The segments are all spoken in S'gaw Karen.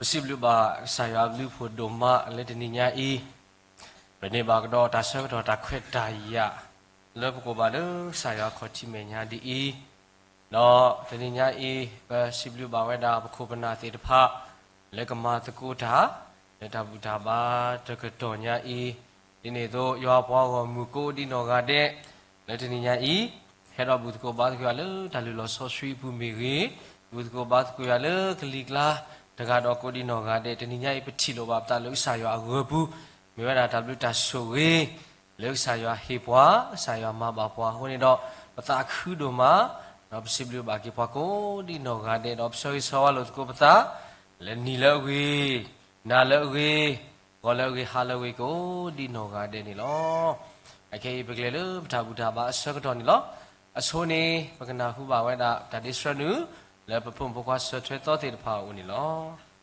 ပစံးဘျုးဘၣ်ကစၢ်ယွၤအဘျုးအဖှိၣ်ဒိၣ်မးလၢတနံၤညါအံၤ, ပန့ၢ်ဘၣ်ကဒီးတၢ်ဆၢကတီၢ်တၢ်ခွဲးတၢ်ယာ် လၢပကိးဘၣ်လၢကစၢ်ယွၤခီၣ်ထံးမဲာ်ညါဒ်အံၤ, ဒီးတနံၤညါအံၤ ပစံးဘျုးဘၣ်ဝဲဒၣ်ပခိၣ်ပနၢ်သ့ၣ်တဖၣ် လၢကမၤသကိးတၢ် လၢတၢ်ဘူၣ်တၢ်ဘါတကတီၢ်ညါအံၤ, ဒ်န့ၣ်အသိး ယွၤပှၤဂီၢ်မုၢ်ကိးဒ်နီၢ်ဂၤဒဲး လၢတနံၤညါအံၤ ဟဲဒီးဘူၣ်သကိးဘါသကိးယွၤလၢတၢ်လုၢ်လီၢ်စီဆှံအပူၤမ့ၢ်ဂ့ၤ, ဘူၣ်သကိးဘါသကိးယွၤလၢကလံၤကျါတဂၤဒီးကိးဒ်နီၢ်ဂၤဒဲး, တနံၤညါအံၤ ပထံၣ်လိာ်ဘၣ်ပသးလၢကစၢ်ယွၤအဂၢၤပူၤ, မ့ၢ်ဝဲဒၣ်တၢ်ဘျုးတၢ်ဆိၣ်ဂ့ၤ လၢကစၢ်ယွၤဟ့ၣ်ပှၤ, ကစၢ်ယွၤမၤဘၣ်ပှၤအဃိန့ၣ်ဒီး ပသးခုဒိၣ်မး, ဒီးပစံးဘျုးဘၣ်က့ၤပှၤကိးဒ်နီၢ်ဂၤဒဲး, ဒီးပဆၢဂ့ၤဆၢဝါလိာ်သကိးပသး လၢနံၤလၢအဂ့ၤ, နၤလၢအဂ့ၤ, ဂီၤလၢအဂ့ၤ, ဟါလၢအဂ့ၤကိးဒ်နီၢ်ဂၤဒဲးန့ၣ်လီၤ. အခဲအံၤပကလဲၤလၢပတၢ်ဘူၣ်တၢ်ဘါအဆၢကတီၢ်န့ၣ်လီၤ. အဆိန့ၣ် ပကနၢ်ဟူဘၣ်ဝဲဒၣ်တၢ်ဒ့ဆှၢနုာ် လၢပဖိမုၣ်ဖိခွါဆၢထွဲသီသ့ၣ်တဖၣ်အအိၣ်န့ၣ်လီၤ.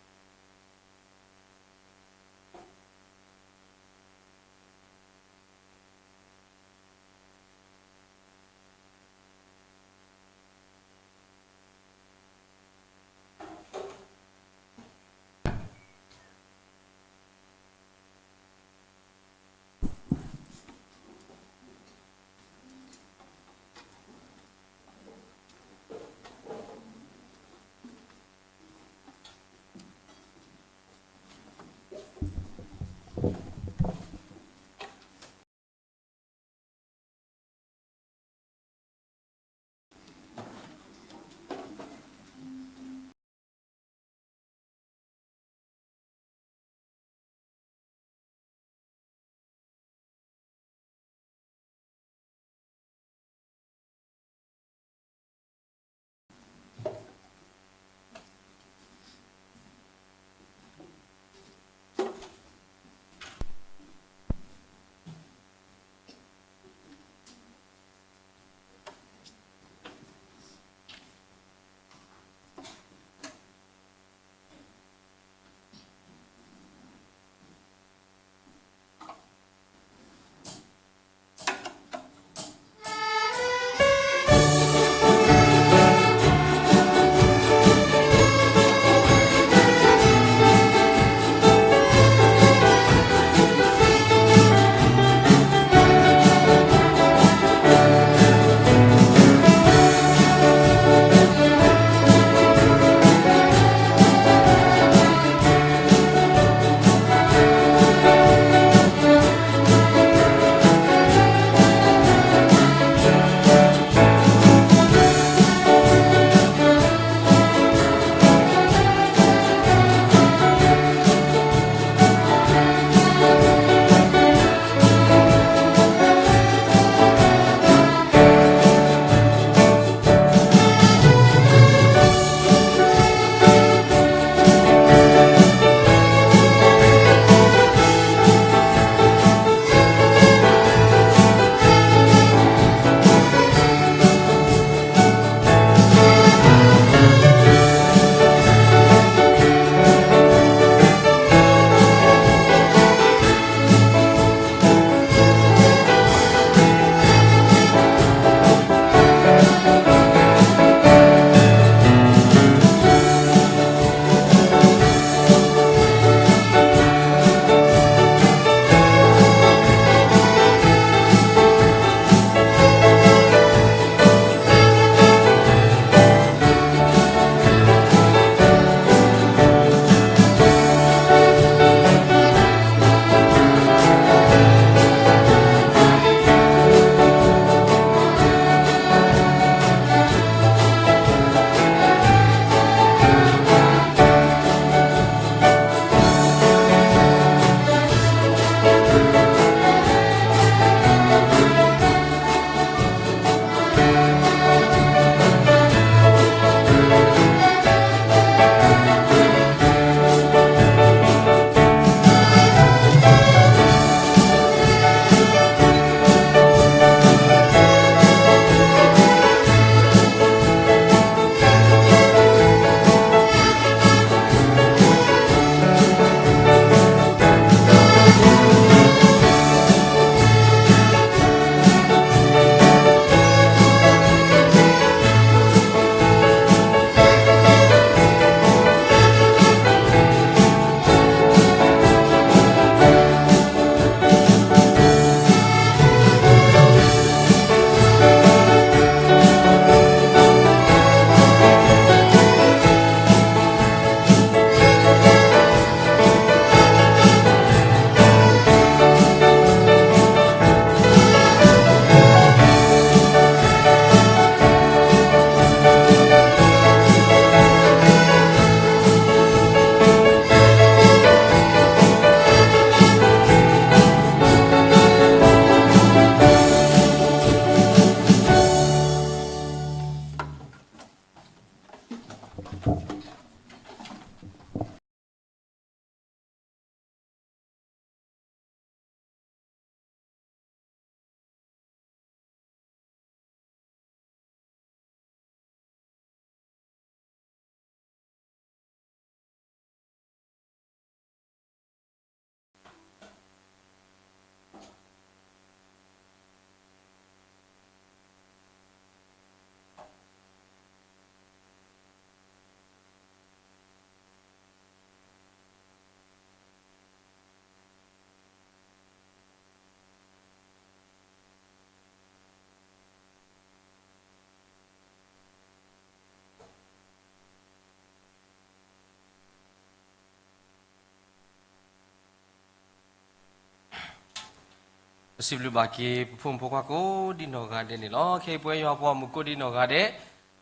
ပစံးဘျုးဘၣ်က့ၤ ပဖိမုၣ်ဖိခွါကိးဒံနီၢ်ဂၤဒဲးန့ၣ်လီၤ. ခဲအံၤပဝဲယွၤပှၤဂီၢ်မုၢ်ကိးဒံနီၢ်ဂၤဒဲး,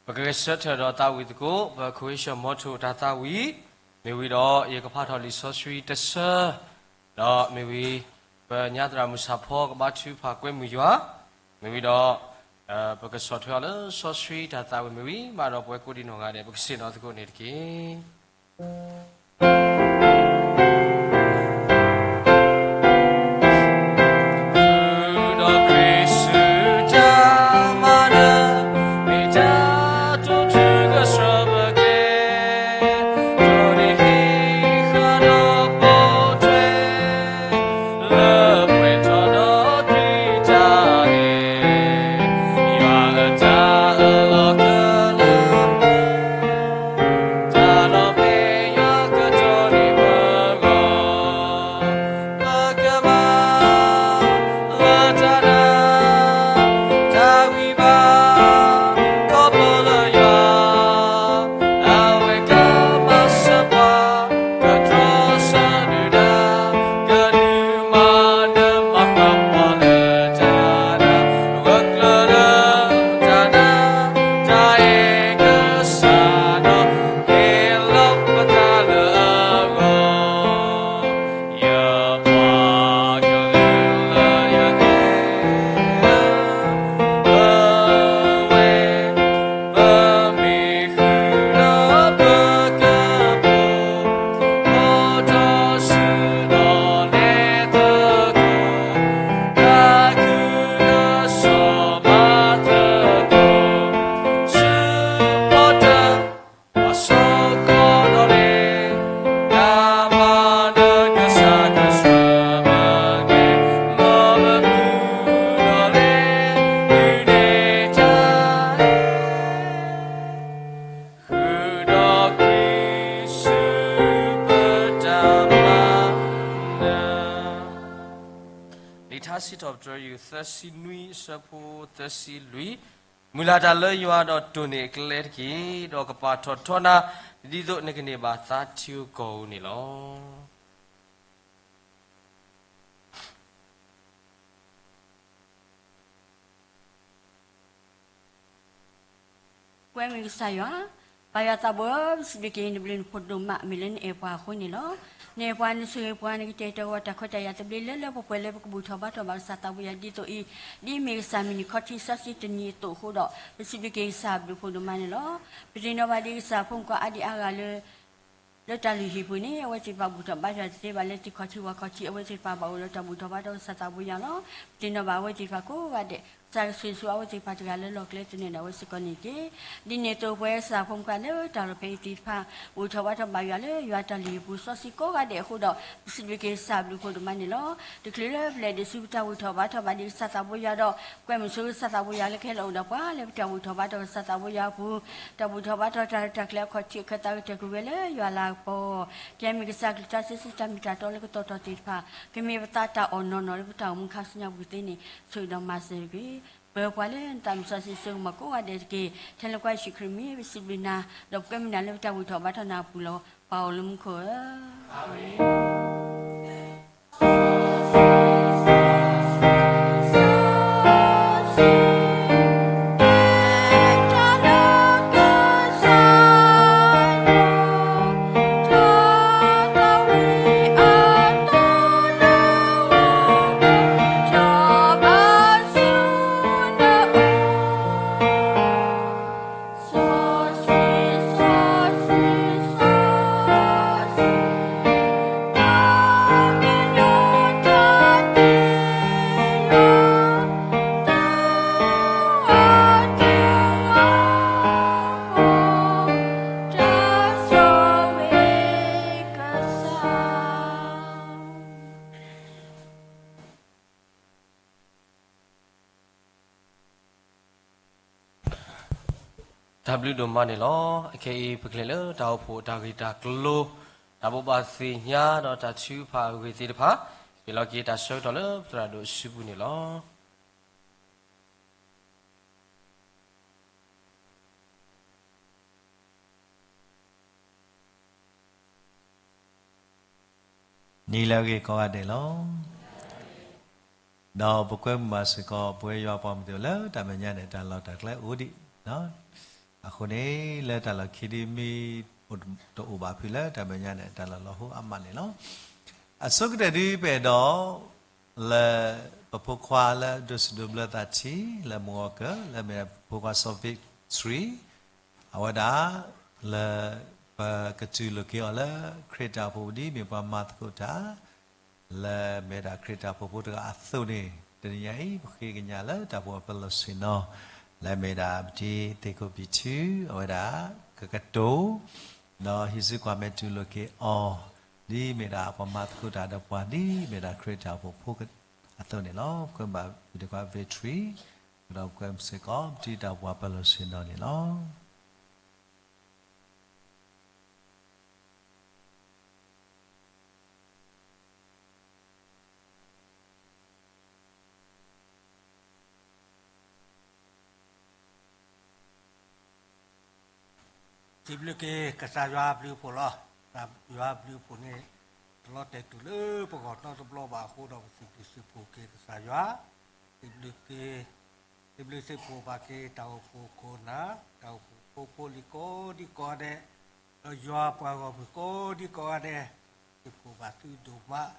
ပကဂဲၤဆၢထၢၣ်ဒီးသးဝံၣ်သကိး ပ Christmas motto တၢ်သးဝံၣ်, မ့ၢ်ဝံၤဒီး ယကဖးထီၣ်လံာ်စီဆှံတဆၢ, ဒီးမ့ၢ်ဝံၤ ပညါသရၣ်မုၣ်ဆၣ်ဖီကဘါထုကဖၣ်ကွဲမုာ်ယွၤ, မ့ၢ်ဝံၤဒီး ပကဆီၣ်ထွဲအီၤလၢစီဆှံတၢ်သးဝံၣ်မ့ၢ်ဝံၤ ဘၣ်ဒီးပဝဲကိးဒံနီၢ်ဂၤဒဲး ပကဆ့ၣ်နီၤသကိးန့ၣ်တက့ၢ်. ဃုာ်ဒီးခရံာ်ဆူတၢ်မၤနၢၤ, မ့ၢ်တၢ်တိာ်ထူကဆှၢပကျဲ, ဒီးန့ၣ်ဟ့ၣ်ဃာ်ဒီးပိာ်ထွဲ လၢပှဲၤထီၣ်ဒီးခရံာ်တၢ်အဲၣ်, ယွၤအတၢ်အၢၣ်လီၤကလၢပှဲၤ, တၢ်လီၤဖဲယွၤကတီၢ်န့ၢ်ပဂီၢ်, ပကမၤလၢတၢ်နာ်, တၢ်ဂံၢ်ဘါ, ခီဖျိလၢယွၤ အဝဲကမၤစၢၤပှၤ, ကတြီဆၢဒုၣ်ဒါ, ကဒုးမၤနၢၤမၤဃၣ်ပှၤလၢတၢ်နာ်, ဂၢၢ်ကျၢၤလၢတၢ်နာ်, တၢ်အဲၣ်ကစၢ်ဒီး ဟ့ၣ်လီၤပသးလၢအဂီၢ် ယပှၤကလုာ်လၢယအဲၣ်လီၤဝဲ, ပမ့ၢ်ဃုာ်ဒီးပကပူၤ, အိၣ်ထီၣ်ဆူဒီးနဲၣ်သကိး, တၢ်ခုကစီၣ်မၤသကိး, ဆူဖီတၢၣ် ပှၤစိဃီဒီးန့ၣ်, တၢ်မၤနၢၤကစၢ်ကဆှၢပကျဲ, မ်ပမုၢ်ဒီးန့ၣ်, ဒုးနဲၣ်တၢ်အဲၣ်, ဃုာ်ဒီးခရံာ်ဆူပတၢ်မၤနၢၤ. လံာ်ထါစံးထီၣ်ပတြၢၤ ယူၢ်သၢဆံနွံ အဆၢဖိသၢဆံလွံၢ်, မုၢ်လၢ်တၢ်လၢယွၤဒီးတိၢ်န့ၢ်အကျဲတက့ၢ်, ဒီးကပာ်ထီၣ်ထီနၤ ဒ်သိးနကန့ၢ်ဘၣ်သါထံဧိၤကီၢ်ဧိၤန့ၣ်လီၤ. ကွဲမုာ်ကစၢ်ယွၤ, ပၢ်ယွၤသးဘိ, ပစံးဘျုးက့ၤနဘျုးနဖှိၣ်ဒိၣ်မး မ့ၢ်လၢနအဲၣ်ပှၤအဃိန့ၣ်လီၤ. နအဲၣ်ပှၤ နဆိၣ်ဂ့ၤပှၤ နကတဲာ်ကတီၤပှၤ တၢ်ခွဲးတၢ်ယာ်သဘျ့လၢလၢပှဲၤပှဲၤလၢပကဘူၣ်ထီၣ်ဘါထီၣ်ဘၣ်ကစၢ်သးပူၤယွၤ ဒ်သိးအံၤ, ဒ်အမ့ၢ်ကစၢ်မုၢ်နံၤခီၣ်ထံးစီဆှံတနံၤအသိးအဃိဒီး ပစံးဘျုးက့ၤကစၢ်ဘျုးဖှိၣ်ဒိၣ်မးန့ၣ်လီၤ. ပသ့ၣ်နီၣ်ဘၣ်ဒ်ကစၢ်ဖိမုၣ်ခွါအါဒံအါဂၤလၢ လၢတၢ်လုၢ်ဟံၣ်ပူၤန့ၣ် အဝဲသ့ၣ်တဖၣ်ဘူၣ်ထီၣ်ဘါထီၣ်တသ့ဘၣ် လၢထံခီၣ်ထံဝၣ်ခီၣ်ထံ အဝဲသ့ၣ်တဖၣ်ဘၣ်အိၣ်ဒီးတၢ်ဘူၣ်ထီၣ်ဘါထီၣ်ကစၢ်သးပူၤယွၤလီၤ. ပသ့ၣ်နီၣ်ဘၣ်အဝဲသ့ၣ်တဖၣ်ကိးဂၤဒဲး ကစၢ်ကဆိၣ်ဂ့ၤဆိၣ်ဝါအဝဲသ့ၣ်တဖၣ်တဂၤလၢလီၢ်ကျဲသန့ၣ်ဒီး အဝဲစ့ၢ်ကီးန့ၣ်တက့ၢ်. ဒ်န့ၣ်အသိးပဝဲကစၢ်ဖိမုၣ်ခွါလၢတၢ်လီၢ်ဖဲအံၤသ့ၣ်တဖၣ် ဘူၣ်ထီၣ်ဘါထီၣ်ဘၣ်ယွၤလၢယွၤတၢ်လုၢ်ဟံၣ်ပူၤစီဆှံကိးဂၤဒဲးအဃိဒီး ပစံးဘျုးက့ၤကစၢ်ဘျုးဖှိၣ်ဒိၣ်မးန့ၣ်လီၤ. တချုးလၢပလဲၤဒံးဆူပတၢ်ဘူၣ်ထီၣ်ဘါထီၣ်ဘၣ်ဒံးကစၢ်သးပူၤယွၤဒီး ကွဲမုာ်ဆိကစၢ်သးပူၤယွၤလၢကဟဲလီၤအိၣ်ဒီးပှၤ လၢပတၢ်ဘူၣ်ထီၣ်ဘါထီၣ်ကစၢ်သးပူၤယွၤအပူၤ, တၢ်ဘူၣ်ထီၣ်ဘါထီၣ်တၢ်ရဲၣ်တၢ်ကျဲၤအခီၣ်ထံးအခၢၣ်သးကတၢၢ်ကွံာ်ဝဲလၢယွၤလၤကပီၤ, ကဲမ့ၢ်ကစၢ်ကလုၢ်တၢ်စီဆှံတၢ်မ့ၢ်တၢ်တီလၢကတီၤထီၣ်သ့ၣ်တဖၣ်, ကမ့ၢ်ပသးတၢ်အီၣ်နီၢ်နီၢ်လၢပတၢ်အိၣ်မူခါဆူညါပူၤသ့န့ၣ် ဆိၣ်ဂ့ၤဒီးမၤစၢၤတက့ၢ်. ပၢၤပှၤလၢနသးမုၢ်စီဆှံအစိကမီၤကိးဂၤဒဲးတက့ၢ်. ထဲလၢကွၢ်ယ့ၣ်ၡူးခရံာ်မံၤ ပစံးဘျုးနၤ, ဒီးပကွဲမုာ်နၤလၢပတၢ်ဘူၣ်ထီၣ်ဘါထီၣ်နၤအပူၤလီၤ. ပၢ်အိၣ်လၢမူခိၣ်ဧၢ.တၢ်ဘျုးဒိၣ်မးန့ၣ်လီၤ. အခဲအံၤ ပကလဲၤလၢတၢ်အိၣ်ဖှိၣ်တၢ်ဂ့ၢ်တၢ်ကျိၤ, တၢ်ဘိးဘၣ်သ့ၣ်ညါဒီးတၢ်ထုကဖၣ်အဂ့ၢ်သ့ၣ်တဖၣ်, ဟ့ၣ်လီၤက့ၤတၢ်ဆၢကတီၢ်လၢပသရၣ်ဒိၣ်အစုပူၤန့ၣ်လီၤ. နံၤလၢအဂ့ၤကိးဂၤဒဲးလီၤ. ဒီးပကွဲမုာ်ဘၣ်စ့ၢ်ကီး ပဝဲယွၤပှၤမုၢ်သ့ၣ်ဧၢ လၢတၢ်မဲာ်ညါန့ၣ် တၢ်လီၢ်တၢ်ကျဲအိၣ်ဒံး အဃိန့ၣ် လၢတၢ်လီၢ်ခံဒ်မ့ၢ် တအိၣ်ဘၣ်ဖုးလၢတၢ်မဲာ်ညါန့ၣ် တၢ်လီၢ်လီၤဟိအါမးန့ၣ်လီၤ. အဆိကတၢၢ်ဒ်ပအဲၣ်ဒိး လၢပဖိခွါလၢဒိးစံးဒိးဘျၢသးထံ လၢမုၢ်ဂီၤကၢၢ် လၢမ့ၢ်ဖိခွါစီၤ Victory အဝဲဒၣ် လၢပကတူၢ်လိာ်က့ၤအီၤလၢ ခရံာ်တၢ်အိၣ်ဖှိၣ်ဒ်မ့ၢ်ပှၤမၤသကိးတၢ် လၢမ့ၢ်ဒၣ်ခရံာ်တၢ်အိၣ်ဖှိၣ်ဖိတဂၤအသိးန့ၣ် တနံၤညါအံၤ ပဃ့ကညးလၢတၢ်အိၣ်ဖှိၣ်အပလီၢ်ဆ့ၣ်နီၤ လၢမ့ၢ်ဒၣ်ပတံၤသ့ၣ်ခိၣ်ပံၤထူ အဝဲဒၣ်ကကတိၤ ဒီးဟံးစုကွၢ်မဲာ်တူၢ်လိာ်က့ၤအီၤ ဒ်မ့ၢ်ဒၣ်ပှၤမၤသကိးတၢ်ဒီးပှၤ ဒ်မ့ၢ်ဒၣ်ခရံာ်တၢ်အိၣ်ဖှိၣ်ဖိအသိးန့ၣ်လီၤ. ပကွဲမုာ်ဘၣ်ဖုးဒ့ခွါ Victory ဒီးပကွဲမုာ်စ့ၢ်ကီး ပတံၤတၢ်အိၣ်ဖှိၣ်အပလီၢ်ဆ့ၣ်နီၤန့ၣ်လီၤ. စံးဘျုးက့ၤကစၢ်ယွၤအဘျုးအဖှိၣ်လီၤ. ကစၢ်ယွၤအဘျုးအဖှိၣ်န့ၣ် တလီၤတဲာ်တုၤလၢပဂီၢ်နီတဘျီဘၣ်အဃိဒီး ပစံးဘျုးစံးဖှိၣ်က့ၤကစၢ်ယွၤ စံးဘျုးက့ၤ စံးဘျုးစံးဖှိၣ်ဘၣ်က့ၤတၢ်အိၣ်ဖှိၣ်ခိၣ်နၢ် တၢ်အိၣ်ဖှိၣ်ဖိဖိလံၤကိးဒံကိးဂၤဒဲး ဒီးယွၤပှၤဂီၢ်မုၢ်ကိးဒံကိးဂၤဒဲး စံးဘျုးဘၣ်သုဒိၣ်မး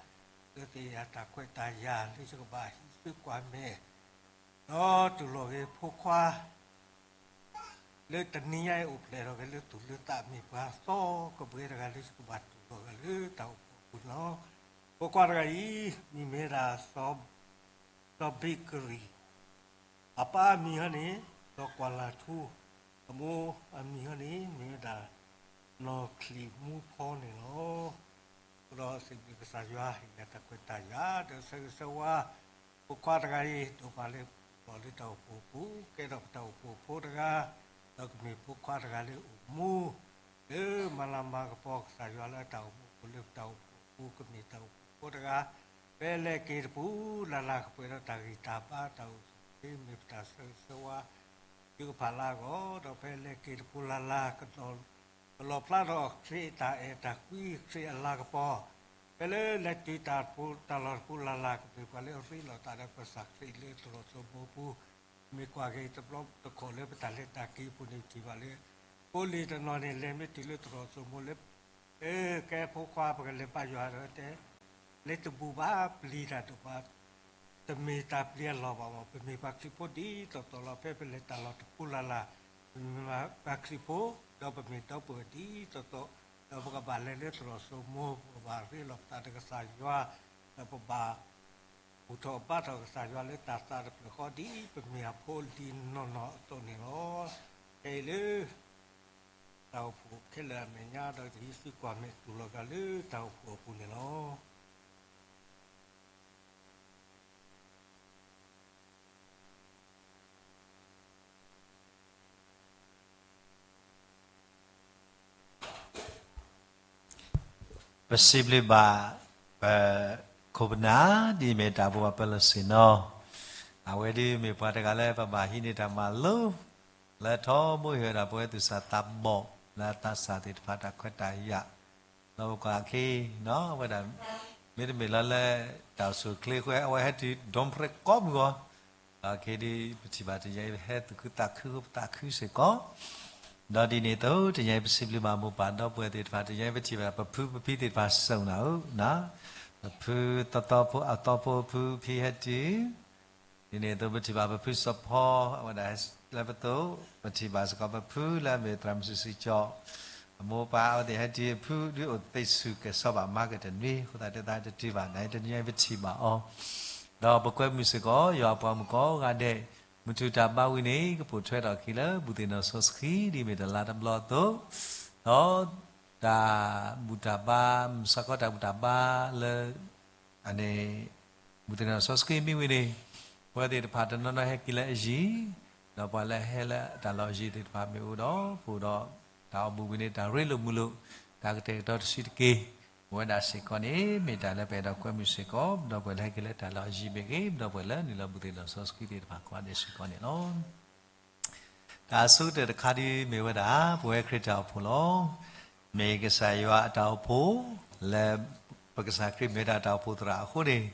လၢသ့ၣ်ညါတၢ်ခွဲးတၢ်ယာ်လၢယကဘၣ်ဟံးစုကွၢ်မဲာ် ဒီးတူၢ်လိာ်က့ၤဖိခွါ လၢတနံၤညါအံၤအိၣ်ဖျဲၣ်ထီၣ်က့ၤလၢသူၣ်လၢသး မ့ၢ်ပှၤသီကဘှဲတဂၤလၢယကဘၣ်တူၢ်လိာ်ဂၤလၢတၢ်အိၣ်ဖှိၣ်အပူၤန့ၣ်လီၤ. ဖိခွါတဂၤအံၤ မံၤမ့ၢ်ဝဲဒၣ် စီၤဘ့းကရံၣ် အပၢ်အမံၤဟီန့ၣ် စီၤကွၢ်လၤထူ အမိၢ်အမံၤဟီန့ၣ် မ့ၢ်ဝဲဒၣ် နီၢ်ချံးမူဖီန့ၣ်လီၤ. အဃိဒီးစံးဘျုးကစၢ်ယွၤ ဟ့ၣ်ယၤတၢ်ခွဲးတၢ်ယာ် ဒီးဆၢဂ့ၤဆၢဝါ ဖိခွါတဂၤအံၤ ဒိးဘၣ်လၢပလီၢ်လၢတၢ်အိၣ်ဖှိၣ်အပူၤ ကဲထီၣ်ပတၢ်အိၣ်ဖှိၣ်ဖိတဂၤ ဒီးကမ့ၢ်ဖိခွါတဂၤလၢအိၣ်မူ လၢမၤလၤမၤကပီၤကစၢ်ယွၤလၢတၢ်အိၣ်မူအပူၤ လၢပတၢ်အိၣ်ဖှိၣ်အပူၤ ကမ့ၢ်တၢ်အိၣ်ဖှိၣ်ဖိတဂၤ ဖဲလဲၣ်က့ၤတပူၤလၢ်လၢ် ကပှဲၤဒီးတၢ်ဂံၢ်တၢ်ဘါ တၢ်အိၣ်ဆူၣ်အိၣ်ချ့ မ့ၢ်ပတၢ်ဆၢဂ့ၤဆၢဝါ သုကဖးလၢအဂီၢ် ဒီးဖဲလဲၣ်က့ၤတပူၤလၢ်လၢ် ကလီၣ်ဖျါထီၣ်ခရံာ်အတၢ်အဲၣ်တၢ်ကွံ ခရံာ်အလၤကပီၤ ဖဲလၢလဲၤတုၤတၢ်တပူၤ တၢ်လီၢ်တပူၤလၢ်လၢ် ကမ့ၢ်ပှၤလၢအရ့လိာ်သးဒီးကစၢ်ခရံာ်လၢသရိာ်စိမိၤပူၤ မ့ၢ်ကွၢ်က့ၤတဘျီတခီၣ်လၢပတၢ်လဲၤတၢ်က့ၤအပူၤန့ၣ် ပထံၣ်ဘၣ်လၢ ဖိလံၤတနီၤန့ၣ် လဲၤမ့ၢ်တုၤလၢသရိာ်စိမိၤလၢ ကဲဖိခွါ ပကလဲၤဘါယွၤဒီးတဲ လဲၤတဘူးဘၣ် ပျံၤတၢ်ဒိၣ်ဘၣ် တမ့ၢ်တၢ်ပျံၤအလီၢ်ဘၣ်မး ပမ့ၢ်ပှၤခရံာ်ဖိဒ်သိးသိးလီၤ. ဖဲပလဲၤတၢ်လီၢ်တပူၤလၢ်လၢ် ပမ့ၢ်ပှၤခရံာ်ဖိ ဒီးပမ့ၢ်ဒီပုၢ်ဝဲၢ်ဒ်သိးသိး ဒီးပကဘၣ်လဲၤလၢသရိာ်စိမိၤ ပကဘၣ်ရ့လိာ်ပသးဒီးကစၢ်ယွၤ ဒီးပဘၣ် ဘူၣ်ထီၣ်ဘါထီၣ်ကစၢ်ယွၤလၢတၢ်သးတဖျၢၣ်ဃီ ဒ်ပမ့ၢ်အဖိအလံၤနီၢ်နီၢ်အသိးန့ၣ်လီၤ. ခဲအံၤလၢ တၢ်အိၣ်ဖှိၣ်ခဲလၢာ်အမဲာ်ညါ ဒီးကဟံးစုကွၢ်မဲာ်တူၢ်လိာ်က့ၤလၢတၢ်အိၣ်ဖှိၣ်အပူၤန့ၣ်လီၤ. ပစံးဘျုးဘၣ် ပခိၣ်ပနၢ် ဒ်အမ့ၢ်တၢ်အိၣ်ဖှိၣ် ပလီၢ်ဆ့ၣ်နီၤ, အဝဲဒ်မ့ၢ်ပှၤတဂၤလၢပဘၣ်ဟံးန့ၢ်တၢ်မၤလိ လၢထီဘိဟ့ၣ်ဝဲဒၣ်ပဝဲသူၣ်စၢ်သးဘီၣ် လၢအသးစၢ်သ့ၣ်တဖၣ်တၢ်ခွဲးတၢ်ယာ်, ဒီးပကွၢ်က့ၤ အဝဲဒၣ် မ့တမ့ၢ်လၢလၢ တၢ်အိၣ်ဆူၣ်အိၣ်ချ့အဃိ အဝဲဟဲတုၤ ဒိၣ်ဖရဲး ကိးမုၢ်ဂီၤ, ဒီးခဲအံၤဒ်ပထံၣ်ဘၣ်တနံၤအံၤ ဟဲသူၣ်ခုသးခုသးခုစ့ၢ်ကီး, ဒီးဒ်န့ၣ်အသိး တနံၤအံၤပစံးဘျုးဘၣ်မိၢ်ပၢ်ဒီပုၢ်ဝဲၢ်သ့ၣ်တဖၣ် တနံၤအံၤပထံၣ်ဘၣ်ပဖုပဖံသ့ၣ်တဖၣ် စိာ်နၤဧၢ, ပဖုသီသီဖိ အသီဖိအဖုဖံဟဲတုၤ ဒ်န့ၣ်အသိး ပထံၣ်ဘၣ်ပဖုစီၤဖီ အဝဲဒၣ်လၢပသိး, ပထံၣ်ဘၣ်စ့ၢ်ကီးပဖုလၢအမ့ၢ်သရၣ်မုၣ်စုစံကၠီ, အမိၢ်ပၢ်အဝဲသ့ၣ်ဟဲတုၤ အဖုဒုးအိၣ်သ့ဆူၣ်ကဲၤစီဘၣ်မၤကတနွံ အဃိသတး တသးတတုၤဘၣ် နတနံၤအံၤပထံၣ်ဘၣ်အီၤ, ဒီးပကွဲမုာ်စ့ၢ်ကီး ယွၤအပှၤမုၣ်ကိးဂၤဒဲး, မုၢ်ထူၣ်တၢ်ဘါဝံၤန့ၣ် ကပိာ်ထွဲထီၣ်အခံလၢ ဘူၣ်သ့ၣ်နီၣ်စီဆှံ ဒ်အမ့ၢ်တလါတဘျီအသိး, ဒီး တၢ်ဘူၣ်တၢ်ဘါ မုၢ်ဆါခီတၢ်ဘူၣ်တၢ်ဘါလၢ အန့ၣ် ဘူၣ်သ့ၣ်နီၣ်စီဆှံမ့ၢ်ဝံၤန့ၣ် ပဝဲသ့ၣ်တဖၣ်တနီၤနီၤဟဲက့ၤလၢအယံၤ, ဒီးပှၤလၢအဟဲလၢတၢ်လီၢ်အယံၤသ့ၣ်တဖၣ်မ့ၢ်အိၣ်ဒီး ပအိၣ်ဒီးတၢ်အိၣ်မူဝံၤန့ၣ် တၢ်ရ့လိာ်မုာ်လိာ်, တၢ်ကတဲာ်ကတီၤတဆံးတက့ၢ်, ပဝဲဒၣ်စ့ၢ်ကီးန့ၣ် မ့ၢ်တၢ်လၢပအဲၣ်ဒိးကွဲမုာ်စ့ၢ်ကီး ဒီးပှၤလၢဟဲက့ၤလၢတၢ်လီၢ်အယံၤမ့ၢ်ဂ့ၤ, ဒီးပှၤလၢနုာ်လီၤဘူၣ်သ့ၣ်နီၣ်စီဆှံသ့ၣ်တဖၣ်ကိးဂၤဒဲးစ့ၢ်ကီးန့ၣ်လီၤ. တၢ်အဆိကတၢၢ်တခါဒ်မ့ၢ်ဝဲဒၣ် ပဝဲခရံာ်တၢ်အိၣ်ဖှိၣ်လီၤ. မ့ၢ်ကစၢ်ယွၤအတၢ်အိၣ်ဖှိၣ် လၢပကစၢ်ခရံာ်မ့ၢ်ဝဲဒၣ်တၢ်အိၣ်ဖှိၣ်သရၣ်အဃိန့ၣ်,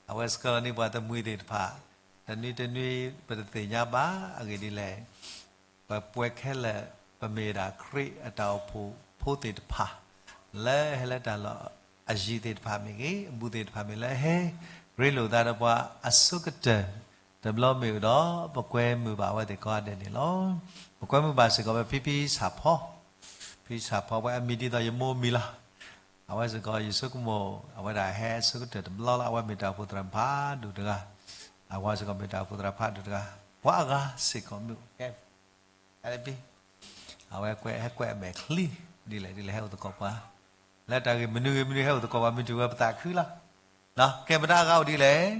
အဝဲဆှၢလီၤန့ၢ်ပှၤတမှံၤသ့ၣ်တဖၣ်, တနွံတနွံပတသ့ၣ်ညါဘၣ်အဂ့ၢ်ဒ်လဲၣ်, ပပှၤခဲလၢာ် ပမ့ၢ်ဒၣ်ခရံာ်အတၢ်အိၣ်ဖှိၣ်ဖိသ့ၣ်တဖၣ်, လၢဟဲလၢတၢ်လီၢ်အယံၤသ့ၣ်တဖၣ်မ့ၢ်ဂ့ၤ, အဘူးသ့ၣ်တဖၣ်မ့ၢ်လၢဟဲရ့လိာ်သးဒီးပှၤအဆိကတၢၢ် တဘျီမ့ၢ်အိၣ်ဒီး ပကွဲမုာ်ဘၣ်အဝဲသ့ၣ်ကိးဂၤဒဲးန့ၣ်လီၤ. ပကွဲမုာ်ဘၣ်စ့ၢ်ကီးပဖံဖံဆၣ်ဖီ, ဖံဆၣ်ဖီဝဲအမံၤဒ်သိးယမိၢ်မံၤလီၤ. အဝဲစ့ၢ်ကီးယဆိကမိၣ် အဝဲဒၣ်ဟဲအဆိကတၢၢ်တဘျီလီၤ. အဝဲမ့ၢ်တၢ်အိၣ်ဖှိၣ်သရၣ်ဖးဒိၣ်တဂၤ, အဝဲစ့ၢ်ကီးမ့ၢ်တၢ်အိၣ်ဖှိၣ်သရၣ်ဖးဒိၣ်တဂၤ, ပှၤအဂၤစ့ၢ်ကီးမ့ၢ် အဝဲကွဲးဟဲကွဲးအမဲာ်ချံ ဒ်လဲၣ်ဒ်လဲၣ်ဟဲအိၣ်သကိးပှၤ, လၢတၢ်ဂ့ၢ်မနုၤဂ့ၤမနုၤဟဲအိၣ်သကိးပှၤ မ့ၢ်တုၤဝဲပသးခုလီၤ. ကဲမတၤအဂၤအိၣ်ဒ်လဲၣ်,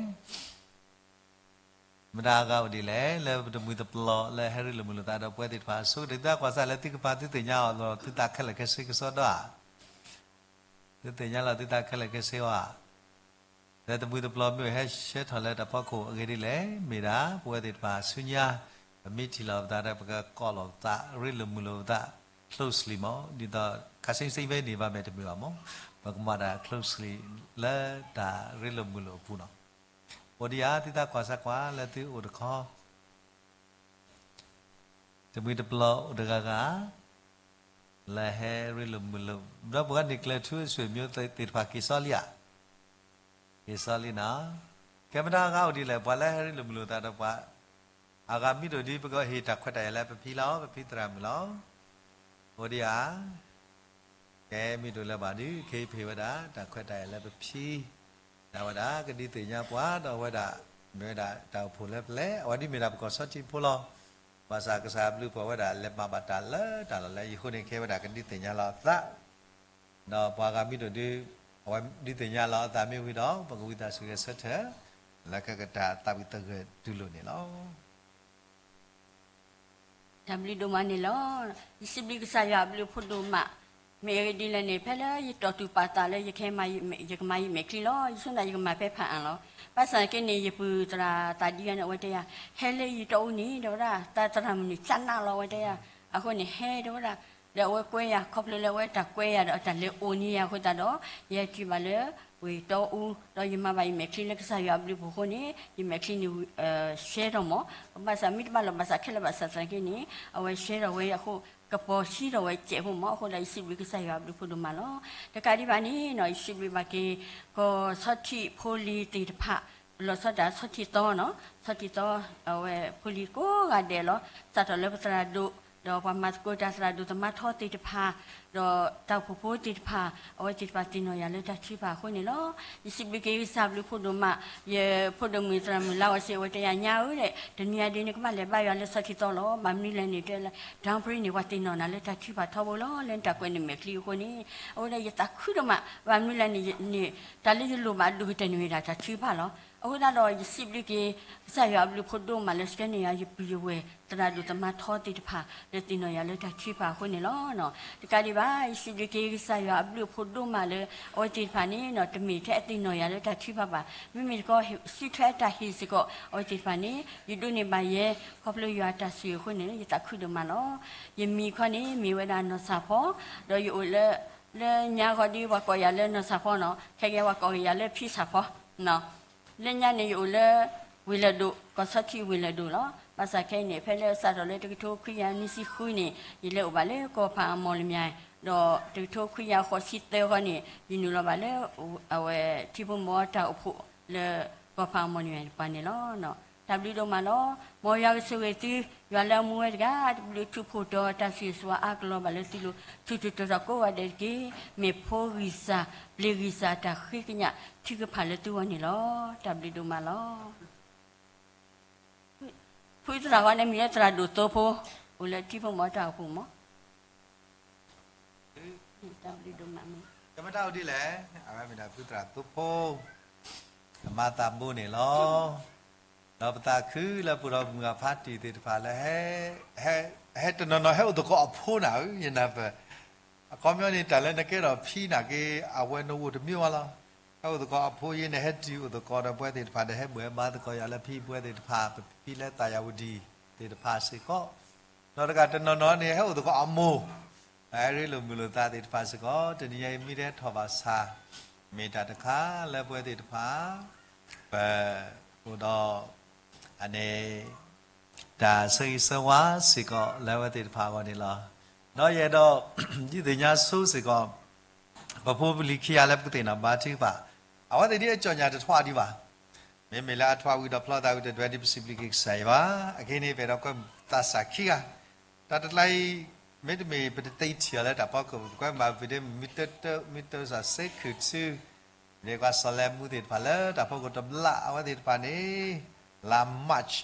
မတၤအဂၤအိၣ်ဒ်လဲၣ် လၢပတမှံၤတပျီၤလၢဟဲရ့လိာ်မုာ်လိာ်သးဒီးပဝဲသ့ၣ်တဖၣ်အဆိကတၢၢ် သုသးကွၢ်စၢ်လၢသုကပၤသုသ့ၣ်ညါအီၤလီၤ သုသးခဲလၢာ်ခဲဆ့ကစီဒီဧါ သုသ့ၣ်ညါလီၤသုသးခဲလၢာ်ခဲဆ့ဧါ. လၢတမှံၤတပျီၤမ့ၢ်ဟဲဆှၢထီၣ်လၢတၢ်ဖီခိၣ်အဂ့ၢ်ဒ်လဲၣ် မ့ၢ်ဒၣ်ပဝဲသ့ၣ်တဖၣ်ဆူညါ ပမ့ၢ်ထံၣ်လီၤပသးဒီး ပကကိးလီၤပသး ရ့လိာ်မုာ်လိာ်ပသး closely မး ဒ်သိးခါဆူညါစ့ၢ်ကီးမ့ၢ်န့ၢ်ဘၣ်မဲာ်တမုာ်ဘၣ်မး ပကမၤတၢ် closely လၢတၢ်ရ့လိာ်မုာ်လိာ်အပူၤလီၤ. အိၣ်ဒံးဧါ သုသးကွၢ်စၢ်ကွၢ်လၢသုအိၣ်တခီ တမှံၤတပျီၤအိၣ်တဂၤဂၤ လၢဟဲရ့လိာ်မုာ်လိာ် ဒီးပှၤန့ၣ်ကျဲၤထူအဆွေမျိုးသ့ၣ်တဖၣ်က့ၤစီလံဧါ, က့ၤစီလံနီၤ. ကဲမတၤအဂၤအိၣ်ဒ်လဲၣ် ပှၤလၢဟဲရ့လိာ်မုာ်လိာ်သးဒီးပှၤ အဂၤမ့ၢ်ဒိၣ်ဒ် ပကဟ့ၣ်တၢ်ခွဲးတၢ်ယာ်လၢပဖံလီၤ ပဖံသရၣ်မုၣ်လီၤ. အိၣ်ဒံးဧါ ကဲမ့ၢ်ဒိၣ်လၢၤဘၣ်ဒီး ခဲအံၤပဟ့ၣ်ဝဲဒၣ် တၢ်ခွဲးတၢ်ယာ်လၢပဖံ ဒၣ်ဝဲဒၣ်ကဒုးသ့ၣ်ညါပှၤ ဒီးအဝဲဒၣ် မ့ၢ်ဝဲဒၣ်တၢ်အိၣ်ဖှိၣ်လၢပျဲၢ် အဝဲဒ်မ့ၢ်ဒၣ်ပကီၢ်ဆီထံးဖိလီၤ. ဘၣ်ဆၣ်ကစၢ်ဘျုးဖှိၣ်ဝဲဒၣ်လဲၤမၤဘၣ်တၢ်လၢတၢ်လီၢ်လၢယဃိန့ၣ် ကဲဝဲဒၣ်ကဒုးသ့ၣ်ညါလီၤအသး ဒီးပှၤဂၤမ့ၢ်ဒိၣ်ဒုး အဝဲဒုးသ့ၣ်ညါလီၤအသးမ့ၢ်ဝံၤဒီး ပကဝံသးစူၤဂဲၤဆၢထၢၣ် လၢကကတၢၢ်သးဝံၣ်သဂၢၢ်တူၢ်လိာ်န့ၣ်လီၤ. တၢ်ဘျုးဒိၣ်မးန့ၣ်လီၤ. ယစံးဘျုးကစၢ်ယွၤအဘျုးအဖှိၣ်ဒိၣ်မး, မ့ၢ်အဂ့ၢ်ဒ်လဲၣ်န့ၣ် ဖဲလၢယတီၢ်တူၢ်ပာ်သးလၢယကမၤယမဲာ်ချံလီၤ. ယဆိနၤယကမၤဖဲဖးအၣ်လီၤ. ဘၣ်ဆၣ်က့န့ၣ် ယပုၢ်သရၣ်သးဒ်အံၤန့ၣ် အဝဲတဲယၤ, ဟဲလၢယတီအူန့ၣ် တဲဝဲဒၣ် တၢ်သရၣ်မုၣ်န့ၣ် ကနးလီၤ အဝဲတဲယၤ, အဃိန့ၣ် ဟဲတဲဝဲဒၣ် ဒီးအဝဲကွဲယၤ ခီဖျိလၢအဝဲတၢ်ကွဲယၤဒီးအတၢ်လဲၤအိၣ်န့ၢ်ယၤအဃိသတးဒီး ယဟဲတုၤဘၣ်လၢဝ့ၢ်တီအူ ဒီးယမၤဘၣ်ယမဲာ်ချံလၢကစၢ်ယွၤအဘျုးအဖှိၣ်အဃိန့ၣ် ယမဲာ်ချံန့ၣ် ရှဲထီၣ်မး, ဘၣ်ဆၣ်မ့ၢ်တဘၣ်လီၤဘၣ်ဆၣ်ခဲလၢာ်ဘၣ်ဆၣ်သနာ်က့န့ၣ် အဝဲရှဲထီၣ်ဝဲအဃိ ကပီၤဆံးထီၣ်ဝဲစဲးဖိမး, အဃိဒီးယစံးဘျုးကစၢ်ယွၤအဘျုးအဖှိၣ်ဒိၣ်မးလီၤ. တကးဒံးဘၣ်န့ၣ်နီၤ ယစံးဘျုးဘၣ်က့ၤ ကီၢ်ဆီထံးဖိလံၤသ့ၣ်တဖၣ် လီၤဆီဒၣ်တၢ်ဆီထံးသီနီၤ, ဆီထံးသီ အဝဲဖိလံၤကိးဂၤဒဲးလီၤ. စးထီၣ်လၢပသရၣ်ဒိၣ် ဒီးပှၤမၤသကိးတၢ်သရၣ်ဒိၣ်သမါထီသ့ၣ်တဖၣ် ဒီးတၢ်အိၣ်ဖှိၣ်ဖိသ့ၣ်တဖၣ် အဝဲသ့ၣ်တဖၣ်သ့ၣ်နီၣ်ယၤလၢတၢ်ထုကဖၣ်အဃိန့ၣ်လီၤ. ယစံးဘျုးက့ၤကစၢ်ဘျုးဖှိၣ်ဒိၣ်မး, ယဖိဒိၣ်မုၣ်သရၣ်မုၣ်လါအီၤစ့ၢ် အဝဲတဲယၤညါဧၢဒီး တနံၤအံၤဒ်န့ၣ် ကဘၣ်လဲၤဘါယွၤလၢဆီထံးသီလီၤ. ဘၣ်မနုၤလဲၣ်န့ၣ် တဲလၢ downgrade န့ၣ် ပှၤသ့ၣ်နီၣ်နၤလၢတၢ်ထုကဖၣ်ထီဘိလီၤ. လၢနတၢ်ကွဲးန့ၣ်မဲာ်ချံအဃိန့ၣ် အဝဲဒၣ်ယသးခုဒိၣ်မး, ဘၣ်မနုၤလဲၣ်န့ၣ် တၢ်လၢယလိၣ်ဘၣ်အဒိၣ်ကတၢၢ်န့ၣ်မ့ၢ်ဒၣ်တၢ်ထုကဖၣ်လီၤ. အဃိသတးဒီး ယစံးဘျုးက့ၤ ကစၢ်ယွၤအဘျုးအဖှိၣ်ဒိၣ်မးလၢ ဆှၢန့ၢ်ယၤ ယပုၢ်ယဝဲၢ် သရၣ်ဒိၣ်သမါထီသ့ၣ်တဖၣ် လၢသ့ၣ်နီၣ်ယၤလၢတၢ်ထုကဖၣ်အဃိန့ၣ်လီၤ. တကးဒံးဘၣ် ယစံးဘျုးက့ၤကစၢ်ယွၤအဘျုးအဖှိၣ်ဒိၣ်မးလၢ အဝဲသ့ၣ်တဖၣ်န့ၣ် တမ့ၢ်ထဲအသ့ၣ်နီၣ်ယၤလၢတၢ်ထုကဖၣ်ဘၣ်. မ့မ့ၢ်တခီ စုထွဲအတၢ်ဟ့ၣ်စ့ၢ်ကီး အဝဲသ့ၣ်တဖၣ်န့ၣ် ယဒိးန့ၢ်ဘၣ်ယဲ ခီဖျိယွၤအတၢ်ဆိၣ်ဂ့ၤအဃိန့ၣ် ယသးခုဒိၣ်မးလီၤ. ယမံၤခီန့ၣ် မ့ၢ်ဝဲဒၣ်နီၢ်ဆၣ်ဖီ, ဒီးယအိၣ်လၢ လၢညါဃီဒီး ပှၤကိးယၤလၢနီၢ်ဆၣ်ဖီနီၤ, ခဲကဲပှၤကိးက့ၤယၤလၢဖံဆၣ်ဖီ လၢညါန့ၣ် ယအိၣ်လၢဝ့ၢ်လၢၢ်ဒိၣ်, ကီၢ်ဆီထံးဝ့ၢ်လၢၢ်ဒိၣ်လီၤ. ဘၣ်ဆၣ်ခဲအံၤန့ၣ် ဖဲလၢစးထီၣ်လၢတကထိခွံကယၤနွံဆံဃုန့ၣ် ယလဲၤအိၣ်ဘၣ်လၢကီၢ်ဖးအၣ်မီၢ်လမၠဲၣ်, ဒီးတကထိခွံကယၤဃိးဆံသၢဃီန့ၣ် ယနုာ်လီၤဘၣ်လၢ အဝဲထံဖိမီၤတၢ်အိၣ်ဖှိၣ်လၢကီၢ်ဖးအၣ်မီၢ်လမၠဲၣ်တပၤန့ၣ်လီၤ. တၢ်ဘျုးဒိၣ်မးလီၤ. မ်ယွၤကဆိၣ်ဂ့ၤသု, ယွၤလၢအမူဝဲတဂၤ တဘျုးထူၣ်ဖှိၣ်တီၤ တၢ်ဆိၣ်ဂ့ၤဆိၣ်ဝါအါကလီၤဘၣ်လၢသုလိၤ ထူၣ်ထူၣ်တီၤတီၤကိးဂၤဒဲးတက့ၢ်. မ့ၢ်ဖိဂံၢ်စၢ်, ဘျ့ဂံၢ်စၢ် တၢ်ဃ့ကညးထုကဖၣ်လၢသုဂီၢ်န့ၣ်လီၤ. တၢ်ဘျုးဒိၣ်မးလီၤ. ဖုသရၣ်ဃီန့ၣ် မံၤလၢသရၣ်ဒိၣ်သိဖိ, အိၣ်လၢထံဖိမီၤတၢ်အိၣ်ဖှိၣ်မီၤ. တၢ်ဘျုးဒိၣ်မးမ့ၢ် ကမတၢ်အိၣ်ဒ်လဲၣ်, အဝဲမ့ၢ်ဒၣ်ဖုသရၣ်သိဖိ, အမၤသးဘိန့ၣ်လီၤ. ဒီးပသးခုလၢပူၤဒီးမုၢ်ဂၤဖးတံၢ်သ့ၣ်တဖၣ်လၢ ဟဲတနီၤနီၤဟဲအိၣ်သကိးအဖိနၤဧၢ, ယနၢ်ပၢၢ် အခီပညီန့ၣ် တၢ်လၢနကဲထီၣ်ဖံနာ်က့ အဝဲနဂီၢ်တမံၤဝဲလီၤ. ဟဲအိၣ်သကိးအဖိယဲန့ၣ် ဟဲတုၤအိၣ်သကိးဒီးပဝဲသ့ၣ်တဖၣ်ဒီး ဟဲဘှဲၣ်မၤသကိးယၤလၢဖံပဝဲသ့ၣ်တဖၣ် ပဖံလၢသးယၤဝဒံသ့ၣ်တဖၣ်စ့ၢ်ကီး, ဒီးတဂၤတနီၤနီၤန့ၣ် ဟဲအိၣ်သကိးအမိၢ် ဟဲရ့လိာ်မုာ်လိာ်သးသ့ၣ်တဖၣ်စ့ၢ်ကီး, တနံၤညါအံၤမ့ၢ်တဟဲထီၣ်ဘၣ်ဆၣ် မ့ၢ်တၢ်တခါလၢပဝဲသ့ၣ်တဖၣ် ပအိၣ်ဒီး အန့ၣ် တၢ်ဆၢဂ့ၤဆၢဝါစ့ၢ်ကီးလၢအဝဲသ့ၣ်တဖၣ်အဂီၢ်န့ၣ်လီၤ. ဒီးယအဲၣ်ဒိး ဒုးသ့ၣ်ညါဆိစ့ၢ်ကီး ပဖိပလံၤခံဂၤလၢပကသ့ၣ်နီၣ်ဘါထုကဖၣ်, အဝဲသ့ၣ်ဒ်အကြော်ညါတထွးဒံးဘၣ်. မ့မ့ၢ်လၢအထွးဝံၤဒီးဖျီသးဝံၤတဒွဲၣ်ဒ်ပစံးဘျုးက့ၤကစၢ်ယွၤဘၣ်. အခဲအံၤန့ၣ် ပအဲၣ်ဒိးကွဲမုာ်သးစၢ်ခံဂၤ, တၢ်တကျါအံၤ မ့တမ့ၢ်ပတသ့ထံၣ်အီၤလၢတၢ်ဖီခိၣ် ပကွဲမုာ်ဘၣ် ပဒ့မုၢ်တၢတၢ မုၢ်တၢစၢ်စ့ခုၣ်ထူ ပဒ့ခွါစီၤလဲမူသ့ၣ်တဖၣ်လၢတၢ်ဖီခိၣ်တဘျီ အဝဲသ့ၣ်တဖၣ်န့ၣ် လါ March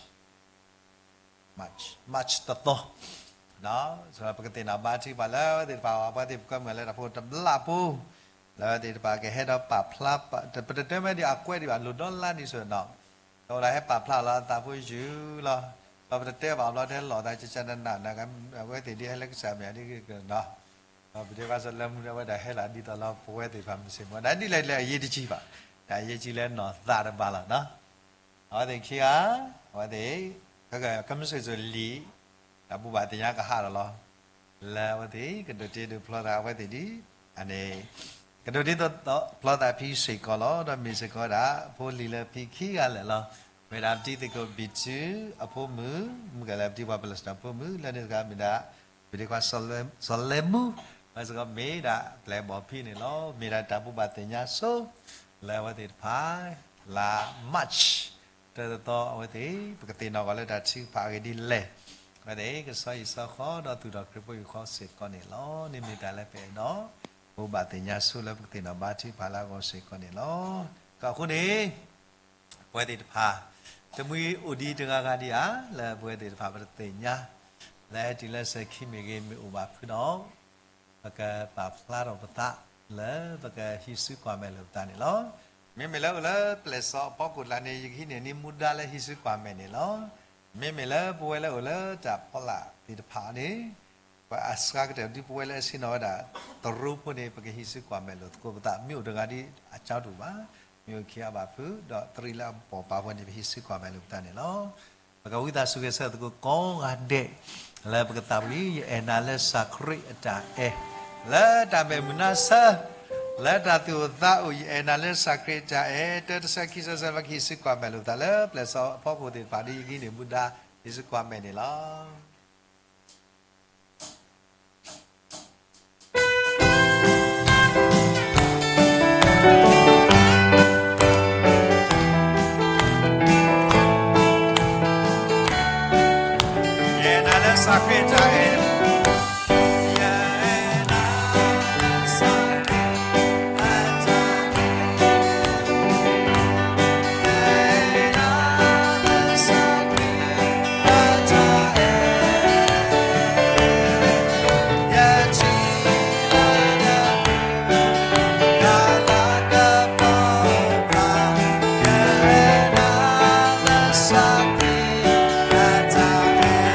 March တသီ ပကသ့ၣ်နီၣ်ဘါထုကဖၣ်လၢအဝဲသ့ၣ်တဖၣ် အဝဲသ့ၣ်ပကွဲမုာ်လၢတၢ်ဖီခိၣ်တဘျီအပူၤ လၢအဝဲသ့ၣ်တဖၣ်ကဟဲဒီးပာ်ဖျါ, ပတတဲမ့ၢ်ဒ်အကွဲးဒံးဘၣ် လိၣ်ဒီလါန့ၣ်ဆိနီၤ, ကအိၣ်ဒၣ်ဟဲပာ်ဖျါလီၤအသးဖိယုၢ်လီၤ. ဒီးပတတဲဘၣ်ဘျီတဟဲလီၤသးကကနန အဝဲသ့ၣ်ဒ်ဟဲလၢကစၢ်မဲာ်ဒ်ကနီၤ ပဒ့ခွါစီၤလဲမူန့ၣ် အဝဲဒၣ်ဟဲလီၤဒ်သိးလၢပဝဲသ့ၣ်တဖၣ်မုၢ်ဆ့ၣ်မီၤ ဒ်လဲၣ်လဲၣ်အရေးတကြီးဘၣ်, တၢ်အရေးကြီးလၢနီၢ်သးတဘၣ်လီၤ. အဝဲသ့ၣ်ခံဂၤ, အဝဲသ့ၣ် ကမုၢ်ဆ့ၣ်စိၤလံာ် တၢ်ဘူၣ်ဘၣ်သ့ၣ်ညါကဟးဒီးလီၤ. လၢအဝဲသ့ၣ် ကဒိးတ့ဒိးဖျီသးအဝဲသ့ၣ်ဒ် အန့ၣ် ကဒိးတ့ဒိးဖျီသးဖံစ့ၢ်ကီးလီၤ. ဒီးမ့ၢ်စ့ၢ်ကီးဝဲဒၣ် ဖိလံၤလၢဖံခံဂၤလၢာ်လီၤ. မ့ၢ်ဒၣ်ပတံၤသကိးဘံၣ်ထု အဖိမုၣ်, မုၣ်ကဲၤလၢပတံၤပှၤပလၢၢ်စတီၤဖိမုၣ် လၢန့ၣ်တဂၤမ့ၢ်ဒၣ် ပဒ့ခွါစီၤလဲမူ, အဝဲစ့ၢ်ကီးမ့ၢ်ဒၣ်ပျဲၢ်ဘီၣ်ဖံန့ၣ်လီၤ. မ့ၢ်ဒၣ်တၢ်ဘူၣ်ဘၣ်သ့ၣ်ညါဆိ လၢအဝဲသ့ၣ်တဖၣ် လါ March တၢတသီ အဝဲသ့ၣ် ပကသ့ၣ်နီၣ်ဂီၤလၢတၢ်ထုကဖၣ်အဂ့ၢ်ဒ်လဲၣ်. အဝဲသ့ၣ် ကဆီဟံၣ်ဆီဃီ ဒီးသူၣ်ထီၣ်ခရံာ်ဖိဟံၣ်ဃီစ့ၢ်ကီးန့ၣ်လီၤ. န့ၣ်မ့ၢ်တၢ်လၢပအဲၣ်ဒိး ဘူၣ်ဘၣ်သ့ၣ်ညါဆိလၢပကသ့ၣ်နီၣ်ဘါထုကဖၣ်လၢအဂီၢ်စ့ၢ်ကီးန့ၣ်လီၤ. ကီၢ်အဃိန့ၣ် ပဝဲသ့ၣ်တဖၣ် တမှံၤအိၣ်ဒံးတဂၤဂၤဒံးဧါ, လၢပဝဲသ့ၣ်တဖၣ်ပတသ့ၣ်ညါ လၢဟဲတုၤလၢစဲၤခံမ့ၢ်ဂ့ၤ မ့ၢ်အိၣ်ဘၣ်ဖုဒီး ပကပာ်ဖျါထီၣ်ပသး လၢပကဟံးစုကွၢ်မဲာ်လိာ်ပသးန့ၣ်လီၤ. မ့မ့ၢ်လၢအိၣ်လၢပျဲၢ်စီၤအဖီခိၣ်လၢန့ၣ် ယကဟံးန့ၢ်န့ၢ်မူဒါလၢဟံးစုကွၢ်မဲာ်န့ၣ်လီၤ. မ့မ့ၢ်လၢပဝဲလၢအိၣ်လၢတၢ်ဖီလာ်သ့ၣ်တဖၣ်န့ၣ် ပှၤအစှၤကတၢၢ်ဒ်ပဝဲလၢအဆ့ၣ်နီၤဝဲဒၣ် တရူးဖိန့ၣ် ပကဟံးစုကွၢ်မဲာ်လိာ်သကိးပသး မ့ၢ်အိၣ်တဂၤဒ်အကၠီတူာ်ဘၣ်, မ့ၢ်အိၣ်ခံအါဘၣ်ဖု ဒီးတရံးလၢအပိာ်ပာ်ဝဲန့ၣ် ပဟံးစုကွၢ်မဲာ်လိာ်ပသးန့ၣ်လီၤ. ပကဝံသးစူၤဂဲၤဆၢထၢၣ်သကိးကိးဂၤဒဲး လၢပကသးဝံၣ် ယအဲၣ်နၤလၢကစၢ်ခရံာ်အတၢ်အဲၣ်, လၢတၢ်မဲာ်မုာ်နါဆၢ လၢတၢ်သူၣ်အိၣ်သးအိၣ် ယအဲၣ်နၤလၢကစၢ်ခရံာ်အတၢ်အဲၣ် တၢတဆၢခံဆၢဆၢ ပကဟံးစုကွၢ်မဲာ်လိာ်ပသးလၢပျဲၢ်စီၤအဖီခိၣ်သ့ၣ်တဖၣ်ဒ်ယကဟံးန့ၢ်မူဒါ ဟံးစုကွၢ်မဲာ်န့ၣ်လီၤ. ယအဲၣ်နၤလၢကစၢ်ခရံာ်အတၢ်အဲၣ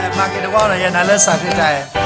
် မၤက့ၤတဝီဒီး ယအဲၣ်နၤလၢကစၢ်ခရံာ်အတၢ်အဲၣ်.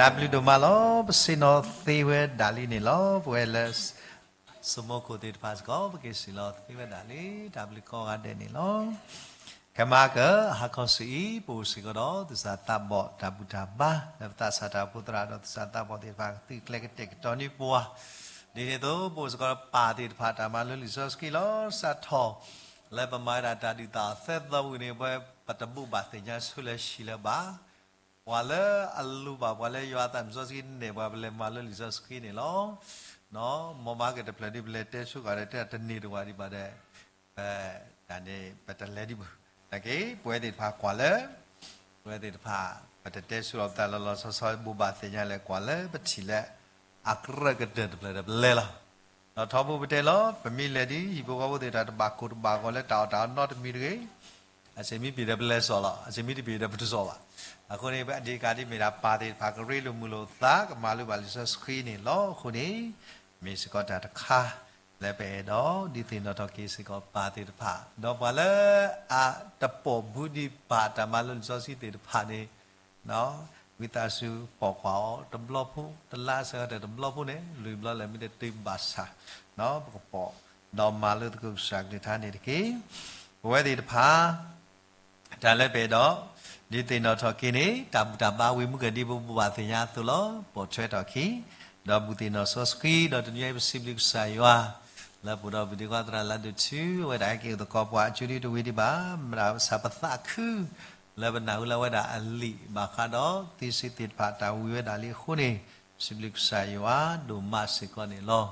တၢ်ဘျုးဒိၣ်မးလီၤ. ပဆ့ၣ်နီၤသ့ဝဲဒၣ်လံန့ၣ်လီၤ. ပဝဲလၢ စမိၢ်ခိၣ်သ့ၣ်တဖၣ်စ့ၢ်ကီး ပက့ၤဆ့ၣ်နီၤသ့ဝဲဒၣ်လံ တၢ်ဘျုးကိးဂၤဒဲးန့ၣ်လီၤ. ခဲမၤက ဟါခီဆူအံၤ ပအိၣ်စ့ၢ်ကီးဒီး သူၣ်စၢ်သးဘီၣ်တၢ်ဘူၣ်တၢ်ဘါ လၢပသးစၢ်တၢ်အိၣ်ဖှိၣ်သရၣ်ဒီး သူၣ်စၢ်သးဘီၣ်သ့ၣ်တဖၣ် ကသုးကျဲၤကတဲာ်ကတီၤန့ၢ်ပှၤ ဒ်န့ၣ်အသိး ပအိၣ်စ့ၢ်ကီးဒီးပၢ်သ့ၣ်တဖၣ် တၢ်မၤလိလံာ်စီဆှံလီၤ. စးထီၣ် လၢပမၤဝဲဒၣ်တၢ်ဒုးသးအီၤသၢသီဝံၤန့ၣ် ပတဘူၣ်ဘၣ်သ့ၣ်ညါဆူလၢဟံၣ်လၢဘၣ် ပှၤလၢအလိၣ်ဘၣ် ပှၤလၢယွၤအသးမုၢ်စီဆှံနဲၣ်ပှၤ ပလဲၤမၤလိလံာ်စီဆှံန့ၣ်လီၤ. မ်မၤက့ၤတဖျၢၣ်ဒ်ပလဲၤတဲဆူဃာ်ဒီး တၢ်တန့ၢ်တဝၢ်ဒံးဘၣ်ဒီး ပတၢ်န့ၣ် ပတလဲၤဒံးဘၣ်. နာ်က့ ပဝဲသ့ၣ်တဖၣ်ကွၢ်လၢ ပဝဲသ့ၣ်တဖၣ် ပတတဲဆူလီၤပသးလီၤလီၤဆီဆီ ဘူၣ်ဘၣ်သ့ၣ်ညါလၢကွၢ်လၢပထံၣ်လၢ အကြၢးကတၢၢ်တဖျၢၣ်ဒီးပလဲၤလီၤ. ဒီးထီဘိပတဲလီၤ ပမ့ၢ်လဲၤဒ်ဟံၣ်ဖိဃီဖိသ့ၣ်တဖၣ် တဘၣ်ကိၢ်တဘၣ်ဂီၤလၢတၢ်အီၣ်တၢ်အီနီတမံၤတဂ့ၤ အဆ့ၣ်မ့ၢ်ပံၤဒီးပလဲၤစိာ်လီၤ, အဆ့ၣ်မ့ၢ်တပံၤဒီးပတစိာ်ဘၣ်. အဃိန့ၣ် ပအဒ့ကးဒ်မ့ၢ်ဒၣ်ပၢ်သ့ၣ်တဖၣ် ကရ့လိာ်မုာ်လိာ်သး ကမၤလိဘၣ်လံာ်စီဆှံန့ၣ်လီၤ. အဃိန့ၣ် မ့ၢ်စ့ၢ်ကီးတၢ်တခါ လၢပအဲၣ်ဒိးဒုးသ့ၣ်နီၣ်ထီၣ်က့ၤစ့ၢ်ကီးပၢ်သ့ၣ်တဖၣ်, ဒီးပှၤလၢအတပိာ်ဘူးဒံးပၢ်တၢ်မၤလိလံာ်စီဆှံသ့ၣ်တဖၣ်န့ၣ်, ဝံသးစူၤပိာ်ကွၢ်အီၤတဘျီဖိ, တလါဆၢကတီၢ်တဘျီဖိန့ၣ် လွံၢ်ဘျီလၢမ့ၢ်တတုၤဘၣ်ဆၣ်, ပကပိာ်, ဒီးမၤလိသကိးကစၢ်ကလုၢ်ကထါန့ၣ်တက့ၢ်. ပဝဲသ့ၣ်တဖၣ် တၢ်လၢပအဲၣ်ဒိးဒုးသ့ၣ်နီၣ်ထီၣ်က့ၤန့ၣ် တၢ်ဘူၣ်တၢ်ဘါဝံၤမုၢ်ကဒံး ပဘိးဘၣ်သ့ၣ်ညါအသိးလီၤ. ပိာ်ထွဲထီၣ်အခံ, ဒီးဘူၣ်သ့ၣ်နီၣ်စီဆှံ, ဒီးတနံၤအံၤပစံးဘျုးကစၢ်ယွၤ လၢပအိၣ်ဒီးပဒ့ခွါသရၣ်လါဒိၣ်ထူ အဝဲဒၣ်ဟဲက့ၤအိၣ်သကိးပှၤအကၠိဒံတဝံၤဒံးဘၣ်, မတၤဆၣ်ပသးခု လၢပနၢ်ဟူလၢအဝဲဒၣ်အလံာ်ဘၣ်ဃးဒီး သ့စ့သ့ၣ်တဖၣ် တၢ်ဝံၤဝဲဒၣ်လံအဃိန့ၣ်, စံးဘျုးကစၢ်ယွၤဒိၣ်မးစ့ၢ်ကီးန့ၣ်လီၤ.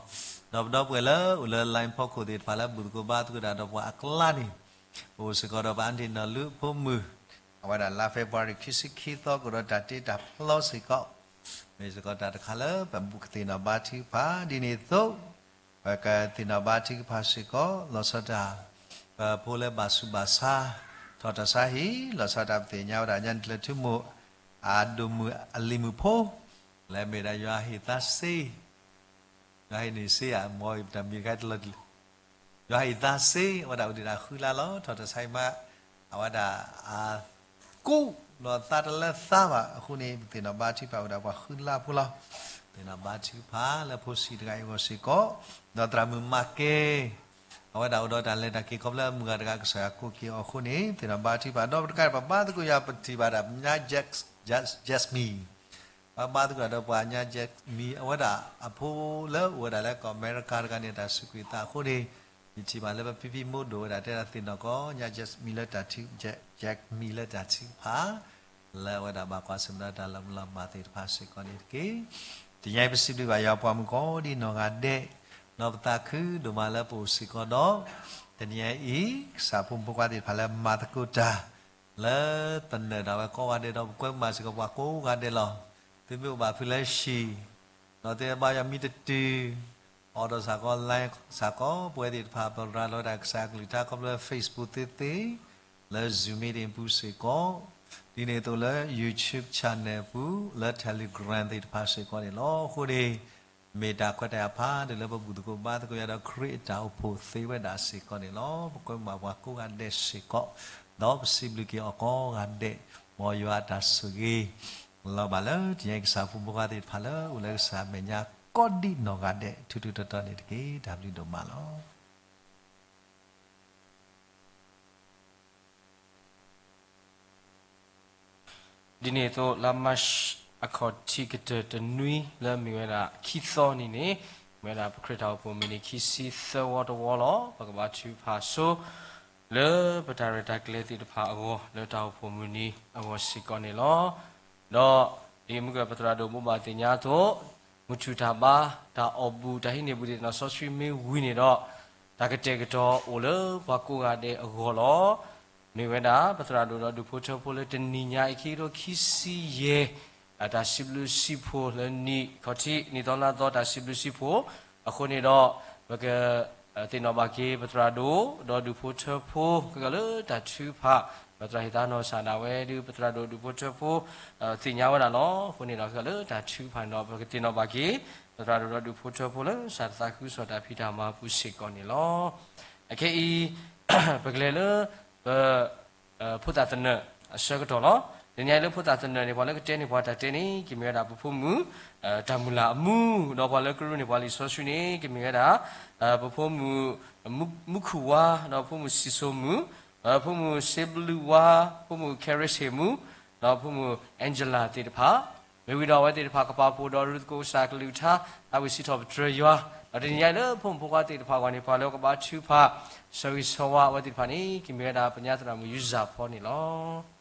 ဒီးပဒီပုၢ်ဝဲၢ်လၢအိၣ်လၢ line ဖီခိၣ်သ့ၣ်တဖၣ်လၢဘူၣ်သကိးဘါသကိးတၢ်ဒီးပှၤအကျါန့ၣ်, ပအိၣ်စ့ၢ်ကီးဒီးပှၤအါတံၢ်နီၢ်လူးအဖိမုၣ်, အဝဲဒၣ်လါ February ခံဆံခံသီ ကအိၣ်ဒီးတၢ်တ့တၢ်ဖျီစ့ၢ်ကီး, မ့ၢ်စ့ၢ်ကီးတၢ်တခါလၢပကသ့ၣ်နီၣ်ဘါထုကဖၣ်ဒ်န့ၣ်အသိး, ပကသ့ၣ်နီၣ်ဘါထုကဖၣ်စ့ၢ်ကီး လီၤဆီဒၣ်တၢ် ပဖိလၢဘၣ်ဆူးဘၣ်ဆါ ထီၣ်တၢ်ဆါဟံၣ်, လီၤဆီဒၣ်တၢ်ပသ့ၣ်ညါဝဲဒၣ် ညါနံၣ်ကျၢၤထူမိၢ် အဒိၣ်မုၣ်အလံၤမုၣ်ဖိ လၢအမ့ၢ်ဒၣ်ယွၤဟ့ၣ်သါစ့, ယွၤဟ့ၣ်န့ၢ်စ့ဧါ, မ်ပတၢ်မံၤခါတလီၤတံၢ်လံ, ယွၤဟ့ၣ်သါစ့ အဝဲဒၣ်အိၣ်ဒံးဒၣ်ဃုလါလီၤ. ထီၣ်တၢ်ဆါဟံၣ်မး အဝဲဒၣ်အကူး ဒီးသါတလၢသါဘၣ်အဃိန့ၣ် ပသ့ၣ်နီၣ်ဘါထုကဖၣ်ဝဲဒၣ်ပှၤဃုလါဖိလီၤ. သ့ၣ်နီၣ်ဘါထုကဖၣ်လၢဖိဆံးတဂၤအံၤအဂီၢ်စ့ၢ်ကီး, ဒီးသရၣ်မုၣ်မၤကဲ အဝဲဒၣ်အိၣ်ဒီးတၢ်လဲၤတၢ်က့ၤခီဖျိလၢအမုၢ်ဂၤတဂၤကစၢ်ယွၤကိးက့ၤအီၤအဃိန့ၣ် သ့ၣ်နီၣ်ဘါထုကဖၣ်, ဒီးပတကးပဘါသကိးယွၤ ပထံၣ်ဘၣ်ဒၣ် Jasmine, ပဘါသကိးဒီးပှၤညါ Jasmine အဝဲဒၣ်အဖိလၢအိၣ်ဝဲဒၣ်လၢကီၢ်အမဲရကၤတဂၤန့ၣ် တၢ်စူးကွံာ်သးအဃိန့ၣ်, ယထံၣ်ဘၣ်လၢပဖံဖံမိၢ်ဒိၣ်ဝဲဒၣ်တဲဒၣ်သ့ၣ်နီၣ်ကီး ညါ Jasmine လၢတၢ်ထု, Jasmine လၢတၢ်ထုကဖၣ် လၢအဝဲဒၣ်ဘၣ်ကွၢ်ဆၢၣ်မဲာ်ဒီးတၢ်လီၤမုၢ်လီၤမၢ်သ့ၣ်တဖၣ်စ့ၢ်ကီးန့ၣ်တက့ၢ်. တနံၤအံၤပစံးဘျုးဘၣ်ယွၤပှၤမုၣ်ကိးဒံနီၢ်ဂၤဒဲး, ဒီးပသးခုဒိၣ်မးလၢပအိၣ်စ့ၢ်ကီးဒီး တနံၤအံၤ ကစၢ်ဖိမုၣ်ဖိခွါသ့ၣ်တဖၣ်လၢမၤသကိးတၢ် လၢသနၢၣ်ဒၣ်ဝဲကိးဂၤဒဲး ဒီးပကွဲမုာ်ဘၣ်စ့ၢ်ကီးပှၤကိးဂၤဒဲးလီၤ. သုမ့ၢ်အိၣ်ဘၣ်ဖဲလဲၣ်ဟံၣ်, ဒီးသုဘါယွၤမံတတုၤ, အိၣ်ဒီးစ့ၢ်ကီး line စ့ၢ်ကီး ပဝဲသ့ၣ်တဖၣ် ပရၤလီၤဝဲဒၣ်ကစၢ်အကလုၢ်ကထါခီဖျိလၢ Facebook သ့သ့, လၢ Zoom meeting ပူၤစ့ၢ်ကီး, ဒ်န့ၣ်အသိးလၢ YouTube channel ပူၤ, လၢ Telegram သ့ၣ်တဖၣ်စ့ၢ်ကီးန့ၣ်လီၤ. အဃိန့ၣ် မ့ၢ်တၢ်ခွဲးတၢ်ယာ်ဖးဒိၣ်လၢပဘူၣ်သကိးဘါသကိးယွၤဒီးခရံာ်အတၢ်အိၣ်ဖှိၣ်သ့ဝဲဒၣ်စ့ၢ်ကီးန့ၣ်လီၤ. ပကွဲမုာ်ဘၣ်ပှၤကိးဂၤဒဲးစ့ၢ်ကီး, ဒီးပစံးဘျုးက့ၤအီၤကိးဂၤဒဲး, မ်ယွၤအတၢ်ဆိၣ်ဂ့ၤ လီၤဘၣ်လၢတနံၤအံၤကစၢ်ဖိမုၣ်ဖိခွါသ့ၣ်တဖၣ်လၢအိၣ်လၢကစၢ်အမဲာ်ညါကိးဒံနီၢ်ဂၤဒဲး ထူထူတီတီန့ၣ်တက့ၢ်. တၢ်ဘျုးဒိၣ်မးလီၤ. ဒ်န့ၣ်အသိး လါမၢ်ၡး အခီၣ်ထံးကတၢၢ်တနွံလၢမ့ၢ်ဝဲဒၣ်ခံသီနံၤန့ၣ်, မ့ၢ်ဝဲဒၣ်ပခရံာ်တၢ်အိၣ်ဖှိၣ်မုၢ်နံၤခံဆံသၢဝီတဝီလီၤ. ပကဘါထုကဖၣ်ဆိ လၢပတၢ်ရဲၣ်တၢ်ကျဲၤသ့ၣ်တဖၣ်အဂီၢ် လၢတၢ်အိၣ်ဖှိၣ်မုၢ်နံၤအဂီၢ်စ့ၢ်ကီးန့ၣ်လီၤ. ဒီးဒ်မုၢ်ကပသရၣ်ဒိၣ်ဘိးဘၣ်သ့ၣ်ညါအသိး, မုၢ်ထူၣ်တၢ်ဘါ, တၢ်အီၣ်ဘူၣ်, တၢ်ဟံးန့ၢ်ဘူၣ်သ့ၣ်နီၣ်စီဆှံမ့ၢ်ဝံၤန့ၣ်ဒီး, တၢ်ကတဲာ်ကတီၤအိၣ်လၢပှၤကိးဂၤဒဲးအဂီၢ်လီၤ. မ့ၢ်ဝဲဒၣ် ပသရၣ်ဒိၣ်ဒီးဒူၣ်ဖိထၢဖိလၢတနံၤညါအံၤ ခံကထိခံဆံယဲၢ် တၢ်စံးဘျုးစံးဖှိၣ်လၢနံၣ်ခီၣ်ထံး နံၣ်သီလါသီတၢ်စံးဘျုးစံးဖှိၣ်, အဃိန့ၣ်ဒီး ပက သ့ၣ်နီၣ်ဘၣ်က့ၤပသရၣ်ဒိၣ် ဒီးဒူၣ်ဖိထၢဖိ ခဲကလၢတၢ်ထုကဖၣ်, ပသရၣ်ဟ့ၣ်သါနီၢ်ကစၢ်ဒၣ်ဝဲဒုး ပသရၣ်ဒိၣ်ဒူၣ်ဖိထၢဖိ သ့ၣ်ညါဝဲဒၣ်လီၤ. အဃိန့ၣ်ဒီး ခဲကလၢတၢ်ထုကဖၣ်န့ၣ်ဒီး ပကသ့ၣ်နီၣ်ဘၣ်က့ၤ ပသရၣ်ဒိၣ်ဒီးဒူၣ်ဖိထၢဖိလၢ ကစၢ်တသးခုကစီၣ်တၢ်ဖံးတၢ်မၤပူၤစ့ၢ်ကီးန့ၣ်လီၤ. အခဲအံၤ ပကလဲၤလၢ ပ ဖိသၣ်သနၢၣ်အဆၢကတီၢ်လီၤ. တနံၤအံၤလၢဖိသၣ်သနၢၣ်န့ၣ် ပှၤလၢကတဲန့ၢ်ပှၤတၢ်တဲန့ၣ် ကမ့ၢ်ဝဲဒၣ်ပဖိမုၣ် တၢ်မုၢ်လၢ်အမူ, ဒီးပှၤလၢကရူၢ်န့ၢ်ပှၤလံာ်စီဆှံန့ၣ် ကမ့ၢ်ဝဲဒၣ် ပဖိမုၣ် မူခိၣ်ဝါ, ဒီးဖိမုၣ်စံၣ်စိၤမုၣ်, ဖိမုၣ်စ့ဘျုးဝါ, ဖိမုၣ် Cherish ဟ့ၣ်မူ, ဒီးဖိမုၣ် Angela သ့ၣ်တဖၣ်, မ့ၢ်ဝံၤဒီးအဝဲသ့ၣ်တဖၣ်ကပာ်ဖှိၣ်ဒီးရူၢ်သကိးကစၢ်ကလုၢ်ကထါ သးဝံၣ်စံးထီၣ်ပတြၢၤယွၤ, ဒီးတနံၤညါအံၤလၢဖိမုၣ်ဖိခွါသ့ၣ်တဖၣ်အဂီၢ်န့ၣ် ပှၤလၢကဘါထုကဖၣ် ဆၢဂ့ၤဆၢဝါအဝဲသ့ၣ်တဖၣ်န့ၣ် ကမ့ၢ်ဝဲဒၣ်ပညါသရၣ်မုၣ်ယူစၢ်ဖီန့ၣ်လီၤ.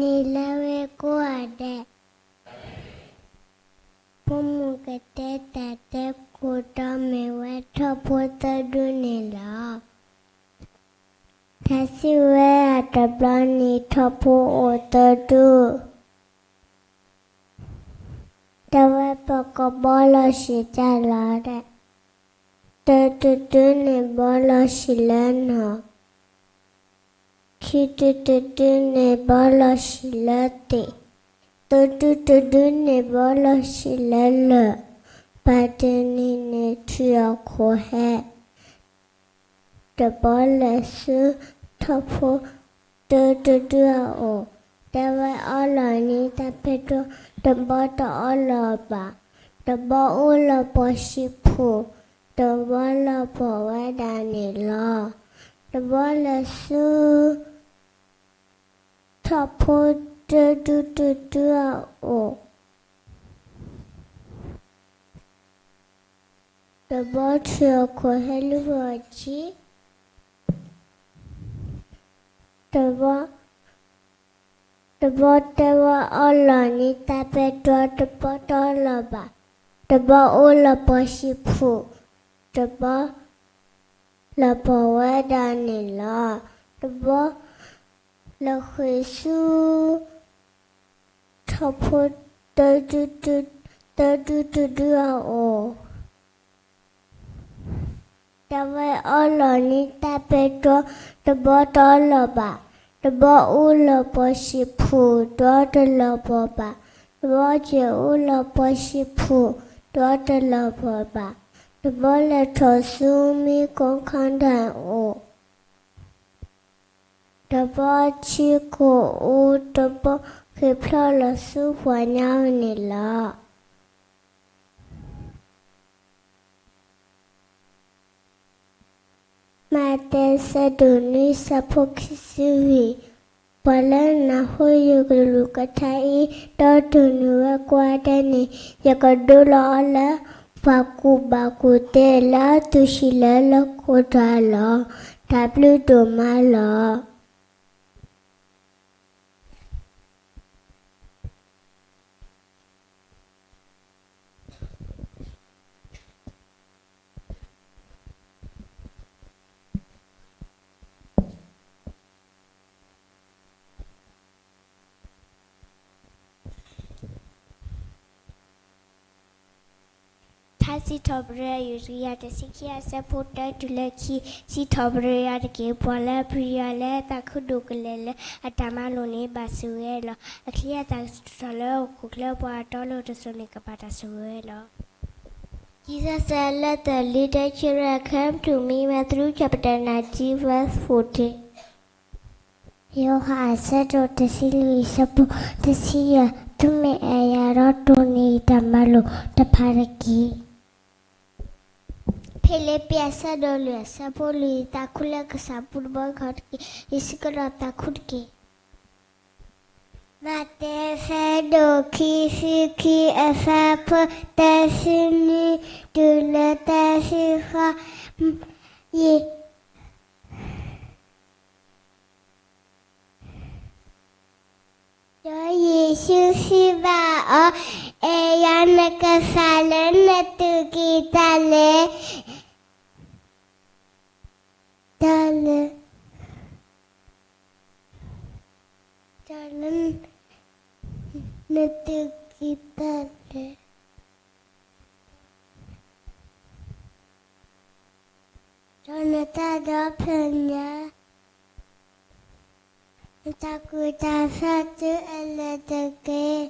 နံၤလၢဝဲကိးဂၤဒဲး, ဖိမုၣ်ကတဲတၢ်တဲခိၣ်တီမ့ၢ်ဝဲထီၣ်ဖိသၢဒူန့ၣ်လီၤ. တၢ်စံးဝဲအတဘျီန့ၣ် ထီၣ်ဖိအိၣ်သၢဒု, တဝဲပကဘီလီၤဆံးတၢ်လီၤဒဲး, တၢဒုတဒုန့ၣ်ဘီလီၤဆံးလၢနီၢ်, ခံဒုတဒုန့ၣ်ဘီလီၤဆံးလၢသ့ၣ်, သၢဒုတဒုန့ၣ်ဘီလီၤဆံးလၢလၢၢ်, ပာ်တနံၤန့ၣ်ထံၣ်အီၤခိၣ်ဟဲ တဘီလဲၤဆူထီၣ်ဖိတၢဒုတဒုအအိၣ်, တဲဝဲအီလီၤန့ၢ်တၢ်ပဲတြီ, တဘီတအီလီၤဘၣ်, တဘီအိၣ်လၢပှီၢ်ဆံးဖှိၣ်, တဘီလၢပှီၢ်ဝဲဒၣ်န့ၣ်လီၤ. တဘီလဲၤဆူ ထီၣ်ဖိတၢဒုတဒုအအိၣ်, တဘီထံၣ်အီၤခိၣ်ဟဲလၢပှီၢ်ဆံး, တဘီတဲဝဲအီလီၤန့ၢ်တၢ်ပဲတြီ, တဘီတအီလီၤဘၣ်, တဘီအိၣ်လၢပှီၢ်ဆံးဖှိၣ်, တဘီ လၢပှီၢ်ဝဲဒၣ်န့ၣ်လီၤ. တဘီလဲၤဃ့ၢ်ဆူ ထီၣ်ဖိတၢဒုတဒုအအိၣ်, တဲဝဲအီလီၤန့ၢ်တၢ်ပဲတြီ, တဘီတအီလီၤဘၣ်, တဘီအိၣ်လၢပှီၢ်ဆံးဖှိၣ်, တဘီတလီၤပှီၢ်ဘၣ်, တဘီစဲၤအိၣ်လၢပှီၢ်ဆံးဖှိၣ်, တဘီတလီၤပှီၢ်ဘၣ်, တဘီလဲၤထီၣ်ဆူမံကီၢ်ခါဒၣ်အအိၣ်, တဘီထံခိၣ်အူ, တဘီဃ့ၢ်ဖျိးလီၤဆူပှၤညီန့ၣ်လီၤ. မးသဲ ဆၢဒိၣ်နွံ ဆၢဖိခံဆံလွံၢ်, ပှၤလၢနၢ်ဟူယကလုၢ်ကထါအံၤ, ဒီးဒိးန့ၢ်ဝဲကိးဂၤဒဲးန့ၣ်, ယကဒိလီၤအီၤလၢ ပှၤကူၣ်ဘၣ်ကူၣ်သ့ လၢအသူၣ်ဆံးလၢလၢၢ်ခိၣ်တၢ်လီၤ. တၢ်ဘျုးဒိၣ်မးလီၤ. ထါစံးထီၣ်ပတြၢၤ ယူးတကယၤတဆံခံ အဆၢဖိတၢတုၤလၢခံ, စံးထီၣ်ပတြၢၤယွၤတက့ၢ်. ပှၤလၢအပျံၤယွၤလၢသးခုဒိၣ်ကလဲာ်လၢအတၢ်မၤလိာ်န့ၣ် ဘၣ်ဆိၣ်ဂ့ၤလီၤ. အချံအသၣ်ကထီၣ်လၢဟီၣ်ခိၣ်ချၢ ပှၤအတီအလိၤတစိၤန့ၣ် ကဘၣ်တၢ်ဆိၣ်ဂ့ၤဝဲလီၤ. Jesus said, "Let the little children come to me," Matthew chapter nineteen, verse fourteen. ယိၤဟၣ်အဆၢဒိၣ်တဆံလွံၢ် အဆၢဖိတဆံယဲၢ်, သုမ့ၢ်အဲၣ်ယၤဒီး တိၢ်န့ၢ်ယတၢ်မၤလိာ်တဖၣ်တက့ၢ်. ဖံလံးပံး အဆၢဒိၣ်လွံၢ် အဆၢဖိလွံၢ်, သးခုလၢကစၢ်အပူၤတဘျီဃီတက့ၢ်. ယ့ၣ်ၡူးကဒီးသးခုတက့ၢ်. မးသဲ အဆၢဒိၣ်ခံဆံခံ အဆၢဖိသၢဆံနွံ တုၤလၢသၢဆံဃိး, ယ့ၣ် ဒီးယ့ၣ်ၡူးစံးဘၣ်အီၤ, အဲၣ်ယၤနကစၢ်လၢနသုးက့ၤတၢ်လဲၣ်, တၢ်လၢ တၢ်လၢ နသုးက့ၤတၢ်လဲၣ်, ဒီးနတၢ်ဒီဖျၢၣ်ညါ, နတၢ်ကူၣ်တၢ်ဆးသုအဲၣ်လၢာ်တက့ၢ်.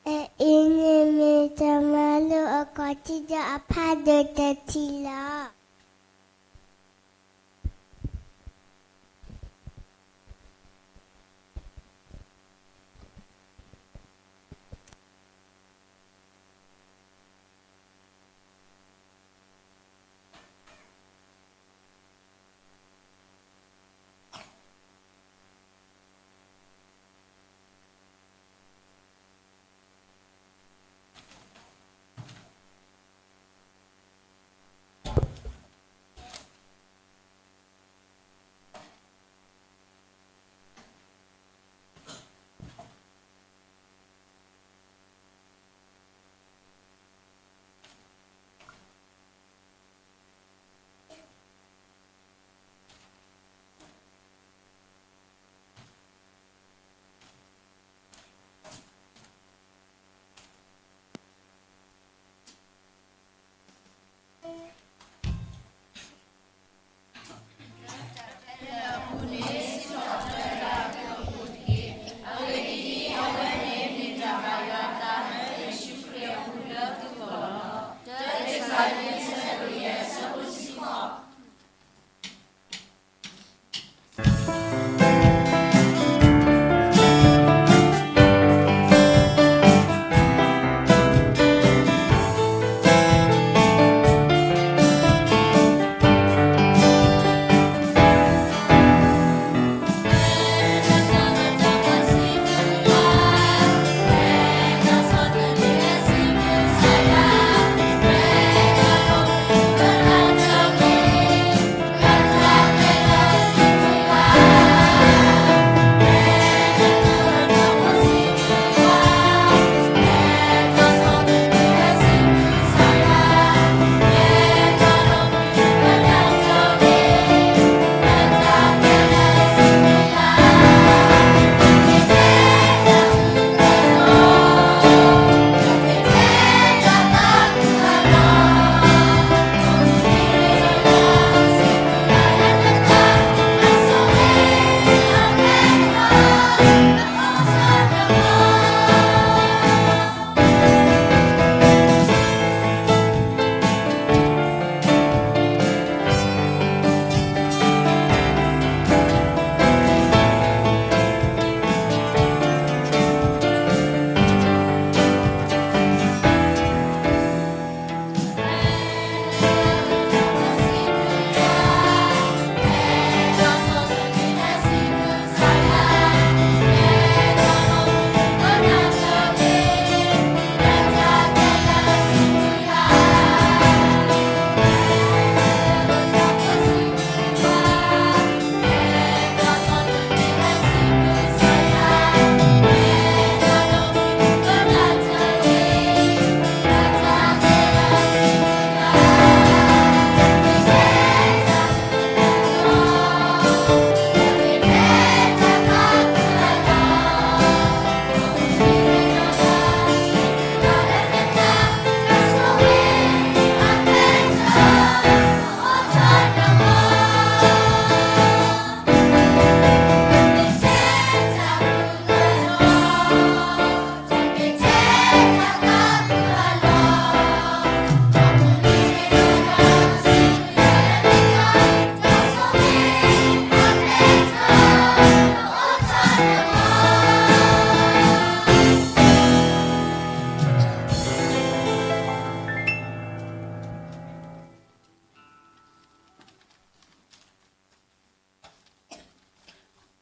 အအံၤန့ၣ်မ့ၢ်တၢ်မၤလိာ်အကီၢ်ထံးဒီးအဖးဒိၣ်တထံၣ်လီၤ.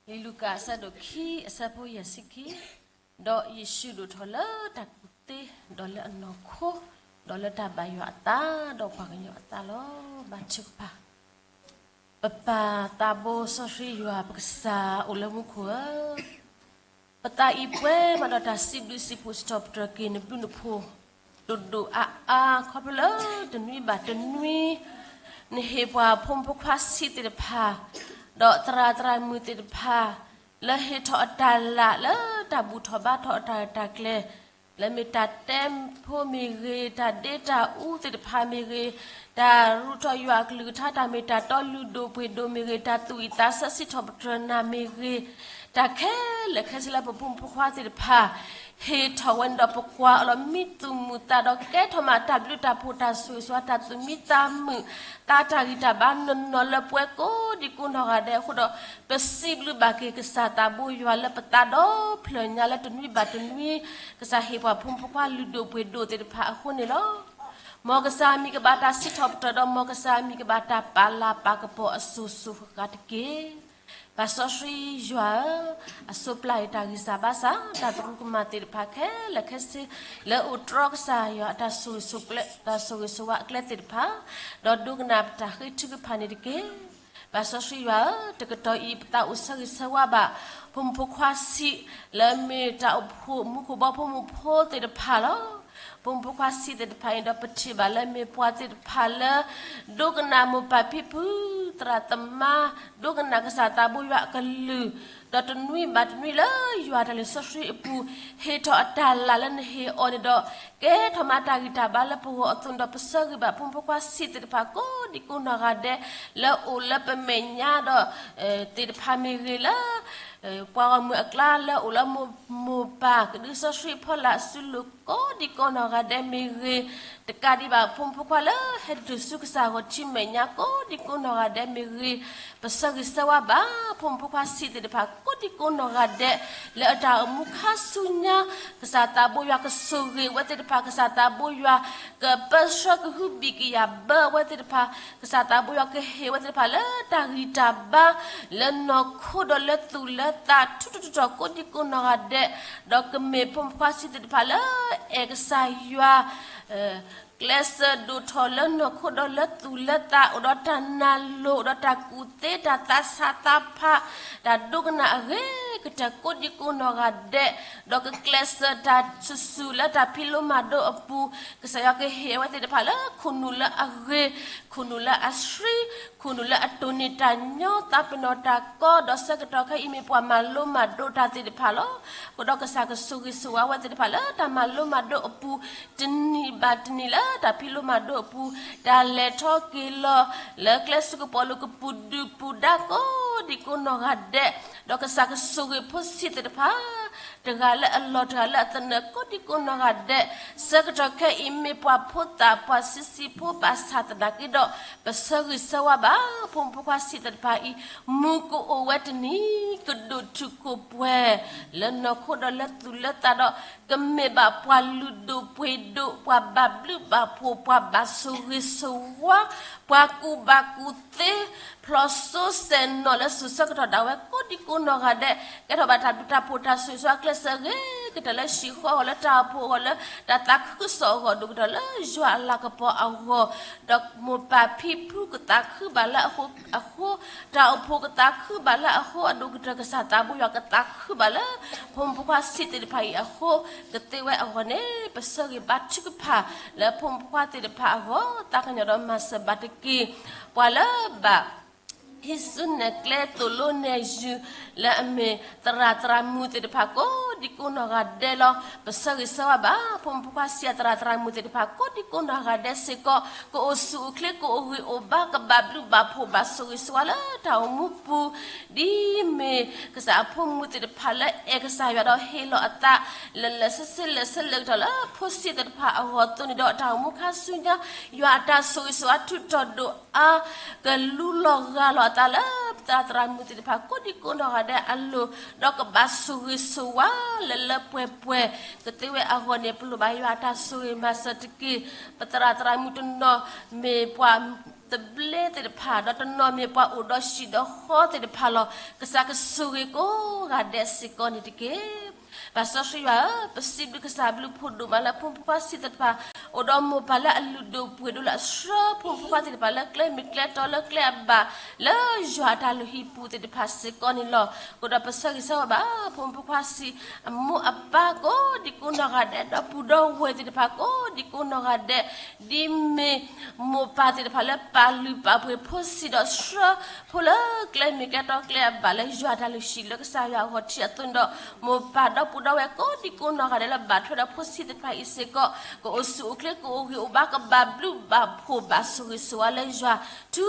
လံာ်လူၤကၣ်အဆၢဒိၣ်ခံ အဆၢဖိယဲၢ်ဆံခံ, ဒီးယ့ၣ်ၡူးဒိၣ်ထီၣ်လၢတၢ်ကူၣ်သ့, ဒီးလၢအနီၢ်ခိ, ဒီးလၢတၢ်ဘၣ်ယွၤအသး, ဒီးပှၤကညီအသးလီၤ. ဘါထုကဖၣ်. ပပၢ်သးဘိစီဆှံယွၤပကစၢ်အိၣ်လၢမူခိၣ်ဧၢ, ပသးအံၤပှဲၤမးဒီးတၢ်စံးဘျုးစံးဖှိၣ်စံးထီၣ်ပတြၢၤက့ၤနဘျုးနဖှိၣ် ဒိၣ်ဒိၣ်အါအါ ခီဖျိလၢတနွံဘၣ်တနွံ နဟ့ၣ်ပှၤဖိမုၣ်ဖိခွါဆံးသ့ၣ်တဖၣ်, ဒီးသရၣ်သရၣ်မုၣ်သ့ၣ်တဖၣ် လၢဟ့ၣ်ထီၣ်အတၢ်လၢ်လၢတၢ်ဘူၣ်ထီၣ်ဘါထီၣ်အတၢ်ရဲၣ်တၢ်ကျဲၤ, လၢမ့ၢ်တၢ်တဲဖိမ့ၢ်ဂ့ၤ, တၢ်ဒ့တၢ်အူသ့ၣ်တဖၣ်မ့ၢ်ဂ့ၤ, တၢ်ရူးထီၣ်ယွၤအကလုၢ်ကထါ တၢ်မ့ၢ်တၢ်တီလုၢ်ဒိၣ်ပှ့ၤဒိၣ်မ့ၢ်ဂ့ၤ, တၢ်သူၣ်ဝံၣ်သးဆၢစံးထီၣ်ပတြၢၤနၤမ့ၢ်ဂ့ၤ, တၢ်ခဲလၢာ်ခဲဆ့လၢပဖိမုၣ်ဖိခွါသ့ၣ်တဖၣ် ဟ့ၣ်ထီၣ်ဝဲန့ၣ်ဒီး ပကွၢ်အီၤလီၤမံသူၣ်မုာ်သးဒီး ကဲထီၣ်မးတၢ်ဘျုးတၢ်ဖှိၣ်တၢ်ဆိၣ်ဂ့ၤဆိၣ်ဝါ တၢ်သူၣ်မံသးမုာ် သးတၢ်ဂံၢ်တၢ်ဘါနီၢ်နီၢ်လၢပှဲၤကိးဒံကိးနီၢ်ဂၤဒဲးအဃိဒီး ပစံးဘျုးဘၣ်က့ၤကစၢ်သးဘိယွၤလၢပသးဒီဖျၢၣ်ညါလၢတနွံဘၣ်တနွံ ကစၢ်ဟ့ၣ်ပှၤဖိမုၣ်ဖိခွါလုၢ်ဒိၣ်ပှ့ၤဒိၣ်သ့ၣ်တဖၣ်အဃိန့ၣ်လီၤ. မ်ကစၢ်အမံၤကဘၣ်တၢ်စံးထီၣ်ပတြၢၤဒီး မ်ကစၢ်အမံၤကဘၣ်တၢ်ပာ်လၤပာ်ကပီၤအစိၤစိၤဃၣ်ဃၣ်တက့ၢ်. ပၢ်စီဆှံယွၤဧၢ, အစိပျၢ်အံၤတၢ်ဂံၢ်စၢ်ဘါစၢ် တၢ်သရူးကမၣ်သ့ၣ်တဖၣ်ခဲလၢာ်ခဲဆ့ လၢအိၣ်တြီကစၢ်ယွၤအတၢ်ဆိၣ်ဂ့ၤဆိၣ်ဝါအကျဲသ့ၣ်တဖၣ်, ဒီးဒိကနၣ်ပတၢ်ဃ့ထုကဖၣ်န့ၣ်တက့ၢ်. ပၢ်စီဆှံယွၤဧၢ, တကတီၢ်အံၤ ပသးအိၣ်ဆၢဂ့ၤဆၢဝါဘၣ် ဖိမုၣ်ဖိခွါဆံး လၢမ့ၢ်တၢ်အိၣ်ဖှိၣ်မူခိၣ်ဘီဖိမုၣ်ဖိသ့ၣ်တဖၣ်လီၤ. ဖိမုၣ်ဖိခွါဆံးသ့ၣ်တဖၣ်အံၤဒီး ပထံၣ်ဘၣ်လၢမ့ၢ်ပှၤသ့ၣ်တဖၣ်လၢ ဒိကနၣ်မိၢ်ပၢ်ဖံဖု သရၣ်သမါ ဒိကနၣ်ကစၢ်သးဘိယွၤအကလုၢ်, ဒီးတနွံဘၣ်တနွံလၢယွၤတၢ်လုၢ်စီဆှံအပူၤ ဟ့ၣ်ထီၣ်အတၢ်လၢ်လၢနဟ့ၣ်အီၤန့ၣ်ဒီး ကဲထီၣ်မးတၢ်ဂံၢ်တၢ်ဘါလၢပဂီၢ်အသိးန့ၣ်ဒီး ပဆၢဂ့ၤဘၣ်ဖိမုၣ်ဖိခွါဆံးသ့ၣ်တဖၣ်ကိးဒံကိးနီၢ်ဂၤဒဲး လၢအိၣ်လၢပမဲာ်ညါဒီး သ့ၣ်တဖၣ်မ့ၢ်ဂ့ၤလၢ ပှၤဂီၢ်မုၢ်အကျါလၢအိၣ်လၢမိၢ်ပၢ်ကဒုစီဆှံဖီလာ်အစုလိၤကိးဒံကိးနီၢ်ဂၤဒဲးမ့ၢ်ဂ့ၤ, တကးဒံးဘၣ်ဖိမုၣ်ဖိခွါလၢဟဲတုၤဆူကစၢ်ဂီၤထံမဲာ်ညါကိးဒံကိးနီၢ်ဂၤဒဲးမ့ၢ်ဂ့ၤ, ပဆၢဂ့ၤဆၢဝါဘၣ် ဖိမုၣ်ဖိခွါဆံးသ့ၣ်တဖၣ်ကိးဒံကိးနီၢ်ဂၤဒဲး လၢအတၢ်အိၣ်မူခါဆူညါ ကစၢ်သးဘိယွၤကဆိၣ်ဂ့ၤဝဲသ့ၣ်တဖၣ်, ကစၢ်သးဘိယွၤ ကပၢဆှၢကဟုဘံၣ်ကယာ်ဘၢဝဲသ့ၣ်တဖၣ်, ကစၢ်သးဘိယွၤကဟ့ၣ်ဝဲသ့ၣ်တဖၣ်လၢတၢ်ဂံၢ်တၢ်ဘါ လၢနီၢ်ခိဒီးလၢသူၣ်လၢသး ထူးထူးတီၤတီၤကိးဒံကိးနီၢ်ဂၤဒဲး, ဒီးကမ့ၢ်ဖိမုၣ်ဖိခွါဆံးသ့ၣ်တဖၣ်လၢအဲၣ်ကစၢ်ယွၤ ကျဲးစၢးဒိၣ်ထီၣ်လၢနီၢ်ခိဒီးလၢသူၣ်လၢသး အိၣ်ဒီးတၢ်နၢ်လိၤ အိၣ်ဒီးတၢ်ကူၣ်သ့ တၢ်သးဆးသးဖး တၢ်ဒိကနၣ်အဂ့ၤကတၢၢ်ကိးဒံကိးနီၢ်ဂၤဒဲး, ဒီးကကျဲးစၢးတၢ်ဆူၣ်ဆူၣ်လၢတၢ်ဖံးလိမၤဒိးအပူၤ, ကစၢ်ယွၤကဟ့ၣ်အဝဲသ့ၣ်တဖၣ်လၢခိၣ်နူာ်လၢအဂ့ၤ, ခိၣ်နူာ်လၢအဆှံ, ခိၣ်နူာ်လၢအတိၢ်နီၣ်တၢ်ညီ သးပ့ၤနီၣ်တၢ်ကီ, ဒီးဆၢကတီၢ်ခဲအံၤမ့ၢ်ပှၤမၤလိမၤဒိးတၢ်သ့ၣ်တဖၣ်လီၤ. အဃိဒီးကစၢ်ကဆိၣ်ဂ့ၤဆိၣ်ဝါဝဲသ့ၣ်တဖၣ်လၢတၢ်မၤလိမၤဒိးအပူၤ, တနံၤဘၣ်တနံၤလၢတၢ်ဖံးလိမၤဒိးအပူၤ, တၢ်လဲၤထီၣ်က့ၤလီၤ လၢကျဲစူးကပီၤလိၤကပူၤဒုးပူၤဒါကိးဒံကိးနီၢ်ဂၤဒဲး, ဒီးကစၢ်ကဆိၣ်ဂ့ၤဖိဆံးသ့ၣ်တဖၣ် တဂၤလၢအလီၢ်တဂၤလၢအသနၢၣ်ကိးဒံကိးနီၢ်ဂၤဒဲး, ဆၢကတီၢ်ခဲအံၤမ့ၢ်ပှၤဖိသၣ်ပှၤဆံးဆံးဖိဘၣ်ဆၣ်သနာ်က့ဒီး, ပဆၢဂ့ၤဆၢဝါဘၣ် ဖိမုၣ်ဖိခွါဆံးသ့ၣ်တဖၣ်အံၤ, မုၢ်ကအိၣ်ဝဲတနံၤ ကဒိၣ်ထူၣ်ကိၢ်ပှဲၤ လၢနီၢ်ခိဒီးလၢသူၣ်လၢသးဒီး, ကမ့ၢ်ဘၣ်ပှၤလုၢ်ဒိၣ်ပှ့ၤဒိၣ် ပှၤဘၣ်ဘျုးဘၣ်ဖှိၣ် ပှၤဘၣ်ဆိၣ်ဂ့ၤဆိၣ်ဝါ ပှၤကူၣ်ဘၣ်ကူၣ်သ့ ဖျိစိစဲးနီၣ်လၢစိၤဆၢကတီၢ်ဒၣ်ဝဲကိးဒံကိးနီၢ်ဂၤဒဲး, ကဲထီၣ်ဘၣ်တၢ်ဘျုးတၢ်ဖှိၣ်တၢ်ဆိၣ်ဂ့ၤဆိၣ်ဝါကျဲးစၢးဂ့ၤကတၢၢ်လၢဟံၣ်ဃီအဂီၢ် လၢတၢ်အိၣ်ဖှိၣ်အဂီၢ် လၢတၢ်သးခုကစီၣ်အဂီၢ် ဒိၣ်ကတၢၢ်လၢယွၤအလၤကပီၤအဂီၢ်, ဒီးမိၢ်ပၢ်ဖံဖုကသးခုဘၣ်လၢအဃိ, တၢ်အိၣ်ဖှိၣ်ကသးခုဘၣ်လၢအဃိအဒိၣ်ကတၢၢ် ကစၢ်သးဘိယွၤကသးခုဘၣ်လၢ ဖိမုၣ်ဖိခွါဆံးသ့ၣ်တဖၣ်အံၤအဃိ, ကသ့ဝဲအဂီၢ်န့ၣ် ပဆၢဂ့ၤဘါထုကဖၣ် လၢဖိမုၣ်ဖိခွါသ့ၣ်တဖၣ်အဂီၢ် သးကညီၤဒီးမၤစၢၤဘၣ်တက့ၢ်. ပှၤလၢဘၣ် ဟံးစုနဲၣ်ကျဲသိၣ်လိနဲၣ်ယုၤ လၢအမ့ၢ်သရၣ်သရၣ်မုၣ်သ့ၣ်တဖၣ်ကိးဒံကိးနီၢ်ဂၤဒဲးလီၤ. ပဆၢဂ့ၤဆၢဝါဘၣ် ဖိမုၣ်ဖိခွါဆံးအသရၣ်သရၣ်မုၣ်သ့ၣ်တဖၣ်ကိးဒံကိးနီၢ်ဂၤဒဲးစ့ၢ်ကီး, ကအိၣ်ဆူၣ်အိၣ်ချ့ ကအိၣ်ဂံၢ်အိၣ်ဘါ ကဘၣ်ဘျုးဘၣ်ဖှိၣ်ဘၣ်ဆိၣ်ဂ့ၤဆိၣ်ဝါလၢတၢ်အိၣ်မူပူၤ, ဒ်မ့ၢ်ကစၢ်အဖိမုၣ်သ့ၣ်တဖၣ်လၢအဲၣ်ကစၢ်ယွၤဒီးဟ့ၣ်လီၤအသး လၢာ်လၢာ်ဆ့ဆ့လၢာ်ဆ့လၢာ်ကတၢၢ်လၢဖိဆံးသ့ၣ်တဖၣ်အဂီၢ်အသိးန့ၣ်ဒီး တၢ်အိၣ်မူခါဆူညါ ယွၤအတၢ်ဆိၣ်ဂ့ၤဆိၣ်ဝါထူးတီၤဒိၣ်အါ ကလူလီၤဂၢ်လီၤအသးလၢပသရၣ်သရၣ်မုၣ်သ့ၣ်တဖၣ်ကိးဒံကိးနီၢ်ဂၤဒဲးအလိၤ, ဒီးကဘၣ်ဆိၣ်ဂ့ၤဆိၣ်ဝါလၢလၢပှဲၤပှဲၤ ကသ့ဝဲအဂီၢ်န့ၣ် ပလိၣ်ဘၣ်ယွၤအတၢ်ဆိၣ်ဂ့ၤမၤစၢၤတက့ၢ်. ပသရၣ်သရၣ်မုၣ်တနီၤမ့ၢ်ပှၤ သဘျ့သ့ၣ်တဖၣ် ဒီးတနီၤမ့ၢ်ပှၤအိၣ်ဒီးဟံၣ်ဒီးဃီသ့ၣ်တဖၣ်လီၤ. ကစၢ်ကဆိၣ်ဂ့ၤကိးဂၤဒဲးစ့ၢ်ကီးန့ၣ်တက့ၢ်. ပၢ်စီဆှံယွၤဧၢ, ပစံးဘျုးကစၢ်ဘျုးဖှိၣ်ဒိၣ်မးလၢဖိမုၣ်ဖိခွါဆံးသ့ၣ်တဖၣ် အိၣ်ဒီးမိၢ်ပၢ်လၢအလုၢ်ဒိၣ်ပှ့ၤဒိၣ်လၢအဆှၢဖိမုၣ်ဖိခွါသ့ၣ်တဖၣ်လၢကျဲမ့ၢ်ကျဲတီလၢကျဲအဘၣ် လၢယွၤအတၢ်လုၢ်ဟံၣ်ပူၤသ့ၣ်တဖၣ်စ့ၢ်ကီးန့ၣ်လီၤ. ကဒီးပဆၢဂ့ၤဆၢဝါဘၣ် ဖိမုၣ်ဖိခွါဆံး အမိၢ်အပၢ်ကိးဒံကိးနီၢ်ဂၤဒဲး ဒီပုၢ်ဒီဝဲၢ်သ့ၣ်တဖၣ်ကိးဒံကိးနီၢ်ဂၤဒဲး ဒ်မ့ၢ်မိၢ်ပၢ်သ့ၣ်တဖၣ်လၢပာ်လုၢ်ပာ်ပှ့ၤဖိဆံးဒီးဆှၢဖိလၢကျဲမ့ၢ်ကျဲတီကျဲအဘၣ်လၢယွၤတၢ်လုၢ်ဟံၣ်လၢကစၢ်ယွၤအဂီၢ်ထံးအသိးန့ၣ်ဒီး မိၢ်ပၢ်ဒီပုၢ်ဒီဝဲၢ်ကိးဒံကိးနီၢ်ဂၤဒဲးလၢဘၣ်ထွဲဒီးဖိဆံးသ့ၣ်တဖၣ်အံၤစ့ၢ်ကီး ကအိၣ်ဆူၣ်အိၣ်ချ့ကအိၣ်ဂံၢ်အိၣ်ဘါကဘၣ်ဘျုးဘၣ်ဖှိၣ်ဘၣ်ဆိၣ်ဂ့ၤဆိၣ်ဝါလၢယွၤ ထူ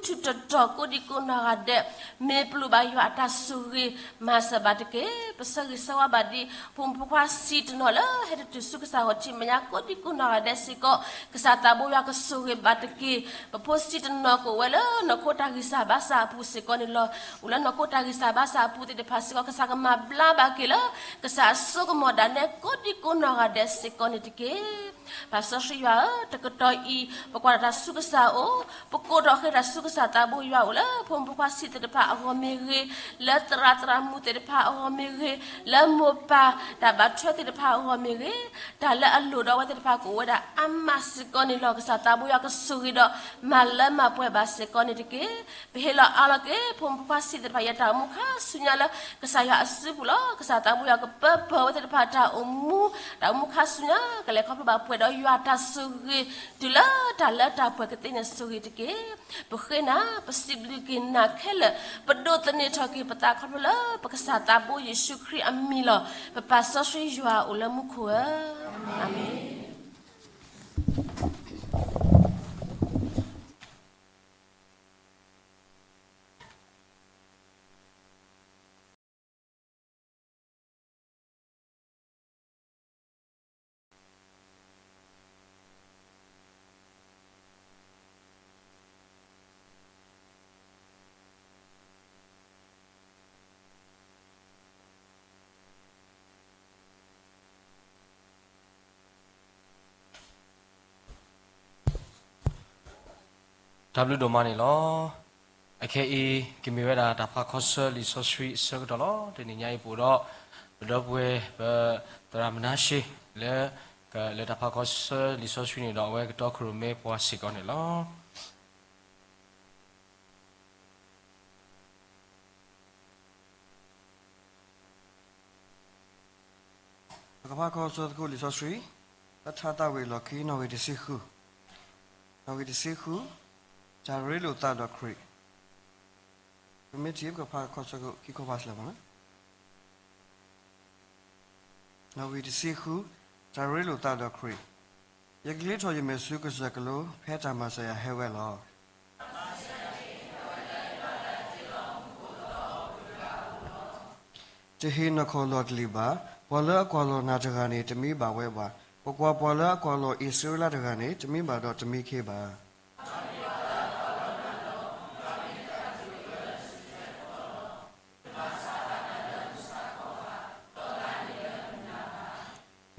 ထူတီတီကိးဒံကိးနီၢ်ဂၤဒဲး မ့ၢ်ပလိၣ်ဘၣ်ယွၤအတၢ်ဆိၣ်ဂ့ၤ မၤစၢၤဘၣ်တက့ၢ်. ပဆၢဂ့ၤဆၢဝါဘၣ်ဒ် ဖိမုၣ်ဖိခွါဆံးတနီၤလၢဟဲတတုၤဆူကစၢ်ဂီၢ်ထံးမဲာ်ညါကိးဒံကိးနီၢ်ဂၤဒဲးစ့ၢ်ကီး ကစၢ်သးဘိယွၤကဆိၣ်ဂ့ၤဘၣ်တက့ၢ်. ပဖိဆံးတနီၤကအိၣ်ဝဲလၢနီၢ်ခိတၢ်ဂံၢ်စၢ်ဘါစၢ်အပူၤစ့ၢ်ကီးန့ၣ်လီၤ. အိၣ်လၢနီၢ်ခိတၢ်ဂံၢ်စၢ်ဘါစၢ်အပူၤသ့ၣ်တဖၣ်စ့ၢ်ကီး ကစၢ်ကမၤဘျါဘၣ်က့ၤလၢ ကစၢ်အစိကမီၤဒၣ်နဲကိးဒံကိးနီၢ်ဂၤဒဲးစ့ၢ်ကီးန့ၣ်တက့ၢ်. ပၢ်စီဆှံယွၤဧၢ, တကတီၢ်အံၤ ပကွၢ်တၢ်ဆူကစၢ်အအိၣ်, ပကိးထီၣ်ဃ့တၢ်ဆူကစၢ်သးဘိယွၤအအိၣ်လၢဖိမုၣ်ဖိခွါဆံးသ့ၣ်တဖၣ်အဂီၢ်မ့ၢ်ဂ့ၤ, လၢသရၣ်သရၣ်မုၣ်သ့ၣ်တဖၣ်အဂီၢ်မ့ၢ်ဂ့ၤ, လၢမိၢ်ပၢ်တၢ်ဘၣ်ထွဲသ့ၣ်တဖၣ်အဂီၢ်မ့ၢ်ဂ့ၤ, တၢ်လၢအလိၣ်ဒီးအဝဲသ့ၣ်တဖၣ်ကအိၣ်ဝဲဒၣ်အါမးစ့ၢ်ကီးန့ၣ်လီၤ. ကစၢ်သးဘိယွၤကဆိၣ်ဂ့ၤဒီး မၤလၢမၤပှဲၤဘၣ်စ့ၢ်ကီးန့ၣ်တက့ၢ်. ပဟ့ၣ်လီၤအါလီၤက့ၤ ဖိမုၣ်ဖိခွါဆံးသ့ၣ်တဖၣ် ယတၢ်အိၣ်မူခါဆူညါလၢ ကစၢ်ယွၤအစုပူၤလီၤ. ကစၢ်သးဘိယွၤကပၢပၢၢ်ဝဲသ့ၣ်တဖၣ်တၢ်အိၣ်မူ, တၢ်အိၣ်မူခါဆူညါ ကလဲၤခီဖျိဘၣ်ပှဲၤဒီးယွၤတၢ်ဆိၣ်ဂ့ၤ, တုၤလၢတၢ်လၢတၢ်ပှဲၤကသ့န့ၣ်ဆိၣ်ဂ့ၤတက့ၢ်. ပဃ့နၤ, ပစံးဘျုးက့ၤနၤခဲလၢာ်, ပဒိးသန့ၤထီၣ်က့ၤပသးခီဖျိလၢ ပကစၢ်သးဘိယ့ၣ်ၡူးခရံာ်အမံၤလီၤ. ပပၢ်စီဆှံယွၤအိၣ်လၢမူခိၣ်ဧၢ, အၤမ့ၣ်. တၢ်ဘျုးဒိၣ်မးန့ၣ်လီၤ. အခဲအံၤ ကမ့ၢ်ဝဲဒၣ်တၢ်ဖးခီဆၢလံာ်စီဆှံအဆၢကတီၢ်လီၤ. တနံၤညါအံၤပအိၣ်ဒီး ပဒီပုၢ်ဝဲၢ် ပသရၣ်မနါရှ့ လၢ လၢတၢ်ဖးခီဆၢလံာ်စီဆှံန့ၣ်ဒီး အဝဲကတီခိၣ်ရိၣ်မဲပှၤစ့ၢ်ကီးန့ၣ်လီၤ. ပကဖးခီဆၢသကိးလံာ်စီဆှံ, လၢထါသးဝံၣ်အလီၢ်ခံ နီၣ်ဂံၢ်တဆံဃု, နီၣ်ဂံၢ်တဆံဃု, တၢ်ရ့လိာ်သးဒီးခရံာ်, ပမ့ၢ်ထံၣ် ပကဖးခီဆၢခံခီဖးစၢၤမးလီၤ. နီၣ်ဂံၢ်တဆံဃု, တၢ်ရ့လိာ်သးဒီးခရံာ်, ယကဂ့ၤထီၣ်ယမဲာ်ဆူကစၢၢ်ကလိ ဖဲတၢ်မၤစၢၤယၤဟဲဝဲလီၤ. တဟ့ၣ်နီၢ်ခိလီၢ်တလံၤဘၣ်, ပှၤလၢအကွၢ်လီၤနၤတဂၤန့ၣ် တမံဘၣ်ဝဲဘၣ်. ပကွၢ်ပှၤလၢအကွၢ်လီၤအံၣ်စရ့လးတဂၤန့ၣ် တမံဘၣ်ဒီးတမံခ့ဘၣ်.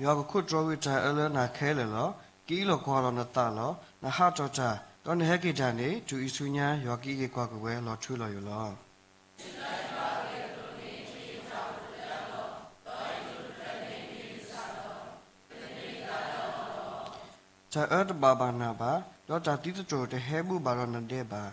ယွၤကခိးတြီကွံာ်တၢ်အၢလၢနၤခဲလၢာ်လီၤ. ကအံးလီၤကွၢ်လီၤနသးလီၤ. နဟးထီၣ်တၢ်, ဒီးနဟဲက့ၤတၢ်န့ၣ် တုၤအံၤဆူညါ ယွၤကအံးက့ၤကွၢ်က့ၤဝဲလီၤထူလီၤယိာ်လီၤ. တၢ်အၢတဘၣ်ဘၣ်နၤဘၣ်, ဒီးတၢ်သံသတြိာ်တဟဲဘူၣ်ဘၣ်ဒီးနဒဲဘၣ်.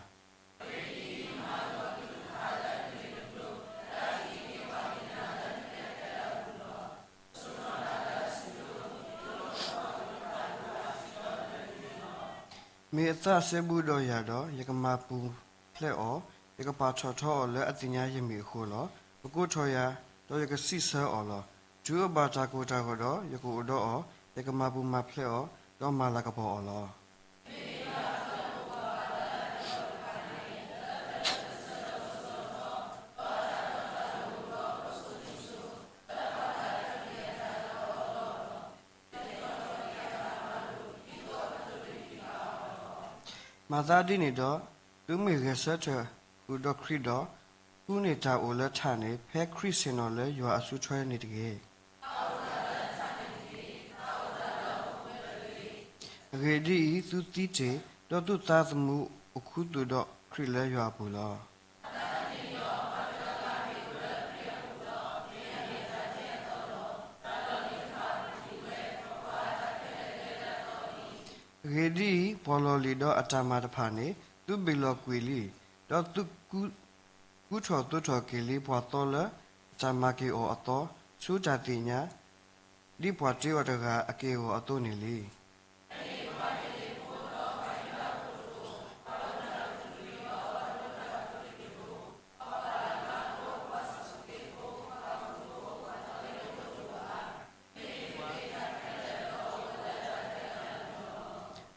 မ့ၢ်အသးစဲဘူးဒီးယၤဒီး, ယကမၤပူၤဖျဲးအီၤ, ယကပာ်ထီၣ်ထီအီၤလၢအသ့ၣ်ညါယမံၤအဃိလီၤ. ကကိးထီၣ်ယၤ, ဒီးယကစံးဆၢအီၤလီၤ. တုၤအဘၣ်တၢ်ကိၢ်တၢ်ဂီၤဒီး, ယကအိၣ်ဒီးအီၤ, ယကမၤပူၤမၤဖျဲးအီၤ, ဒီးမၤလၤကပီၤအီၤလီၤ. မၤသးဒ်န့ၣ်ဒီး, သုမ့ၢ်ဂဲၤဆၢထၢၣ်ဃုာ်ဒီးခရံာ်ဒီး, ဃုန့ၢ်တၢ်အိၣ်လၢထးန့ၣ်, ဖဲခရံာ်ဆ့ၣ်နီၤလၢယွၤအစုထွဲန့ၣ်တဂ့ၤ. အဂ့ၢ်ဒ်အံၤ, သုသံတ့ၢ်, ဒီးသုသးသမူ အိၣ်ခူသူၣ်ဒီးခရံာ်လၢယွၤအပူၤလီၤ. အဂ့ၢ်ဒ်အံၤ, ပှၤလီၢ်လံၤဒီးအတၢ်မၤတဖၣ်န့ၣ် သုဘ့ၣ်လီၤကွံာ်လံ, ဒီးသု ကူထီၣ်သိးထီၣ်က့ၤလံပှၤသီလၢ အတၢ်မၤက့ၤအီၤအသီ, ဆူတၢ်သ့ၣ်ညါ ဒ်ပှၤတ့အီၤတဂၤအက့ၢ်အဂီၤအသိးန့ၣ်လံ.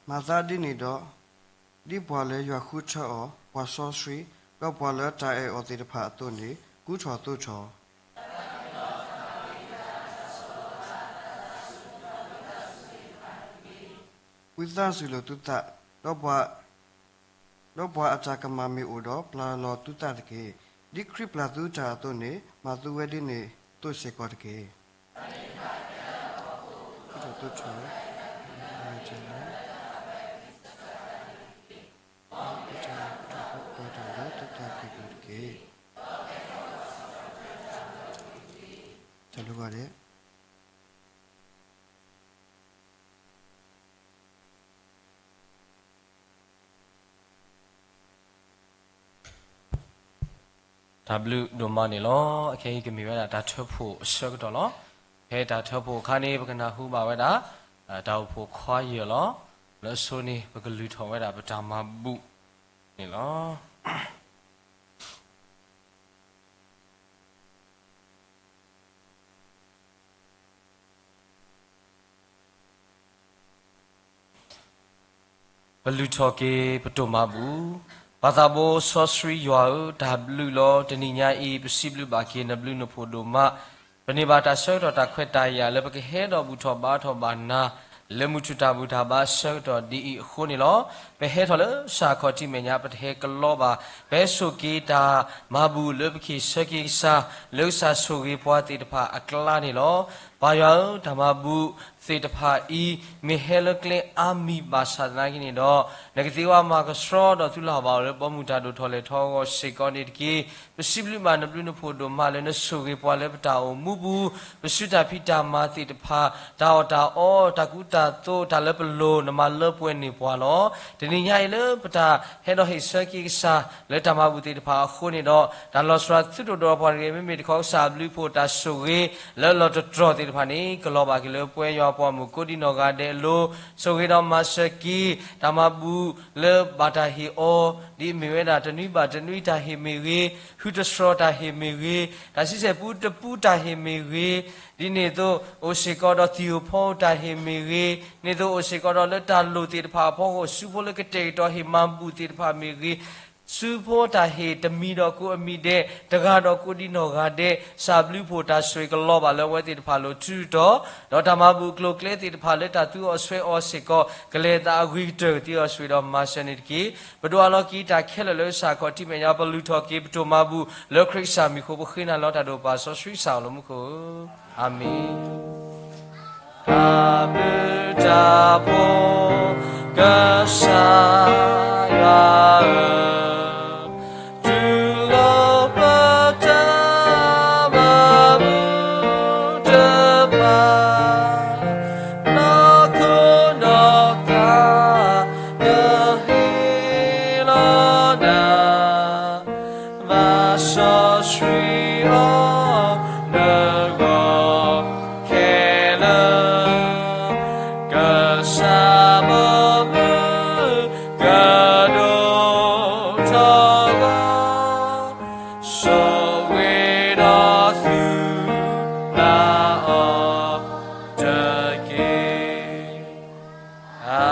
မၤသးဒ်န့ၣ်ဒီး, ဒ်ပှၤလၢယွၤဃုထၢအီၤ, ပှၤစီဆှံ, ဒီးပှၤလၢတၢ်အဲၣ်အီၤသ့ၣ်တဖၣ်အသိးန့ၣ် ကူထီၣ်သိးထီၣ် ဝံသးစူၤလိာ်သုသး, ဒီးပှၤအတၢ်ကမၣ်မ့ၢ်အိၣ်ဒီး ပျၢ်လီၤသုသးတက့ၢ်. ဒ်ခရံာ်ပျၢ်သုတၢ်အသိးန့ၣ် မၤသုဝဲဒ်န့ၣ်အသိးစ့ၢ်ကီးတက့ၢ်. တၢ်ဘျုးဒိၣ်မးန့ၣ်လီၤ. အခဲအံၤကမ့ၢ်ဝဲဒၣ်တၢ်ထၢဖှိၣ်အဆၢကတီၢ်လီၤ. ဖဲတၢ်ထၢဖှိၣ်အခါန့ၣ် ပကနၢ်ဟူဘၣ်ဝဲဒၣ် တၢ်အိၣ်ဖှိၣ်ခွါယဲၢ်လီၤ. လၢအဆိန့ၣ် ပကလုၢ်ထီၣ်ဝဲဒၣ်ပတၢ်မၤဘူၣ်န့ၣ်လီၤ. ပလုၢ်ထီၣ်က့ၤပတိၢ်မၤဘူၣ်. ပၢ်သးဘိစီဆှံယွၤဧၢ, တၢ်ဘျုးလီၤ. တနံၤညါအံၤ ပစံးဘျုးဘၣ်က့ၤနဘျုးနဖှိၣ်ဒိၣ်မး. ပန့ၢ်ဘၣ်တၢ်ဆၢကတီၢ်တၢ်ခွဲးတၢ်ယာ်လၢပကဟဲဒီးဘူၣ်ထီၣ်ဘါထီၣ်ဘၣ်နၤ လၢမုၢ်ထူၣ်တၢ်ဘူၣ်တၢ်ဘါဆၢကတီၢ်ဒ်အံၤအဃိန့ၣ်လီၤ. ပဟဲထီၣ်လၢစၢ်ခီၣ်ထံးမဲာ်ညါ ပတဟဲကလီဘၣ်. ပဟဲဆိၣ်က့ၤတၢ်မၤဘူၣ်လၢပက့ၤဆၢက့ၤကစၢ် လၢကစၢ်ဆိၣ်ဂ့ၤပှၤသ့ၣ်တဖၣ်အကျါန့ၣ်လီၤ. ပၢ်ယွၤဧၢ, တၢ်မၤဘူၣ်သ့ၣ်တဖၣ်အံၤ မ့ၢ်ဟဲလၢကျဲအါမံၤဘၣ်ဆၣ်သနာ်က့န့ၣ်ဒီး နကသ့ဝဲမၤကဆှီဒီးသူၣ်လီၤဘၣ်အီၤလၢဘီမုၢ်တၢ်ဒိၣ်ထီၣ်လဲၢ်ထီၣ်အဂီၢ်စ့ၢ်ကီးန့ၣ်တက့ၢ်. ပစံးဘျုးဘၣ်နဘျုးနဖှိၣ်ဒိၣ်မးလၢနဆိၣ်ဂ့ၤပှၤလၢပတၢ်အိၣ်မူပူၤ, ပစုတၢ်ဖံးတၢ်မၤသ့ၣ်တဖၣ်, တၢ်အီၣ်တၢ်အီ, တၢ်ကူတၢ်သိး, တၢ်လၢပလိၤ နမၤလၢပှဲၤန့ၢ်ပှၤလီၤ. တနံၤညါအံၤလၢပတၢ်ဟဲဒီးဟ့ၣ်ဆၢက့ၤကစၢ် လၢတၢ်မၤဘူၣ်သ့ၣ်တဖၣ်အဃိန့ၣ်ဒီး တၢ်လီၤစှၤသုတအိၣ်ဒီးပှၤတဂ့ၤ, မ့မ့ၢ်တခီကစၢ်အဘျုးအဖှိၣ်တၢ်ဆိၣ်ဂ့ၤ လၢလီၤတတြီၢ်သ့ၣ်တဖၣ်န့ၣ် ကလီၤဘၣ်က့ၤလၢပဝဲယွၤပှၤမုၣ်ကိးဒံနီၢ်ဂၤဒဲးအလိၤ, ဆိၣ်ဂ့ၤဒီးမၤစၢၤက့ၤ တၢ်မၤဘူၣ်လၢဘၣ်တၢ်ဟ့ၣ်အီၤ, ဒ်အမ့ၢ်ဝဲဒၣ်တနွံဘၣ်တနွံတၢ်ဟ့ၣ်မ့ၢ်ဂ့ၤ, ဟုတစှီၤတၢ်ဟ့ၣ်မ့ၢ်ဂ့ၤ, တၢ်ဆံဆဲၣ်ပူတပူတၢ်ဟ့ၣ်မ့ၢ်ဂ့ၤ, ဒ်န့ၣ်အသိးအိၣ်စ့ၢ်ကီးဒီးသံၣ်ဧိၤဖီဧိၤတၢ်ဟ့ၣ်မ့ၢ်ဂ့ၤ, န့ၣ်အသိးအိၣ်စ့ၢ်ကီးဒီးလၢတၢ်လိၣ်သ့ၣ်တဖၣ်အဖီခိၣ် စုဖိလၢကတဲာ်ကတီၤဟ့ၣ်မၤဘူၣ်သ့ၣ်တဖၣ်မ့ၢ်ဂ့ၤ, စုဖိတၢ်ဟ့ၣ်တမံၤဒီးကိးအမံၤဒဲး, တဂၤဒီးကိးဒံနီၢ်ဂၤဒဲး, ကစၢ်အဘျုးအဖှိၣ်တၢ်ဆိၣ်ဂ့ၤကလီၤဘၣ်လၢအဝဲသ့ၣ်တဖၣ်အလိၤတုၤတီၤ, ဒီးတၢ်မၤဘူၣ်အကျိၤအကျဲသ့ၣ်တဖၣ်လၢတၢ်သူအီၤဆွဲအီၤစ့ၢ်ကီး ကလဲၤအသးအဂ့ၤကတၢၢ်ကသ့အီၤဆိၣ်ဂ့ၤဒီးမၤစၢၤန့ၣ်တက့ၢ်. ပဒိးအးလီၤက့ၤတၢ်ခဲလၢာ်လၢကစၢ်ခီၣ်ထံးမဲာ်ညါ ပလုၢ်ထီၣ်က့ၤပတိၢ်မၤဘူၣ်လၢခရံာ်ကစၢ်မံၤအဃိ ပဃ့နၤလီၤတၢ်ဒိၣ်ပၢ်စီဆှံကစၢ်အိၣ်လၢမူခိၣ်ဧၢ, အၤမ့ၣ်. တၢ်ဘျုးတၢ်ဖှိၣ်ကစၢ်ယွၤဧၢ, တူၢ်လိာ်ပတၢ်မၤဘူၣ်တဖၣ်, နီၢ်ခိနီၢ်သး ကဟ့ၣ်လီၤနၤ, ဘၣ်စီဆှံအီၤနဂီၢ်ခဲလၢာ်, ကစၢ်ဘီမုၢ်ကဒိၣ်ထီၣ်ဂီၤ, ဆိၣ်ဂ့ၤဒီးသူၣ်လၢအီၤတက့ၢ်. အၤမ့ၣ်.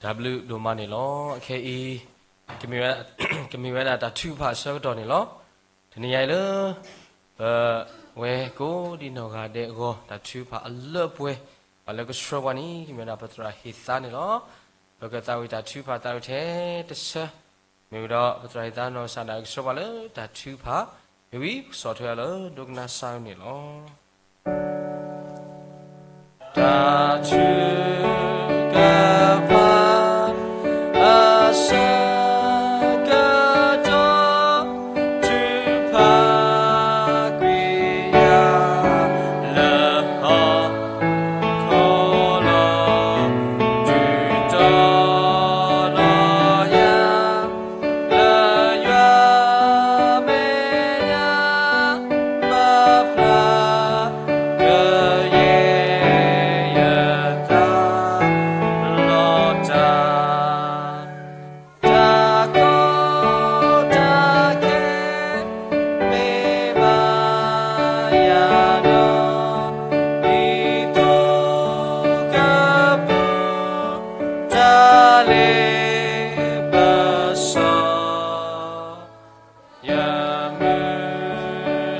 တၢ်ဘျုးဒိၣ်မးန့ၣ်လီၤ. အခဲအံၤ ကမ့ၢ်ဝဲဒၣ်တၢ်ထုကဖၣ်အဆၢကတီၢ်န့ၣ်လီၤ. တနံၤညါအံၤလၢ ပဝဲကိးဒံနီၢ်ဂၤဒဲးအဂီၢ် တၢ်ထုကဖၣ်အလၢအပှဲၤ ဘၣ်လၢကဆှၢပှၤန့ၣ် ကမ့ၢ်ဝဲဒၣ်ပသရၣ်ဟ့ၣ်သါန့ၣ်လီၤ. ပကသးဝံၣ်တၢ်ထုကဖၣ်သးဝံၣ်ထဲတဆၢ မ့ၢ်ဝံၤဒီး ပသရၣ်ဟ့ၣ်သါနီၢ်ကစၢ်ဒၣ်ကဆှၢပှၤလၢတၢ်ထုကဖၣ် မ့ၢ်ဝံၤ ကဆီၣ်ထွဲအီၤလၢဒိကနၣ်စၢ်န့ၣ်လီၤ. တၢ်ထုကဖၣ် အဆၢကတီၢ် ထုကဖၣ်ကွံာ်ယၤ လၢဟီၣ်ခိၣ်လီၤ. တုၤတီလီၤယၤ လၢယွၤမဲာ်ညါ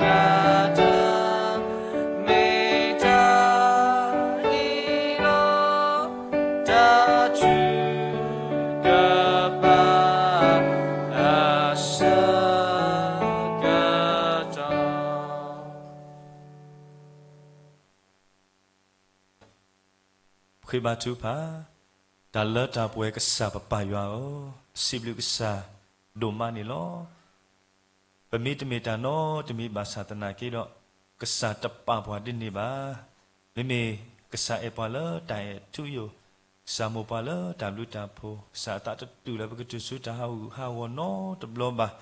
တၢ်တမ့ၢ်တၢ်အံၤလီၤ, တၢ်ထုကဖၣ်အဆၢကတီၢ် ပဃ့ဘါထုကဖၣ်. တၢ်လၢတၢ်ပှဲၤကစၢ်ပပၢ်ယွၤဧၢ, ပစံးဘျုးကစၢ်ဒိၣ်မးန့ၣ်လီၤ. ပမ့တမ့ၢ်တၢ်နီတမံၤဘၣ်ဆၣ်သနာ်က့ဒီး, ကစၢ်တပာ်ပှၤဒ်န့ၣ်ဘၣ်. မ့မ့ၢ်ကစၢ်အဲၣ်ပှၤလၢတၢ်အဲၣ်ထူယိာ်, ကစၢ်မိၣ်ပှၤလၢတၢ်ဘျုးတၢ်ဖှိၣ်, ကစၢ်အသးတတူၢ်လၢပကတုၤဆူတၢ်ဟးဂူာ်ဟးဂီၤနီတဘျီဘၣ်.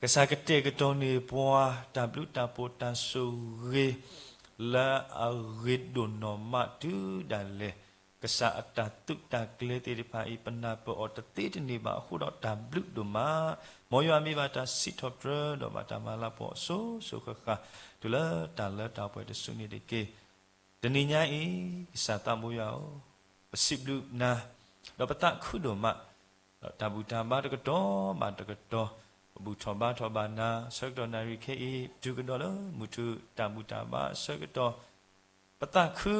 ကစၢ်ကတဲာ်ကတီၤန့ၢ်ပှၤ တၢ်ဘျုးတၢ်ဖှိၣ်တၢ်ဆိၣ်ဂ့ၤ လၢအဂ့ၤဒိၣ်နီၢ်မးတုၤဒၣ်လဲာ်, ကစၢ်အတၢ်သုးတၢ်ကျဲၤသ့ၣ်တဖၣ်အံၤ ပနၢ်ပၢၢ်အီၤတသ့တန့ၢ်ဘၣ်အဃိဒီးတၢ်ဘျုးဒိၣ်မး, မ်ယွၤမ့ၢ်ဘၣ်တၢ်စံးထီၣ်ပတြၢၤ ဒီးဘၣ်တၢ်မၤလၤကပီၤအစိၤစိၤဃၣ်ဃၣ် တုၤလၢတၢ်လၢတၢ်ပှဲၤတစုန့ၣ်တက့ၢ်. တနံၤညါအံၤ, ကစၢ်သးဘိယွၤဧၢ, ပစံးဘျုးနၤ, ဒီးပသးခုဒိၣ်မး, ဒီးတၢ်ဘူၣ်တၢ်ဘါတကတီၢ်ဘၣ်တကတီၢ်, ပဘူၣ်ထီၣ်ဘါထီၣ်ဘၣ်နၤ ဆၢကတီၢ်နၣ်ရံၣ်ခဲအံၤ ပတုၤကဒီးလၢမုၢ်ထူၣ်တၢ်ဘူၣ်တၢ်ဘါအဆၢကတီၢ်, ပသးခု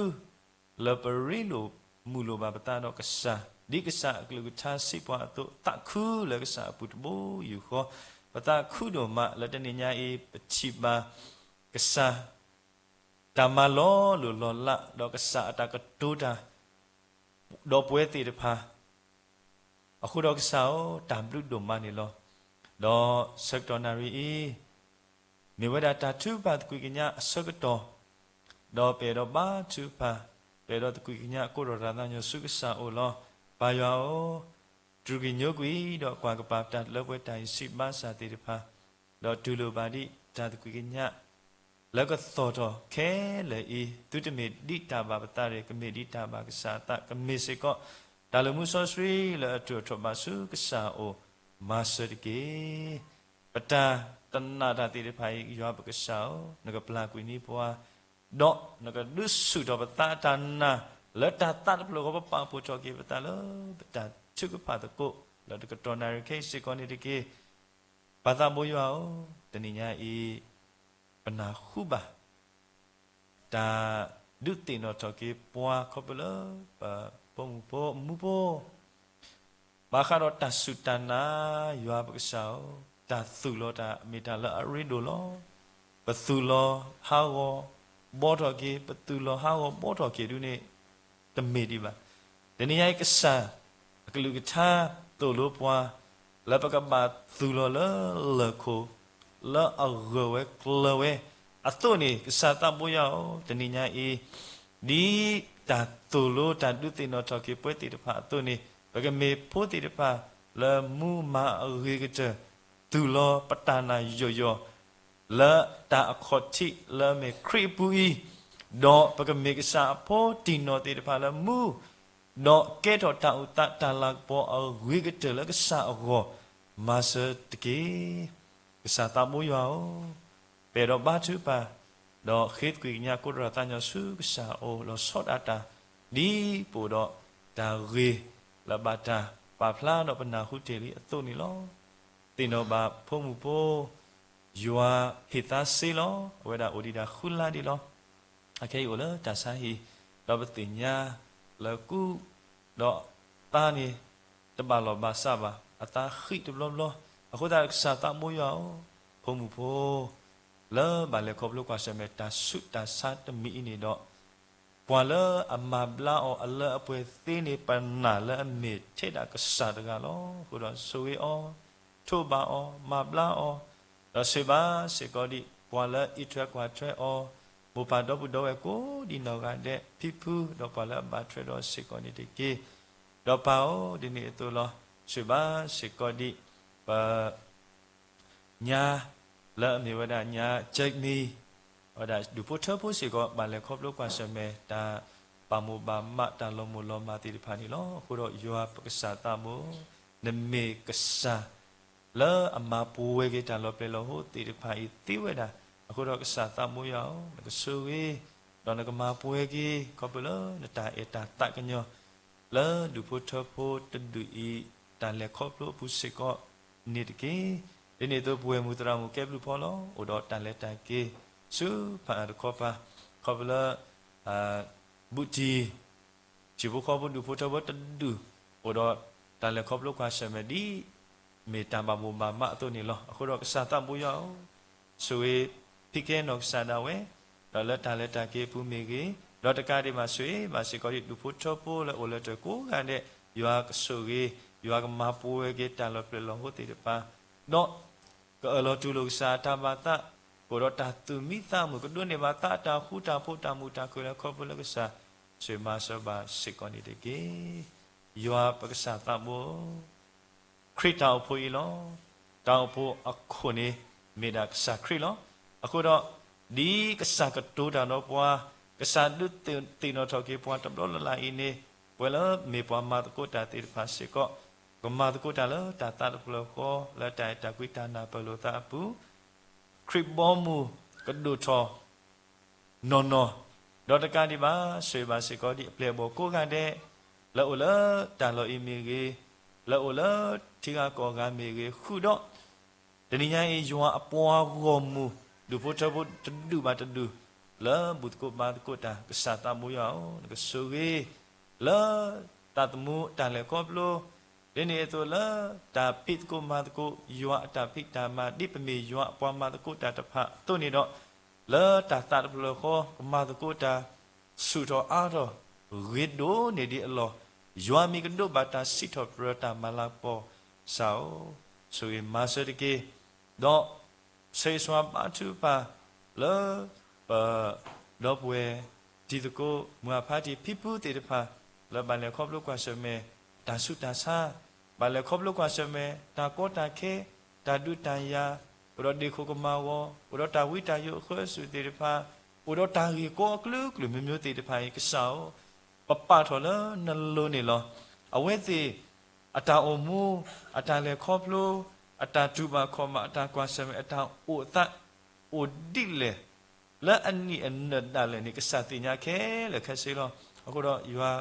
လၢပရ့လိာ်မုာ်လိာ်ဘၣ်ပသးဒီးကစၢ်, ဒ်ကစၢ်အကလုၢ်ကထါစံးပှၤအသိး, သးခုလၢကစၢ်အပူၤတဘိယူၢ်ဃီ, ပသးခုဒိၣ်မးလၢတနံၤညါအံၤ ပထံၣ်ဘၣ်ကစၢ် တၢ်မၤလီၤလိၢ်လီၤလး ဒီးကစၢ်အတၢ်ကတိၤတၢ် ဒီးပဝဲသ့ၣ်တဖၣ် အဃိဒီးကစၢ်ဧၢ, တၢ်ဘျုးဒိၣ်မးန့ၣ်လီၤ. ဒီးဆၢကတီၢ်နၣ်ရံၣ်အံၤ မ့ၢ်ဝဲဒၣ်တၢ်ထုကဖၣ်သကွံာ်ကညးအဆၢကတီၢ်, ဒီးပအဲၣ်ဒိးဘါထုကဖၣ်, ပအဲၣ်ဒိးသကွံာ်ကညးကိးထီၣ်တၢ်သးညီဆူကစၢ်အအိၣ်လီၤ. ပၢ်ယွၤဧၢ, တြူာ်က့ၤညိကွံာ်ဒီးကွၢ်ကပၤတၢ်လၢပှဲၤတၢ်အံၤစံးဘါစၢ်သ့ၣ်တဖၣ်, ဒီးတူၢ်လိာ်ဘၣ်ဒံးတၢ်သကွံာ်ကညး လၢကသီၣ်ထီၣ်ခဲလၢာ်အံၤ, သုတမ့ၢ်ဒံးတၢ်ဘၣ်ပသးတဂ့ၤ, ကမ့ၢ်ဒံးတၢ်ဘၣ်ကစၢ်အသး, ကမ့ၢ်စ့ၢ်ကီး တၢ်လၢမူစီဆှံလၢအထုးထီၣ်ဘၣ်ဆူကစၢ်အအိၣ်, မၤစၢၤတက့ၢ်. ပတၢ်တနာ်တၢ်သ့ၣ်တဖၣ်အံၤ, ယွၤပကစၢ်ဧၢ, နကပျၢ်ကွံာ်န့ၢ်ပှၤ, ဒီးနကဒုးဆူၣ်ထီၣ်ပသးအတၢ်နာ်လၢတၢ်သးတဖျၢၣ်အဂီၢ်, ပပာ်ဖှိၣ်ထီၣ်က့ၤပသးလၢပတၢ်ထုကဖၣ်သကိး လၢတကတီၢ်နၣ်ရံၣ်ခဲအံၤစ့ၢ်ကီးန့ၣ်တက့ၢ်. ပၢ်သးဘိယွၤဧၢ, တနံၤညါအံၤ ပနၢ်ဟူဘၣ် တၢ်ဒုးသ့ၣ်နီၣ်ထီၣ်က့ၤပှၤခီဖျိလၢ ပဖိမုၣ်ဖိမူဖိ ဘၣ်ဃးဒီးတၢ်စူၢ်တၢ်နာ်, ယွၤပကစၢ်ဧၢ, တၢ်သူၣ်လီၤတၢ်မ့ၢ်တၢ်လၢအရ့ဒိၣ်လီၤ. ပသူၣ်လီၤဟးဂီၤဘှီထီၣ်က့ၤ, ပသူၣ်လီၤဟးဂီၤဘှီထီၣ်က့ၤဒုန့ၣ် တမ့ၢ်ဒံးဘၣ်. တနံၤညါအံၤကစၢ်အကလုၢ်ကထါသိၣ်လိပှၤ လၢပကဘၣ်သူၣ်လီၤလၢလၢၢ်ခိၣ် လၢအဂၢၢ်ဝဲကျၢၤဝဲအသိးန့ၣ်, ကစၢ်သးဘိယွၤဧၢ, တနံၤညါအံၤ ဒ်တၢ်သိၣ်လိတၢ်ဒုးသ့ၣ်နီၣ်ထီၣ်က့ၤပဝဲသ့ၣ်တဖၣ်အသိးန့ၣ်, ပကမ့ၢ်ဖိသ့ၣ်တဖၣ်လၢမူမၤအဂ့ၤကတၢၢ်, သူၣ်လီၤပတၢ်နာ်ယိာ်ယိာ် လၢတၢ်အခီၣ်ထံးလၢအမ့ၢ်ခရံာ်အပူၤအံၤ, ဒီးပကမ့ၢ်ကစၢ်အဖိတံၢ်နီၢ်သ့ၣ်တဖၣ်လၢမူ ဒီးကဲထီၣ်တၢ်အိၣ်သးတၢ်လၤကပီၤအဂ့ၤကတၢၢ်လၢကစၢ်အဂီၢ်, မၤစၢၤတက့ၢ်. ကစၢ်သးဘိယွၤဧၢ, ပအဲၣ်ဒိးဘါထုကဖၣ်, ဒီးဃ့သကွံာ်ကညးကိးထီၣ်တၢ်သးညီဆူကစၢ်အအိၣ် လီၤဆီဒၣ်တၢ် ဒ်ပအိၣ်ဒီးတၢ်ဂ့ၤလၢဘၣ်တၢ်ပာ်ဖျါဒီးပနၢ်ဟူတ့ၢ်လံအသိးန့ၣ်လီၤ. သ့ၣ်နီၣ်ဘၣ်ဖိမုၣ်ဖိ ယွၤဟ့ၣ်သါစ့လီၤ. အဝဲဒၣ်အိၣ်ဒံးဒၣ်ဃုလါဒံးလီၤ. အခဲအံၤအိၣ်လၢတၢ်ဆါဟံၣ်, ဒီးပသ့ၣ်ညါလၢကူ ဒီးသါန့ၣ် တဘၣ်လီၢ်ဘၣ်စးဘၣ်, အသါဃံးတဘျီဘျီ, အဃိသတးကစၢ်သးဘိယွၤဧၢ, ဖိမုၣ်ဖိ လၢဘၣ်လဲၤခီဖျိကွၢ်ဆၢၣ်မဲာ်တၢ်ဆူးတၢ်ဆါတမံၤအံၤန့ၣ်ဒီး, ပှၤလၢအမၤဘျါအီၤအလၢအပှဲၤသ့န့ၣ် ပနာ်လၢအမ့ၢ်ထဲဒၣ်ကစၢ်တဂၤလီၤ. အဃိဒီးဆိၣ်ဂ့ၤအီၤ, ထိးဘၣ်အီၤ, မၤဘျါအီၤ, ဒီးဆိၣ်ဂ့ၤဘၣ်စ့ၢ်ကီးဒံး ပှၤလၢအအံးထွဲကွၢ်ထွဲအီၤ, မိၢ်ပၢ်ဒီပုၢ်ဒီဝဲၢ်ကိးဒံးနီၢ်ဂၤဒဲး, ဖံဖု, ဒီးပှၤလၢအဘၣ်ထွဲဒီးစ့ၢ်ကီးန့ၣ်တက့ၢ်. ဒီးပၢ်ဧၢ, ဒ်န့ၣ်အသိးလီၤ. ဆိၣ်ဂ့ၤဘၣ်စ့ၢ်ကီးဒံး ပ ညါ လၢအမ့ၢ်ဝဲဒၣ်ညါ Jack Me, ဝဲဒၣ်ဒူၣ်ဖိထၢဖိစ့ၢ်ကီး ဘၣ်လဲၤခီဖျိကွၢ်ဆၢၣ်မဲာ် တၢ်ပာ်မိၢ်ဘၣ်မး တၢ်လီၤမိၢ်လီၤမၢ်သ့ၣ်တဖၣ်န့ၣ်လီၤ. အဃိဒီးယွၤပကစၢ်သးဘိ, နမ့ၢ်ကစၢ် လၢအမၤပှဲၤက့ၤတၢ်လီၤပျဲၢ်လီၤဟိသ့ၣ်တဖၣ်အံၤသ့ဝဲဒၣ်. အဃိဒီးကစၢ်သးဘိယွၤဧၢ, နကဆိၣ်ဂ့ၤ, ဒီးနကမၤပှဲၤက့ၤ ခီဖျိလၢနတၢ်အဲၣ်တၢ်သးကညီၤ လၢဒူၣ်ဖိထၢဖိတဒူၣ်အံၤ တၢ်လဲၤခီဖျိအပူၤစ့ၢ်ကီးန့ၣ်တက့ၢ်. ဒ်န့ၣ်အသိးပဝဲၢ်မုၢ်သရၣ်မုၣ်ကဲဘျုးဖီလီၤ. အိၣ်ဒီးတၢ်လဲၤတၢ်က့ၤ ဆူဖးအါတခီပၤ ခီဖျိလၢ ဘူးတံၢ် ထံဖိကီၢ်ဖိဒူၣ်ဖိထၢဖိတဒူၣ် အိၣ်ဒီးတၢ်လဲၤခီဖျိကွၢ်ဆၢၣ်မဲာ်ဒ် မ့ၢ်တၢ်ဘၣ်မိၣ်ဘၣ်မးအသိးန့ၣ်လီၤ. အဃိဒီးကစၢ်သးဘိယွၤဧၢ, ဆိၣ်ဂ့ၤဖံးကဲနီၢ်ကစၢ်ဒၣ်ဝဲ, ဒီးလၢတၢ်လဲၤတၢ်က့ၤအပူၤမ့ၢ်ဂ့ၤ, ဒီးတကးဒံးဘၣ်ဆိၣ်ဂ့ၤဘၣ်စ့ၢ်ကီးဒံးဒူၣ်ဖိထၢဖိလၢအိၣ်လၢတၢ်ကိးဂၤဒဲး, ယွၤကဆိၣ်ဂ့ၤ, ယွၤကမၤပူၤဝဲက့ၤတၢ်လီၤပျဲၢ်လီၤဟိသ့ၣ်တဖၣ်, ဒီး ကအၢၣ်လီၤတူၢ်လိာ်ကစၢ်အတၢ်ဘၣ်သး, ကအိၣ်ဒီးတၢ်သူၣ်မံသးမုာ် ကဒိးန့ၢ်ဘၣ်သးအတၢ်ဃူတၢ်ဖိးတၢ်မုာ်တၢ်ခုၣ်လၢခီဖျိလၢကစၢ် ဆိၣ်ဂ့ၤမၤစၢၤဘၣ်စ့ၢ်ကီးန့ၣ်တက့ၢ်. ယွၤပကစၢ်သးဘိဧၢ, ခရံာ်တၢ်အိၣ်ဖှိၣ်အံၤလီၤ. တၢ်အိၣ်ဖှိၣ်အခိၣ်န့ၣ် မ့ၢ်ဒၣ်ကစၢ်ခရံာ်လီၤ. အဃိဒီး ဒ်ကစၢ်ကတိၤတၢ်ဒီးပှၤ, ကစၢ်ဒုးသ့ၣ်နီၣ်ထီၣ်က့ၤပှၤတဘျီလၢ်လၢ်အံၤန့ၣ်, ပဝဲလၢမ့ၢ်ပှၤမၤသကိးတၢ်သ့ၣ်တဖၣ်စ့ၢ်ကီး, ကမၤသကိးတၢ်လၢတၢ်သးတဖျၢၣ်ဃီ, လၢတၢ်အဲၣ်တၢ်ကွံတၢ်နၢ်ပၢၢ်လိာ်သးအပူၤ, ခရံာ်ဘီမုၢ်ကဒိၣ်ထီၣ် နီၢ်နီၢ်, ဒီးတကးဒံးဘၣ် ဆိၣ်ဂ့ၤဘၣ်စ့ၢ်ကီးဒံးအပျဲၢ်အဘီၣ်ကိးဂၤဒဲး, လၢအိၣ်လၢတၢ်လီၢ်အံၤမ့ၢ်ဂ့ၤ, လၢအိၣ်လၢထံဂၤကီၢ်ဂၤမ့ၢ်ဂ့ၤ, ဃုာ်ဒီး တနံၤညါအံၤ ယွၤအပှၤဂီၢ်မုၢ် ဒူၣ်ဖိထၢဖိတဒူၣ်ဘၣ်တဒူၣ် လၢဘူၣ်သကိးဘါသကိးတၢ် ကစၢ်သးဘိယွၤဧၢ, နကဆိၣ်ဂ့ၤ လၢသးသမူအတၢ်လဲၤခီဖျိ, ဒ်န့ၣ်အသိးလၢတၢ်ဖံးသကိးမၤသကိး ယွၤအတၢ်ဖံးတၢ်မၤ ဒ်ပမ့ၢ်ယွၤအပှၤမၤသကိးတၢ်တဖၣ်အသိးန့ၣ်ဒီး, လၢတၢ်သးတဖျၢၣ်ဃီ ကမၤသကိးတၢ် ဆူၣ်ထီၣ်အါထီၣ် ဂ့ၤဒိၣ်န့ၢ်ဒံးအလီၢ်, ယွၤမ့ၢ်ကဒိးဘၣ်တၢ်စံးထီၣ်ပတြၢၤတၢ်မၤလၤကပီၤ, ကစၢ်ဧၢ, ဆိၣ်ဂ့ၤမၤစၢၤတက့ၢ်, ဒီး ဆၢဂ့ၤဆၢဝါဘါထုကဖၣ် လၢ ပ ဒီပုၢ်ဝဲၢ် တံၤသကိး မုၢ်အဖါတံၢ်ဖံဖုသ့ၣ်တဖၣ် လၢဘၣ်လဲၤခီဖျိကွၢ်ဆၢၣ်မဲာ် တၢ်ဆူးတၢ်ဆါ, ဘၣ်လဲၤခီဖျိကွၢ်ဆၢၣ်မဲာ် တၢ်ကီတၢ်ခဲ, တၢ်ဒုးတၢ်ယၤ, အိၣ်ဒီးဒ့ၣ်ခိၣ်ကမၤဂီၤ, အိၣ်ဒီးတၢ်ဝံတၢ်ယိးအဃၢအစူၢ်သ့ၣ်တဖၣ်, အိၣ်ဒီးတၢ်ဂ့ၢ်ကီအကလုာ်ကလုာ်မျိုးမျိုးသ့ၣ်တဖၣ်အံၤ ကစၢ်ဧၢ, ပပာ်ထီၣ်လၢနလိၤန့ၣ်လီၤ. အဝဲသ့ၣ် အတၢ်အိၣ်မူ, အတၢ်လဲၤခီဖျိ, အတၢ်တူၢ်ဘၣ်ခီၣ်ဘၣ်, အတၢ်ကွၢ်ဆၢၣ်မဲာ်, အတၢ်အိၣ်သး, အိၣ်ဒ်လဲၣ်, လၢအနံၣ်အနၢၣ်ဒၣ်လဲာ်န့ၣ် ကစၢ်သ့ၣ်ညါခဲလၢာ်ခဲဆ့လီၤ. အဃိဒီးယွၤ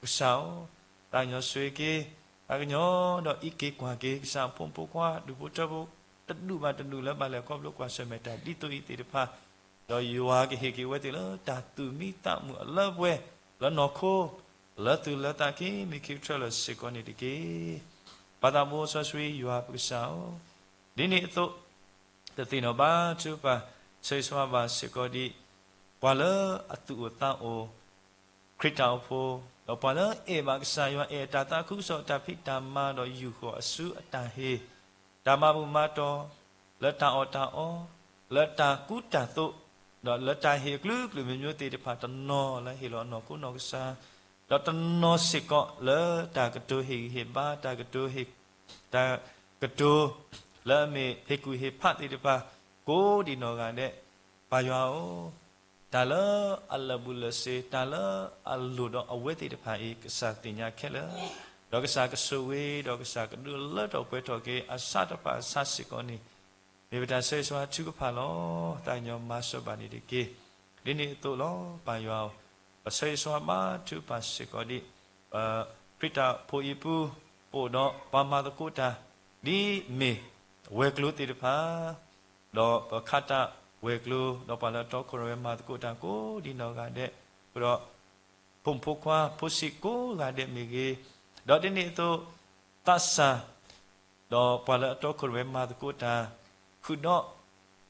ကစၢ်ဧၢ, သးကညီၤဆိၣ်ဂ့ၤက့ၤ, သးကညီၤဒီးအံးက့ၤကွၢ်က့ၤ ကစၢ်အဖိမုၣ်ဖိခွါ ဒူၣ်ဖိထၢဖိ တဒူၣ်ဘၣ်တဒူၣ်လၢဘၣ်လဲၤခီဖျိကွၢ်ဆၢၣ်မဲာ်တၢ်ဒ်သိးအံၤသ့ၣ်တဖၣ်, ဒီးယွၤကဟ့ၣ်က့ၤဝဲသ့ၣ်လၢတၢ်သူၣ်မံသးမုာ်အလၢပှဲၤ လၢနီၢ်ခိ လၢသူၣ်လၢသးခံမံၤခံကထၢလၢာ်စ့ၢ်ကီးန့ၣ်တက့ၢ်. ပၢ်သးဘိစီဆှံယွၤပကစၢ်ဧၢ, ဒ်န့ၣ်အသိး တသ့ၣ်နီၣ်ဘါထုကဖၣ် ဆၢဂ့ၤဆၢဝါဘၣ်စ့ၢ်ကီးဒံး ပှၤလၢအသူၣ်အိၣ်သးအိၣ် ခရံာ်တၢ်အိၣ်ဖှိၣ်, ဒီးပှၤလၢအဲၣ်ဘၣ်ကစၢ်ယွၤ အဲၣ်အတၢ်သးခုကစီၣ်အတၢ်ဖံးတၢ်မၤ ဒီးယူာ်ဃီၤအစုအတၢ်ဟ့ၣ်, တၢ်မၤဘူၣ်မၤတီၢ်, လၢတၢ်အီၣ်တၢ်အီ, လၢတၢ်ကူတၢ်သိး, ဒီးလၢတၢ်ဟ့ၣ်အကလုာ်ကလုာ်မျိုးမျိုးသ့ၣ်တဖၣ် တနီၤလၢဟ့ၣ်လီၤအနီၢ်ခိနီၢ်ကစၢ်, ဒီးတနီၤစ့ၢ်ကီးလၢတၢ်ကတိၤဟ့ၣ်ဂံၢ်ဟ့ၣ်ဘါ, တၢ်ကတိၤဟ့ၣ်, တၢ်ကတိၤ လၢအမ့ၢ်ဟ့ၣ်ကူၣ်ဟ့ၣ်ဖးသ့ၣ်တဖၣ် ကိးဒံးနီၢ်ဂၤဒဲး, ပၢ်ယွၤဧၢ, တၢ်လၢအလၢာ်ဘူၣ်လၢာ်စ့ၤ, တၢ်လၢအလိၣ်ဒီးအဝဲသ့ၣ်တဖၣ်အံၤ ကစၢ်သ့ၣ်ညါခဲလၢာ်, ဒီးကစၢ်ကဆိၣ်ဂ့ၤ, ဒီးကစၢ်ကဒုးလၢထီၣ်ပှဲၤထီၣ်က့ၤ အဆၣ်တဖၣ်အဆၣ်စ့ၢ်ကီးန့ၣ်, မ့ၢ်ပတၢ်ဆၢဂ့ၤဆၢဝါထုကဖၣ်လီၤ. သးကညီၤမၤစၢၤဘၣ်န့ၣ်တက့ၢ်. ဒ်န့ၣ်အသိးလီၤ ပၢ်ယွၤဧၢ, ပဆၢဂ့ၤဆၢဝါဘါထုကဖၣ်စ့ၢ်ကီးဒံး ပခရံာ်တၢ်အိၣ်ဖှိၣ်အံၤပူၤ ပအိၣ်ဒီးပှၤမၤသကိးတၢ် ဒ်မ့ၢ်ဝဲၤကျိၤသ့ၣ်တဖၣ်, ဒီးပခးတၢ်ဝဲၤကျိၤ ဒီးပှၤလၢအတီခိၣ်ရိၣ်မဲမၤသကိးတၢ်ကိးဒံးနီၢ်ဂၤဒဲး, ဃုာ်ဒီး ဖိမုၣ်ဖိခွါဖိဆံးကိးဂၤဒဲးမ့ၢ်ဂ့ၤ, ဒီးဒ်န့ၣ်အသိး သးစၢ် ဒီးပှၤလၢအတီခိၣ်ရိၣ်မဲမၤသကိးတၢ်, ဃုာ်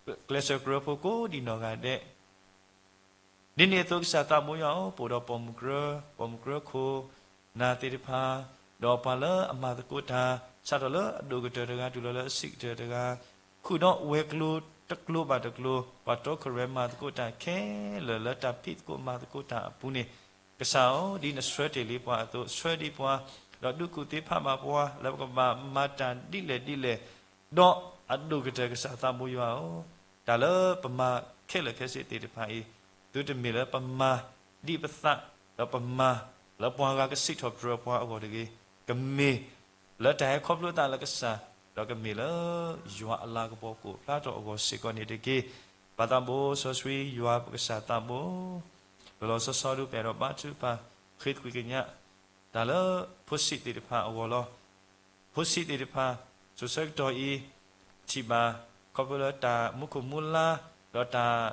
ဒီး ကျဲးစၢးကရၢဖိကိးဒံးနီၢ်ဂၤဒဲး ဒ်န့ၣ်အသိးကစၢ်သးဘိယွၤဧၢ, ပအိၣ်ဒီးပိာ်မုၣ်ကရၢ, ပိာ်မုၣ်ကရၢခိၣ်နၢ်သ့ၣ်တဖၣ်, ဒီးပှၤလၢအမၤသကိးတၢ် စးထီၣ်လၢအဒိၣ်ကတၢၢ်တဂၤ တုၤလီၤလၢအဆံးကတၢၢ်တဂၤ, ဃုာ်ဒီးဝဲၤကျိၤတကျိၤဘၣ်တကျိၤ ပှၤတီခိၣ်ရိၣ်မဲမၤသကိးတၢ်ခဲလၢာ်လၢတၢ်ဖံးသကိးမၤသကိးတၢ်အပူၤန့ၣ်, ကစၢ်ဧၢ, ဒ်နဆှၢတ့ၢ်လံပှၤအသိး ဆှၢဒံးပှၤ, ဒီးဒုးကူၣ်သ့ဖးဘၣ်ပှၤ လၢပကဘၣ်မၤတၢ်ဒ်လဲၣ်ဒ်လဲၣ်, ဒီးအဒိၣ်ကတၢၢ်ကစၢ်သးဘိယွၤဧၢ, တၢ်လၢပမၤခဲလၢာ်ခဲဆ့သ့ၣ်တဖၣ်အံၤ, သုတမ့ၢ်လၢပမၤဒံးပသး, ဒီးပမၤလၢပှၤဂၤကစံးထီၣ်ပတြၢၤပှၤအဂီၢ်တဂ့ၤ, ကမ့ၢ်လၢတၢ်ဟဲခီဖျိသးလၢကစၢ်, ဒီးကမ့ၢ်လၢယွၤအလၤကပီၤကအိၣ်ဖျါထီၣ်အဂီၢ်စ့ၢ်ကီးန့ၣ်တက့ၢ်. ပၢ်သးဘိစီဆှံ ယွၤပကစၢ်သးဘိ, လီၤလီၤဆီဆီဒုးပအဲၣ်ဒိးဘါထုကဖၣ် ဃ့သွံၣ်ကညး တၢ်လၢဖိဆံးသ့ၣ်တဖၣ်အဂီၢ်လီၤ. ဖိဆံးသ့ၣ်တဖၣ် စိၤဆၢကတီၢ်အံၤ, ထံၣ်ဘၣ် ခီဖျိလၢတၢ်မူခိၣ်မူလါ ဒီးတၢ်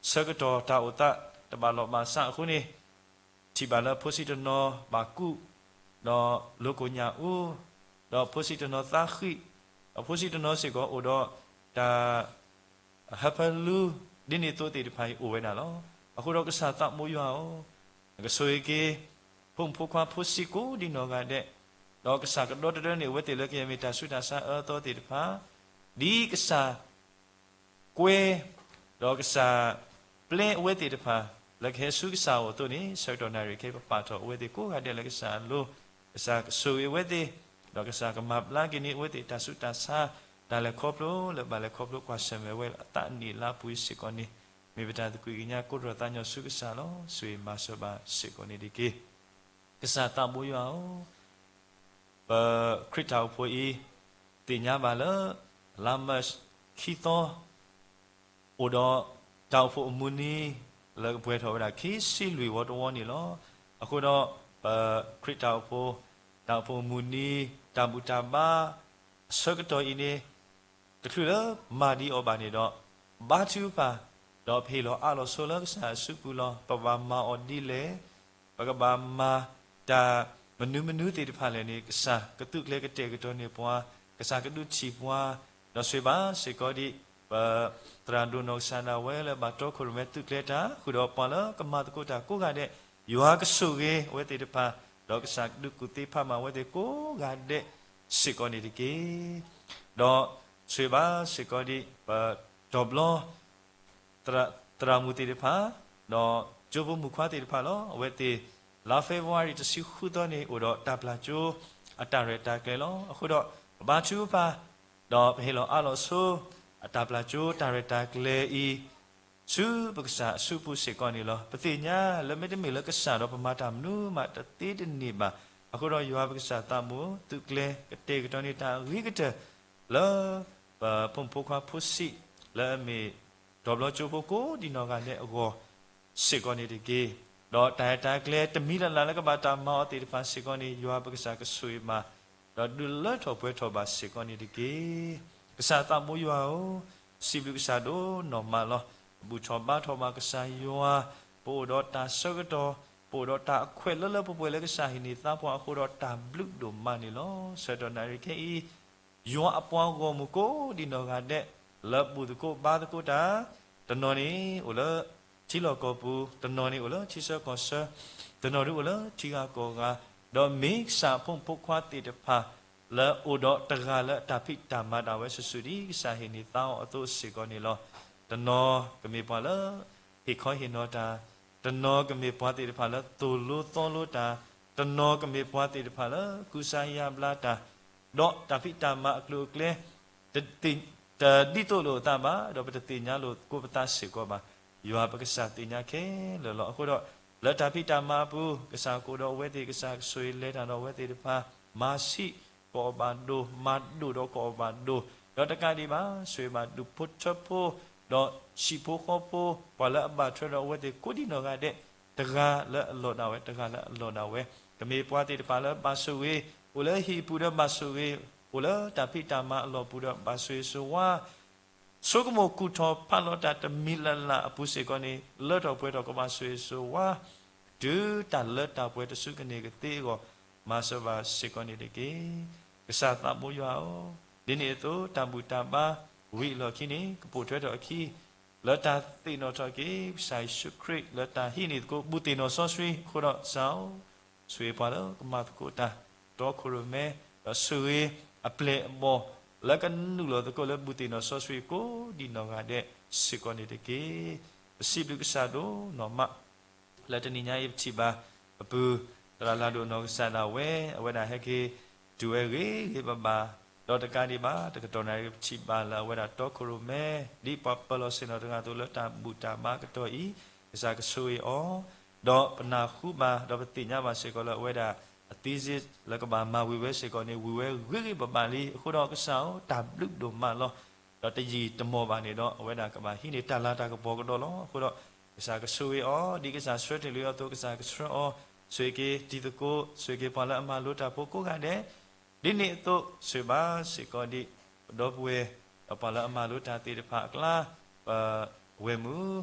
ဆၢကတီၢ်တၢ်အိၣ်သးတဘၣ်လီၢ်ဘၣ်စးအဃိန့ၣ်, ထံၣ်ဘၣ်လၢဖိဆံးတနီၤဘၣ်ကူၣ်, ဒီးလိၤကိၣ်ညၣ်အူ, ဒီးဖိဆံးတနီၤသးဃံး, ဒီးဖိဆံးတနီၤစ့ၢ်ကီးအိၣ်ဒီးတၢ် ဟၢဖၢလူ ဒ်န့ၣ်အသိးသ့ၣ်တဖၣ်အံၤအိၣ်ဝဲဒၣ်လီၤ. အဃိဒီးကစၢ်သးဘိယွၤဧၢ, နကဆိၣ်ဂ့ၤက့ၤ ဖိမုၣ်ဖိခွါဖိဆံးကိးဒံနီၢ်ဂၤဒဲး, ဒီးကစၢ်ကဒီတဒၢန့ၢ်အဝဲသ့ၣ်လၢကယဲၢ်မ့ၢ်တၢ်ဆူးတၢ်ဆါအၢသီသ့ၣ်တဖၣ်, ဒ်ကစၢ် ကွဲ, ဒီးကစၢ်ပျဲအဝဲသ့ၣ်တဖၣ် လၢကဟဲဆူကစၢ်အအိၣ်အသိးန့ၣ်, ဆၢကတီၢ်နၣ်ရံၣ်ခဲအံၤ ပပာ်ထီၣ်အဝဲသ့ၣ်ကိးဂၤဒဲးလၢကစၢ်အလိၤ, ကစၢ်ကဆိၣ်ဂ့ၤအဝဲသ့ၣ်, ဒီးကစၢ်ကမၤဘျါက့ၤန့ၢ်အဝဲသ့ၣ်တၢ်ဆူးတၢ်ဆါ, တၢ်လဲၤခီဖျိလၢဘၣ်လဲၤခီဖျိကွၢ်ဆၢၣ်မဲာ်ဝဲလၢအသးနံၣ်အလါပူၤအံၤစ့ၢ်ကီးန့ၣ်, မ့ၢ်ပတၢ်သကွံာ်ကညးကိးထီၣ်သးညီဆူကစၢ်လီၤ. ဆိၣ်ဂ့ၤမၤစၢၤဘၣ်စ့ၢ်ကီးန့ၣ်တက့ၢ်. ကစၢ်သးဘိယွၤဧၢ, ပခရံာ်တၢ်အိၣ်ဖှိၣ်အံၤ သ့ၣ်ညါဘၣ်လၢ လါမၢ်ၡး ခံသီ အိၣ်ဒီးတၢ်အိၣ်ဖှိၣ်အမုၢ်နံၤ လၢကပှဲၤထီၣ်ဝဲဒၣ်ခံဆံလွံၢ်ဝီတဝီန့ၣ်လီၤ. အဃိဒီး ပခရံာ်တၢ်အိၣ်ဖှိၣ် တၢ်အိၣ်ဖှိၣ်အမုၢ်နံၤ တၢ်ဘူၣ်တၢ်ဘါ အဆၢကတီၢ်အံၤန့ၣ် တချုးလၢမၤဒံးအီၤဘၣ်န့ၣ်ဒီး ဘါထုကဖၣ်, ဒီးပဟ့ၣ်လီၤအးလီၤဆိလၢကစၢ်အစုပူၤလီၤ. ပဘၣ်မၤအီၤဒ်လဲၣ်, ပကဘၣ်မၤတၢ်မနုၤမနုၤသ့ၣ်တဖၣ်လဲၣ်န့ၣ် ကစၢ်ကသုးကျဲၤကတဲာ်ကတီၤန့ၢ်ပှၤ, ကစၢ်ကဒုးထံၣ်ပှၤ, ဒီးဆိၣ်ဂ့ၤဘၣ်စ့ၢ်ကီးဒံး ပသရၣ်ဒိၣ်နီၢ်ကစၢ်ဒၣ်ဝဲလၢဘၣ်တီခိၣ်ရိၣ်မဲသုးကျဲၤတၢ် ဃုာ်ဒီးပှၤလၢကမၤသကိးတၢ်ကိးဂၤဒဲး, ယွၤကဆိၣ်ဂ့ၤအဝဲသ့ၣ်တဖၣ်, ဒီးကစၢ်ကဒုးကူၣ်သ့ဖးမၤအဝဲသ့ၣ်ကိးဂၤဒဲးစ့ၢ်ကီးန့ၣ်တက့ၢ်. ဒီးဆိၣ်ဂ့ၤဘၣ်စ့ၢ်ကီးဒံး ပတီၤဘျီ သရၣ်မုၣ်သ့ၣ်တဖၣ်, ဒီးကၠိဖိမုၣ်ခွါသ့ၣ်တဖၣ်လီၤ. အဝဲသ့ၣ် လါ February တဆံဃုသီန့ၣ် အိၣ်ဒီးတၢ်ပျၢ်ကၠိအတၢ်ရဲၣ်တၢ်ကျဲၤလီၤ. အဃိဒီး ပဘါထုကဖၣ်, ဒီးပဟ့ၣ်လီၤအးလီၤဆိ အတၢ်ပျၢ်ကၠိတၢ်ရဲၣ်တၢ်ကျဲၤအံၤ ဆူပကစၢ်အစုပူၤစ့ၢ်ကီးန့ၣ်လီၤ. ပသ့ၣ်ညါလၢမ့တမ့ၢ်လၢကစၢ်ဒီးပမၤတၢ်မနုၤမးတသ့တန့ၢ်ဘၣ်. အဃိဒီးယွၤပကစၢ်သးဘိ သုးကျဲၤကတဲာ်ကတီၤန့ၢ်တၢ်အဂ့ၤကတၢၢ် လၢပဖိမုၣ်ဖိခွါဖိဆံး လၢအမ့ၢ်တီၤဘျီကၠိဖိကိးဒံနီၢ်ဂၤဒဲးအဂီၢ်စ့ၢ်ကီးန့ၣ်တက့ၢ်. ဒီးတၢ်ရဲၣ်တၢ်ကျဲၤတမံၤလၢ်လၢ်လၢကဘၣ်တၢ်မၤအီၤသ့ၣ်တဖၣ်စ့ၢ်ကီးန့ၣ် ယွၤပကစၢ်ကဆိၣ်ဂ့ၤမၤ ဒီးဒုးလၢထီၣ်ပှဲၤထီၣ်ဘၣ်စ့ၢ်ကီးန့ၣ်တက့ၢ်. ကစၢ်သးဘိယွၤဧၢ, စံးဘျုးကစၢ်ဒိၣ်နီၢ်မးလီၤ. ဘူၣ်ထီၣ်ဘါထီၣ်ဘၣ်ကစၢ်ယွၤ, ပအိၣ်ဒီးတၢ်ဆၢကတီၢ်, ပအိၣ်ဒီးတၢ်အခွဲးလၢလၢပှဲၤပှဲၤလၢကစၢ်ဟံးန့ၢ်သါပှၤအဃိဒီးတၢ်ဘျုးဒိၣ်မးန့ၣ်လီၤ. ဆၢကတီၢ်နၣ်ရံၣ်ခဲအံၤ ယွၤအပှၤဂီၢ်မုၢ်ကိးဒံနီၢ်ဂၤဒဲး လၢဘူၣ်သကိးဘါသကိးတၢ်, တနီၤန့ၣ်အိၣ်လၢထံလီၢ်ကီၢ်ပူၤ, တနီၤန့ၣ်အိၣ်လၢထံဆၢကီၢ်ဆၢ, တနီၤဒုးအိၣ်လၢထံဂၤကီၢ်ဂၤ, ဒီးမ့ၢ်ကစၢ်အဖိမုၣ်ဖိခွါသ့ၣ်တဖၣ် လၢအိၣ်ဒီးတဂၤလၢအတၢ်ဖံးတၢ်မၤဒၣ်ဝဲစုာ်စုာ်ဒ်ကစၢ်ဟ့ၣ်န့ၢ်သါအီၤအသိးစ့ၢ်ကီးန့ၣ်လီၤ. တနီၤကမ့ၢ်ပှၤလၢ ဟ့ၣ်ခီဟ့ၣ်နီၤတၢ်, တနီၤကမ့ၢ်ပှၤသ့ၣ်တဖၣ်လၢသိၣ်လိသီလိတၢ်, တနီၤကမ့ၢ်ပှၤသ့ၣ်တဖၣ်လၢကူစါယါဘျါတၢ်, ဒီးတၢ်ဖံးတၢ်မၤအကျိၤအကျဲ တဒ်သိးလိာ်အသးဘၣ်, ဒီးပတသ့ၣ်ညါလိာ်သကိးပသးစ့ၢ်ကီးဘၣ်. ယွၤပကစၢ်သ့ၣ်ညါခဲလၢာ်လီၤ. အဃိဒီး လၢတၢ်ဖံးတၢ်မၤအပူၤ ကစၢ်ကအိၣ်ဒီးအဝဲသ့ၣ်, ကစၢ်ကဆိၣ်ဂ့ၤလဲၤတၢ်ဒီးအဝဲသ့ၣ်တဖၣ်, မၤဆံးကအီၣ်ဘၣ်ဒိၣ်, မၤဒိၣ်ဒီးကအီၣ်ဘၣ်ဒိၣ်, ဒီးတကးဒံးဘၣ် ဆိၣ်ဂ့ၤဘၣ်ဒူၣ်ဖိထၢဖိ, ဒီးဟံၣ်ဖိဃီဖိ, ပှၤလၢအဘၣ်ထွဲဒီးအဝဲသ့ၣ်ကိးဒံနီၢ်ဂၤဒဲး, တဂၤလၢအလီၢ်ဒၣ်ဝဲ, တဂၤလၢအလီၢ်ဒၣ်ဝဲ, ကမ့ၢ်ပှၤသ့ၣ်တဖၣ်လၢဘၣ်ဆိၣ်ဂ့ၤ, အိၣ်လၢဟံၣ်ပူၤဒီးဘၣ်ဆိၣ်ဂ့ၤ, အိၣ်လၢတၢ်ဖံးတၢ်မၤအလီၢ်ပူၤဒီးဘၣ်ဆိၣ်ဂ့ၤဆိၣ်ဝါ ဆိကမိၣ်ကူၣ်ထီၣ်ဖးလီၤတၢ်တမံၤလၢ်လၢ်အပူၤစ့ၢ်ကီးန့ၣ် လၢထီၣ်ပှဲၤထီၣ်ကဘၣ်ဆိၣ်ဂ့ၤဆိၣ်ဝါ, တုၤတၢ်လၢတၢ်ပှဲၤတစုကန့ၢ်ကသ့အဂီၢ်, မၤစၢၤဘၣ်စ့ၢ်ကီးန့ၣ်တက့ၢ်. ကစၢ်သးဘိယွၤဧၢ, ဒ်န့ၣ်အသိး တၢ်ဘူၣ်တၢ်ဘါဝံၤအလီၢ်ခံန့ၣ် ကပိာ်ထွဲထီၣ်အခံ, လၢတၢ်သ့ၣ်နီၣ်ထီၣ်က့ၤ ကစၢ်ယ့ၣ်ၡူးခရံာ် လၢတၢ်ဟံးန့ၢ်သကိးဘူးသ့ၣ်နီၣ်စီဆှံအဃိဒီး ကစၢ်ဧၢ ဆိၣ်ဂ့ၤပှၤလၢကမၤသကိးတၢ် တီခိၣ်ရိၣ်မဲ, ဒီးဆိၣ်ဂ့ၤအပျဲၢ်အဘီၣ် လၢကနုာ်လီၤသကိးလၢဘူးသ့ၣ်နီၣ်စီဆှံကိးဒံနီၢ်ဂၤဒဲးစ့ၢ်ကီးန့ၣ်တက့ၢ်. ပစံးဘျုးကစၢ်ဒိၣ်နီၢ်မး လၢတနံၤညါအံၤပထံၣ်ဘၣ် ပပုၢ်သရၣ်လၤဒိၣ်နီၢ်ကစၢ်ဒၣ်ဝဲ အဝဲဒၣ်ဟဲက့ၤတုၤဝဲဂ့ၤဂ့ၤဘၣ်ဘၣ်, ဒီးတကးဒံးဘၣ် တကတီၢ်နၣ်ရံၣ်ပထံၣ်ဘၣ်လၢအဝဲဒၣ်တီခိၣ်ရိၣ်မဲ ဒ်ပှၤပၢၤလီၢ်ဆ့ၣ်နီၤတဂၤအသိးလၢတၢ်ဘူၣ်တၢ်ဘါကတီၢ်အံၤ, ကစၢ်ကဆိၣ်ဂ့ၤအီၤ, ဒီးပနၢ်ဟူဘၣ် ဒီးပသ့ၣ်ညါဘၣ်စ့ၢ်ကီးလၢအဝဲဒၣ် အသံစ့လၢကဘၣ်မၤဝံၤဝဲစ့ၢ်ကီးန့ၣ် ဝံၤဝဲဂ့ၤဂ့ၤဘၣ်ဘၣ်လံ. အဃိဒီးကစၢ်ဧၢ တၢ်ဘျုးဒိၣ်မးလီၤ. ဒီးတယံာ်တမီၢ်ဘၣ်န့ၣ်ဒီး အဝဲဒၣ်ကဘၣ်ဟံးန့ၢ်တၢ်လၤတၢ်ကပီၤကဒီးလီၤ. အဃိဒီး ကစၢ်ကဆိၣ်ဂ့ၤအီၤ ဒ်ကစၢ်ဆှၢတ့ၢ်လံအီၤအသိး ကစၢ်ကဆှၢအီၤ, ဆိၣ်ဂ့ၤက့ၤတံၤသကိး, ဆိၣ်ဂ့ၤက့ၤပှၤလၢအမၤလိတၢ်ဖိကိးဂၤဒဲး, ဒ်န့ၣ်အသိး ဆိၣ်ဂ့ၤဘၣ်စ့ၢ်ကီးဒ် ပဒီပုၢ်ဝဲၢ် ဒီးပှၤလၢအမၤလိတၢ်သ့ၣ်တဖၣ်အကျါ, ပဝဲၢ်မုၣ်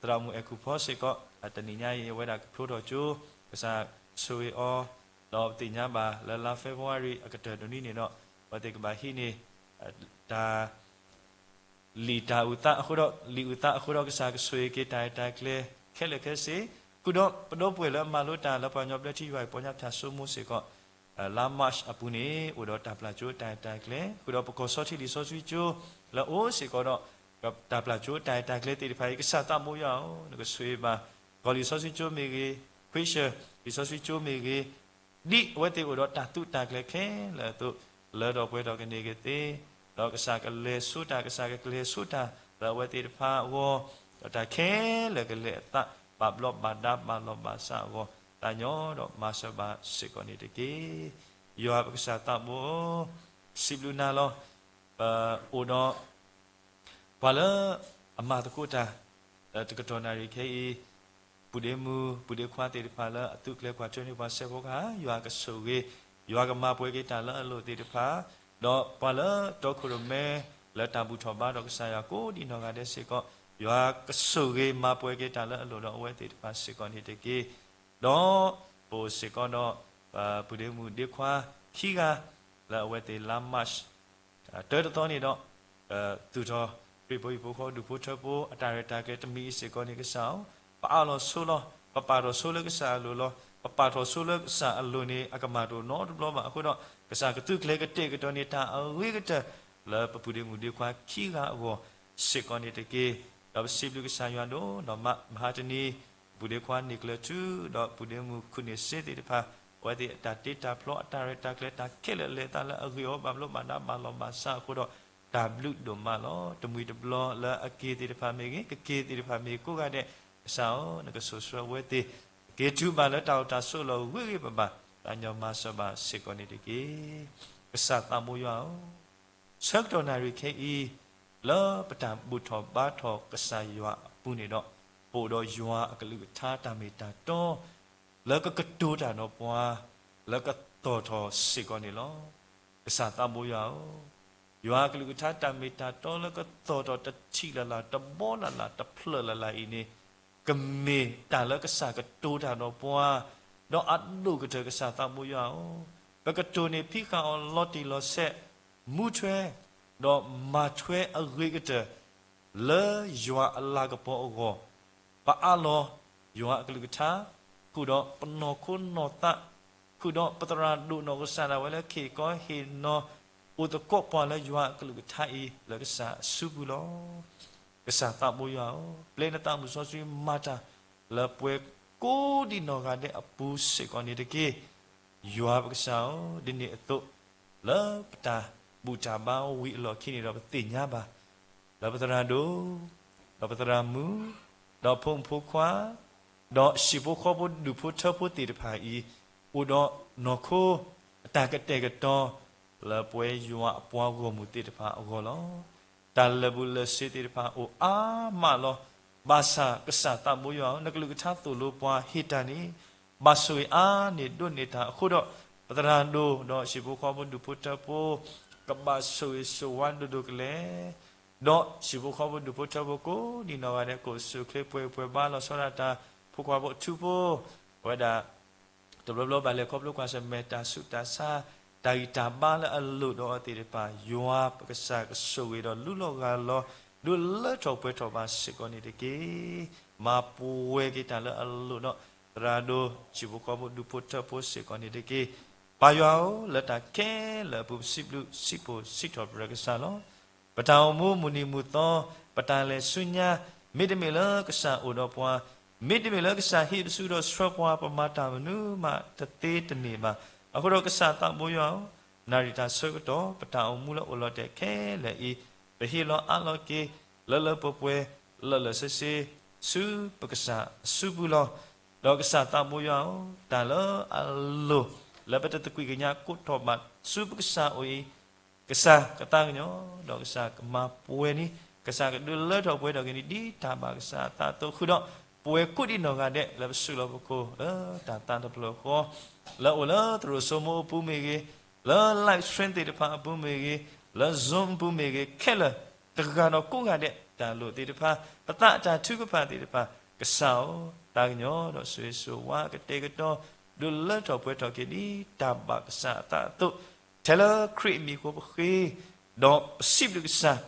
သရၣ်မုၣ်အဲၣ်ကူၣ်ဖီစ့ၢ်ကီး, တနံၤညါအံၤ အဝဲဒၣ်ကဖျိထီၣ်ကၠိ, ကစၢ်ဆိၣ်ဂ့ၤအီၤ, ဒီးပသ့ၣ်ညါဘၣ်လၢလါ February အကတၢၢ်တနွံန့ၣ်ဒီး အဝဲသ့ၣ်ကဘၣ်ဟံးန့ၢ် တၢ် လံာ်တၢ်အုၣ်သးအဃိဒီး, လံာ်အုၣ်သးအဃိဒီး ကစၢ်ကဆိၣ်ဂ့ၤက့ၤတၢ်ရဲၣ်တၢ်ကျဲၤခဲလၢာ်ခဲဆ့, ဃုာ်ဒီးပဒီပုၢ်ဝဲၢ်လၢအမၤလိတၢ်လၢပှၤကညီဘျၢထံယွၤအံၤ ပီညါဖၠၣ်စိမိၢ်စ့ၢ်ကီး, လါ March အပူၤန့ၣ် အိၣ်ဒီးတၢ်ပျၢ်ကၠိတၢ်ရဲၣ်တၢ်ကျဲၤ, ဃုာ်ဒီးပကီၢ်ဆီထံးလံာ်စီဆှံကၠိလၢအအိၣ်စ့ၢ်ကီးဒီး တၢ်ပျၢ်ကၠိတၢ်ရဲၣ်တၢ်ကျဲၤသ့ၣ်တဖၣ်အံၤ ကစၢ်သးဘိယွၤဧၢ, နကဆိၣ်ဂ့ၤဘၣ် ကီၢ်လံာ်စီဆှံကၠိမ့ၢ်ဂ့ၤ, ခွံၡၢၣ်လံာ်စီဆှံကၠိမ့ၢ်ဂ့ၤ, ဒ်အဝဲသ့ၣ်အိၣ်ဒီးတၢ်သူၣ်တၢ်ကျဲၤခဲလၢာ်အသိး, လၢထီၣ်ပှဲၤထီၣ်ကန့ၢ်က့ၤသ့, ဒီးကစၢ်ကလဲၤဆိတၢ်, ကစၢ်ကကျဲၤဆိတၢ်လၢအဝဲသ့ၣ်တဖၣ်အဂီၢ်, ဒီးတၢ်ခဲလၢာ်ကလဲၤအသး ဘၣ်ဘျီးဘၣ်ဒါဘၣ်လီၢ်ဘၣ်စးအဂီၢ်, သးညီဒီးမၤစၢၤဘၣ်စ့ၢ်ကီးန့ၣ်တက့ၢ်. ယွၤပကစၢ်သးဘိဧၢ, စံးဘျုးနၤလီၤ. ပအိၣ်ဒီး ပှၤလၢအမၤသကိးတၢ် တကတီၢ်နၣ်ရံၣ်ခဲအံၤ, ပုၢ်ဒ့မုၣ် ပုၢ်ဒ့ခွါသ့ၣ်တဖၣ်လၢအသုးကျဲၤကွၢ်ထွဲန့ၢ်ပှၤစဲးဖိကဟၣ်, ယွၤကဆိၣ်ဂ့ၤ, ယွၤကမၤပှဲၤက့ၤတၢ်လၢအလိၣ်သ့ၣ်တဖၣ်, ဒီးပှၤလၢတီခိၣ်ရိၣ်မဲ လၢတၢ်ဘူၣ်ထီၣ်ဘါထီၣ်ကစၢ်ယွၤကိးဒံးနီၢ်ဂၤဒဲးစ့ၢ်ကီး, ယွၤကဆိၣ်ဂ့ၤမၤပှဲၤက့ၤတၢ်လၢအလိၣ်ဒီးအဝဲသ့ၣ်တဖၣ်စ့ၢ်ကီးန့ၣ်တက့ၢ်. ဒီးပအိၣ်စ့ၢ်ကီးဒီး ပုၢ်ဒ့မုၣ်ဒ့ခွါခံဂၤ လၢအဝဲသ့ၣ်လါ March တၢတသီန့ၣ်ဒီး သူၣ်ထီၣ်ခရံာ်ဖိဟံၣ်ဖိဃီဖိဒူၣ်ဖိထၢဖိအတၢ်ရဲၣ်တၢ်ကျဲၤတမံၤအံၤစ့ၢ်ကီးန့ၣ် ကစၢ်ဧၢ, ပအးလီၤဆိလီၤ, ပပာ်ထီၣ်ဆိလၢကစၢ်အလိၤလီၤ. ပပာ်ထီၣ်ဆိလၢကစၢ်အလိၤန့ၣ် အကမၣ်တအိၣ်နီတဘျီဘၣ်အဃိဒီး ကစၢ်ကသုးကျဲၤကတဲာ်ကတီၤန့ၢ်တၢ်အဂ့ၤကတၢၢ် လၢပပုၢ်ဒ့မုၣ်ဒ့ခွါခံဂၤအဂီၢ်စ့ၢ်ကီးန့ၣ်တက့ၢ်. ဒီးပစံးဘျုးကစၢ်ယွၤဒိၣ်နီၢ်မး မဟါတနံၤ ပုၢ်ဒ့ခွါန့ၢ်ကျၢၤထူ ဒီးပုၢ်ဒ့မုၣ်ခုၣ်န့ၢ်စ့သ့ၣ်တဖၣ် အဝဲသ့ၣ်အတၢ်တ့တၢ်ဖျီအတၢ်ရဲၣ်တၢ်ကျဲၤတၢ်ခဲလၢာ်အလဲၤအသးလၢအဂ့ၢ်အီၤဘၣ်ဘျီးဘၣ်ဒါဘၣ်လီၢ်ဘၣ်စးအဃိဒီး တၢ်ဘျုးဒိၣ်မးလီၤ. တမှံၤတဘျီလၢအက့ၤသ့ၣ်တဖၣ်မ့ၢ်ဂ့ၤ, ကက့ၤသ့ၣ်တဖၣ်မ့ၢ်ဂ့ၤကိးဂၤဒဲး, ကစၢ်ဧၢ, နကဆိၣ်ဆှၢအဝဲသ့ၣ် က့ၤတုၤဘၣ်လၢတၢ်အိၣ်တၢ်ဆိးလီၤဂ့ၤဂ့ၤဘၣ်ဘၣ်, သးညီမၤစၢၤဘၣ်စ့ၢ်ကီးန့ၣ်တက့ၢ်. ကစၢ်သးဘိယွၤဧၢ, ဆၢကတီၢ်နၣ်ရံၣ်ခဲအံၤ လၢပတၢ်ဘူၣ်ထီၣ်ဘါထီၣ်ကစၢ်ယွၤအပူၤန့ၣ်ဒီး ပအိၣ်ဒီးယွၤအကလုၢ်ကထါတၢ်မ့ၢ်တၢ်တီ လၢကကတိၤတၢ်ဒီးပှၤ လၢကသီၣ်ထီၣ်စ့ၢ်ကီးန့ၣ်လီၤ. ကစၢ်သးဘိယွၤဧၢ, ယွၤအကလုၢ်ကထါတၢ်မ့ၢ်တၢ်တီလၢကသီၣ်ထီၣ်တထံၣ်လၢ်လၢ် တဘီလၢ်လၢ် တဖျၢၣ်လၢ်လၢ်အံၤန့ၣ် ကမ့ၢ်တၢ်လၢကစၢ်ကတိၤတၢ်ဒီးပှၤ, ဒီးအဒိၣ်ကတၢၢ်ကစၢ်သးဘိယွၤဧၢ, ပကတိၤန့ၢ်ဖံးဃာ်အီၤလီၤတံၢ်လီၤဆဲး, မူထွဲ, ဒီးမၤထွဲအဂ့ၤကတၢၢ် လၢယွၤအလၤကပီၤအဂီၢ်, ပအးလီၤယွၤအကလုၢ်ကထါ, ဃုာ်ဒီးပနီၢ်ခိနီၢ်သး, ဃုာ်ဒီးပသရၣ်ဒိၣ်နီၢ်ကစၢ်ဒၣ်ဝဲလၢ ခ့ၣ်ကီဟ့ၣ်နီၤ အိၣ်သကိးပှၤလၢယွၤအကလုၢ်ကထါအံၤ လၢကစၢ်အစုပူၤလီၤ. ကစၢ်သးဘိယွၤဧၢ, ပျဲနသးမုၢ်စီဆှံမၤတၢ် လၢပှၤကိးဒံးနီၢ်ဂၤဒဲးအပူၤစ့ၢ်ကီးန့ၣ်တက့ၢ်. ယွၤပကစၢ်ဧၢ, ဒ်န့ၣ်အသိး လၢပတၢ်ဘူၣ်တၢ်ဘါဝံၤအလီၢ်ခံန့ၣ်ဒီး ပသ့ၣ်ညါဘၣ် လၢပသရၣ်ဒိၣ်, ဒီးပသရၣ်မုၣ်, ဒီးဖိမုၣ်ဖိခွါ, ဒီးဟံၣ်ဖိဃီဖိဒူၣ်ဖိထၢဖိသ့ၣ်တဖၣ်အံၤ အိၣ်ဒီးနီၢ်ခိ အတၢ်ကတဲာ်ကတီၤ လၢပဝဲယွၤအပှၤဂီၢ်မုၢ်သ့ၣ်တဖၣ်အဂီၢ်လီၤ. တၢ်လၢာ်ဘူၣ်လၢာ်စ့ၤသ့ၣ်တဖၣ်အိၣ်အါမးလီၤ. ဘၣ်ဆၣ်ကစၢ်သးဘိယွၤဧၢ, နကလုၢ်ကထါသိၣ်လိပှၤဟ့ၣ်တၢ်န့ၣ် ဘၣ်ဆိၣ်ဂ့ၤအါန့ၢ်ဒိၣ်န့ၢ်တၢ်အဃိဒီး ပသရၣ်ဒိၣ် ဒီးဟံၣ်ဖိဃီဖိဒူၣ်ဖိထၢဖိ ကဘၣ်ဆိၣ်ဂ့ၤဆိၣ်ဝါဒိၣ်ဒိၣ်ကလဲာ် ဒီးဟံၣ်ဖိဃီဖိဒူၣ်ဖိထၢဖိကိးဒံးနီၢ်ဂၤဒဲး ကအိၣ်ဆူၣ်အိၣ်ချ့ပှဲၤပှဲၤဘါလီၤဆီဒၣ်တၢ် ဖိခွါဖိအထူဖိ, အဝဲဒၣ် တဘျီဘျီဘၣ်လဲၤခီဖျိကွၢ်ဆၢၣ်မဲာ်တၢ်ဆူးတၢ်ဆါ, တၢ်ဂံၢ်တၢ်ဘါလၢအလိၣ်ဒီးအီၤသ့ၣ်တဖၣ်, ယွၤပကစၢ်ကဆိၣ်ဂ့ၤဒီးလူလီၤဂၢ်လီၤ, ဒုးလၢထီၣ်ပှဲၤထီၣ်ဘၣ်စ့ၢ်ကီးန့ၣ်တက့ၢ်. မၤပှဲၤက့ၤတၢ်လၢအလိၣ်ဒီး သရၣ်ဒိၣ် ဟံၣ်ဖိဃီဖိဒူၣ်ဖိထၢဖိစ့ၢ်ကီးန့ၣ်တက့ၢ်. ပၢ်ယွၤဧၢ, လၢတၢ်ခဲလၢာ်အပူၤ ပစံးဘျုးစံးဖှိၣ်စံးထီၣ်ပတြၢၤကစၢ်လီၤ. ပတၢ်အိၣ်မူမုၢ်နံၤမုၢ်သီ, ပတၢ်လဲၤဆူညါ, မ့တမ့ၢ်လၢကစၢ်အိၣ်ဒီးပှၤ, မ့တမ့ၢ်လၢကစၢ်ဟ့ၣ်ပစုဒီးဆှၢပှၤ ပမၤတၢ်မနုၤမးတသ့တန့ၢ်ဘၣ်. အဃိဒီးကစၢ်သးဘိယွၤဧၢ, နၣ်ရံၣ်တၢ်ဆၢကတီၢ် ပတၢ်အိၣ်မူလၢအိၣ်လီၤတဲာ်ခဲလၢာ်အံၤ, ပဟ့ၣ်လီၤအးလီၤက့ၤ လၢလၢပှဲၤပှဲၤ လၢလၢဆ့ဆ့ ဆူပကစၢ်အစုပူၤလီၤ. ဒီးကစၢ်သးဘိယွၤဧၢ, တၢ်လၢအလိၣ် လၢပတသကွံာ်ကညးကိးထီၣ်ဘၣ်ဆူပကစၢ်အိၣ်အံၤ, ကစၢ်ကသးကညီၤ, ဒီးကစၢ်ကမၤပှဲၤန့ၣ်, ကစၢ်ကဒုးလၢထီၣ်ပှဲၤထီၣ်က့ၤန့ၣ် ဒ်တၢ်ဘၣ်ကစၢ်အသးအသိး, ဃုာ်ဒီးပဝဲကိးဒံးနီၢ်ဂၤဒဲး လၢပစုလီၢ်ပခိၣ် လၢတၢ်သးတဖျၢၣ်ဃီ, လၢအိၣ်လၢသရိာ်စိမိအပူၤမ့ၢ်ဂ့ၤ, လၢ live stream သ့ၣ်တဖၣ်အပူၤမ့ၢ်ဂ့ၤ, လၢ Zoom ပူၤမ့ၢ်ဂ့ၤ ခဲလၢာ် တဂၤဒီးကိးဂၤဒဲး တၢ်လိၣ်သ့ၣ်တဖၣ် ပသးအတၢ်ထုကဖၣ်သ့ၣ်တဖၣ် ကစၢ်ဧၢ, တၢ်ကညီဒီးဆိၣ်ဂ့ၤဆိၣ်ဝါ ကတဲာ်ကတီၤ ဒုးလၢထီၣ်ပှဲၤထီၣ်က့ၤဒ်တၢ်ဘၣ်ကစၢ်အသးအသိး, ထဲလၢခရံာ်အမံၤအဃိပဃ့, ဒီးပစံးဘျုးကစၢ်,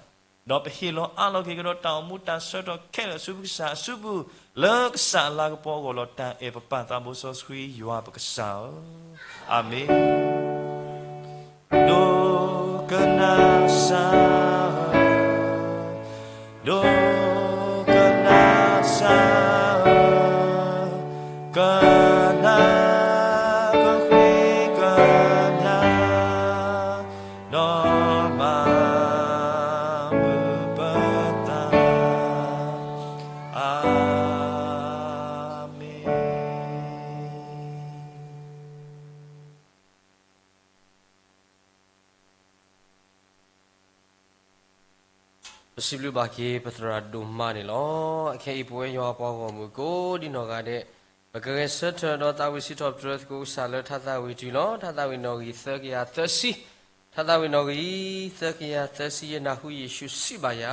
ဒီးပဟ့ၣ်လီၤအးလီၤက့ၤကဒီးတၢ်အိၣ်မူတၢ်ဆၢကတီၢ်ခဲလၢာ်ဆူပကစၢ်အစုပူၤ, လၢကစၢ်အလၤကပီၤအဂီၢ်လီၤ. တၢ်အဲၣ်ပပၢ်သးဘိစီဆှံယွၤပကစၢ်ဧၢ, အၤမ့ၣ်. ဒိကနၣ်စၢ်ဧၢ, ဒိကနၣ်စၢ်ဧၢ, ကနၣ်ကဃ့ကညး ဒီးမၤမုာ်ပသး, အၤမ့ၣ်. ပစံးဘျုးဘၣ်က့ၤပသရၣ်ဒိၣ်မးန့ၣ်လီၤ. အခဲအံၤပဝဲယွၤပှၤဂီၢ်မုၢ်ကိးဒံနီၢ်ဂၤဒဲး, ပကဂဲၤဆၢထၢၣ်ဒီးသးဝံၣ်စံးထီၣ်ပတြၢၤသကိးကစၢ်လၢထါသးဝံၣ်တယုၢ်လီၤ. ထါသးဝံၣ်နီၣ်ဂံၢ်သၢကယၤသၢဆံ, ထါသးဝံၣ်နီၣ်ဂံၢ်သၢကယၤသၢဆံ ယနၢ်ဟူယ့ၣ်ၡူးစံးဘၣ်ယၤ,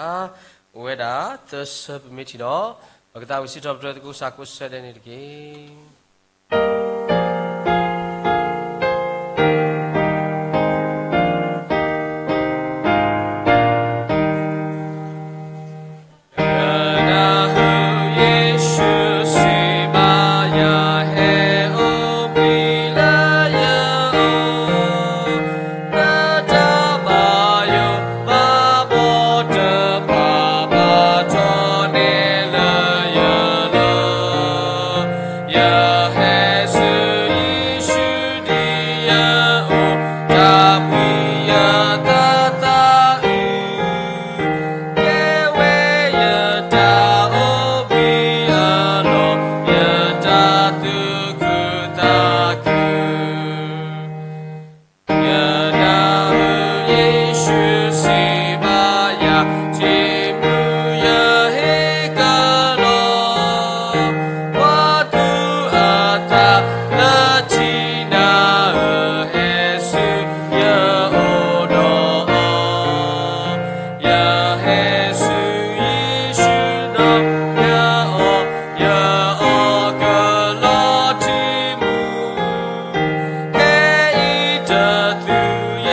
အိၣ်ဝဲဒၣ်သၢဆၢပမ့ၢ်ထံၣ်ဒီး, ပကသးဝံၣ်စံးထီၣ်ပတြၢၤသကိးကစၢ်ကိးဆၢဒဲးန့ၣ်တက့ၢ်. ယနၢ်ဟူယ့ၣ်ၡူးစံးဘၣ်ယၤ, ဟဲအိၣ်ဘှံးလၢယအိၣ်, လၢတၢ်ဘၣ်ယိၣ်ဘၣ်ဘီတဖၣ် ဘၣ်ထီၣ်နဲလၢယလိၤ. ယဟဲဆူယ့ၣ်ၡူးဒ်ယအိၣ်, တၢ်ဘှံးယသးသးအုး, ကဲဝဲယတၢ်အိၣ်ဘှံးအလီၢ်, ယတၢ်သူၣ်ခုသးခု. ယနၢ်ဟူယ့ၣ်ၡူးစံးဘၣ်ယၤ, ထံၣ်မုာ်ယဟ့ၣ်ကလီ, ပှၤသူၣ်အသးလၢထံနၤဧၢ, ဟဲဆူယအိၣ်ဒီးအီၤ, ယဟဲဆူယ့ၣ်ၡူးဒီးယအီၣ်, ယအီၣ်ကလီထံမူ, ခဲအံၤတသူၣ်ယ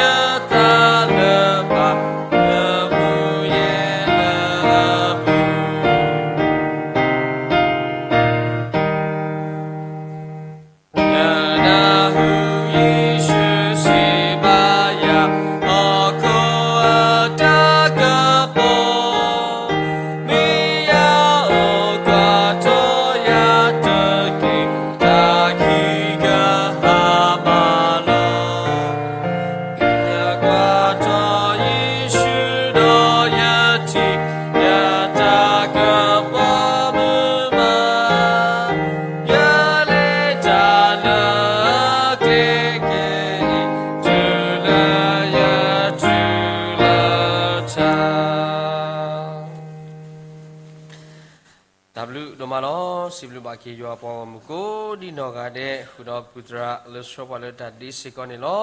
သးလၢၤဘၣ်, ယမူယဲလၢအပူၤ. ယနၢ်ဟူယ့ၣ်ၡူးစံးဘၣ်ယၤ, ဟီၣ်ခိၣ်အတၢ်ကပီၤ, မ့ၢ်ယအိၣ်ကွၢ်ထီၣ်ယၤတက့ၢ်, တၢ်ခံကဟးမၢ်လီၤ. ယကွၢ်ထီၣ်ယ့ၣ်ၡူးဒီးယထံၣ်, ယတၢ်ကပီၤမုာ်မး, ယလဲၤတၢ်လၢအကျဲကဲအံၤ, တုၤလၢယတုၤလၢထါ. တၢ်ဘျုးဒိၣ်မးလီၤ. စံးဘျုးဘၣ်က့ၤယွၤပှၤဂီၢ်မုၢ်ကိးဒံနီၢ်ဂၤဒဲး, ဃုာ်ဒီးပုၢ်သရၣ်လၢဆှၢပှၤလၢတၢ်ဒ့စ့ၢ်ကီးန့ၣ်လီၤ.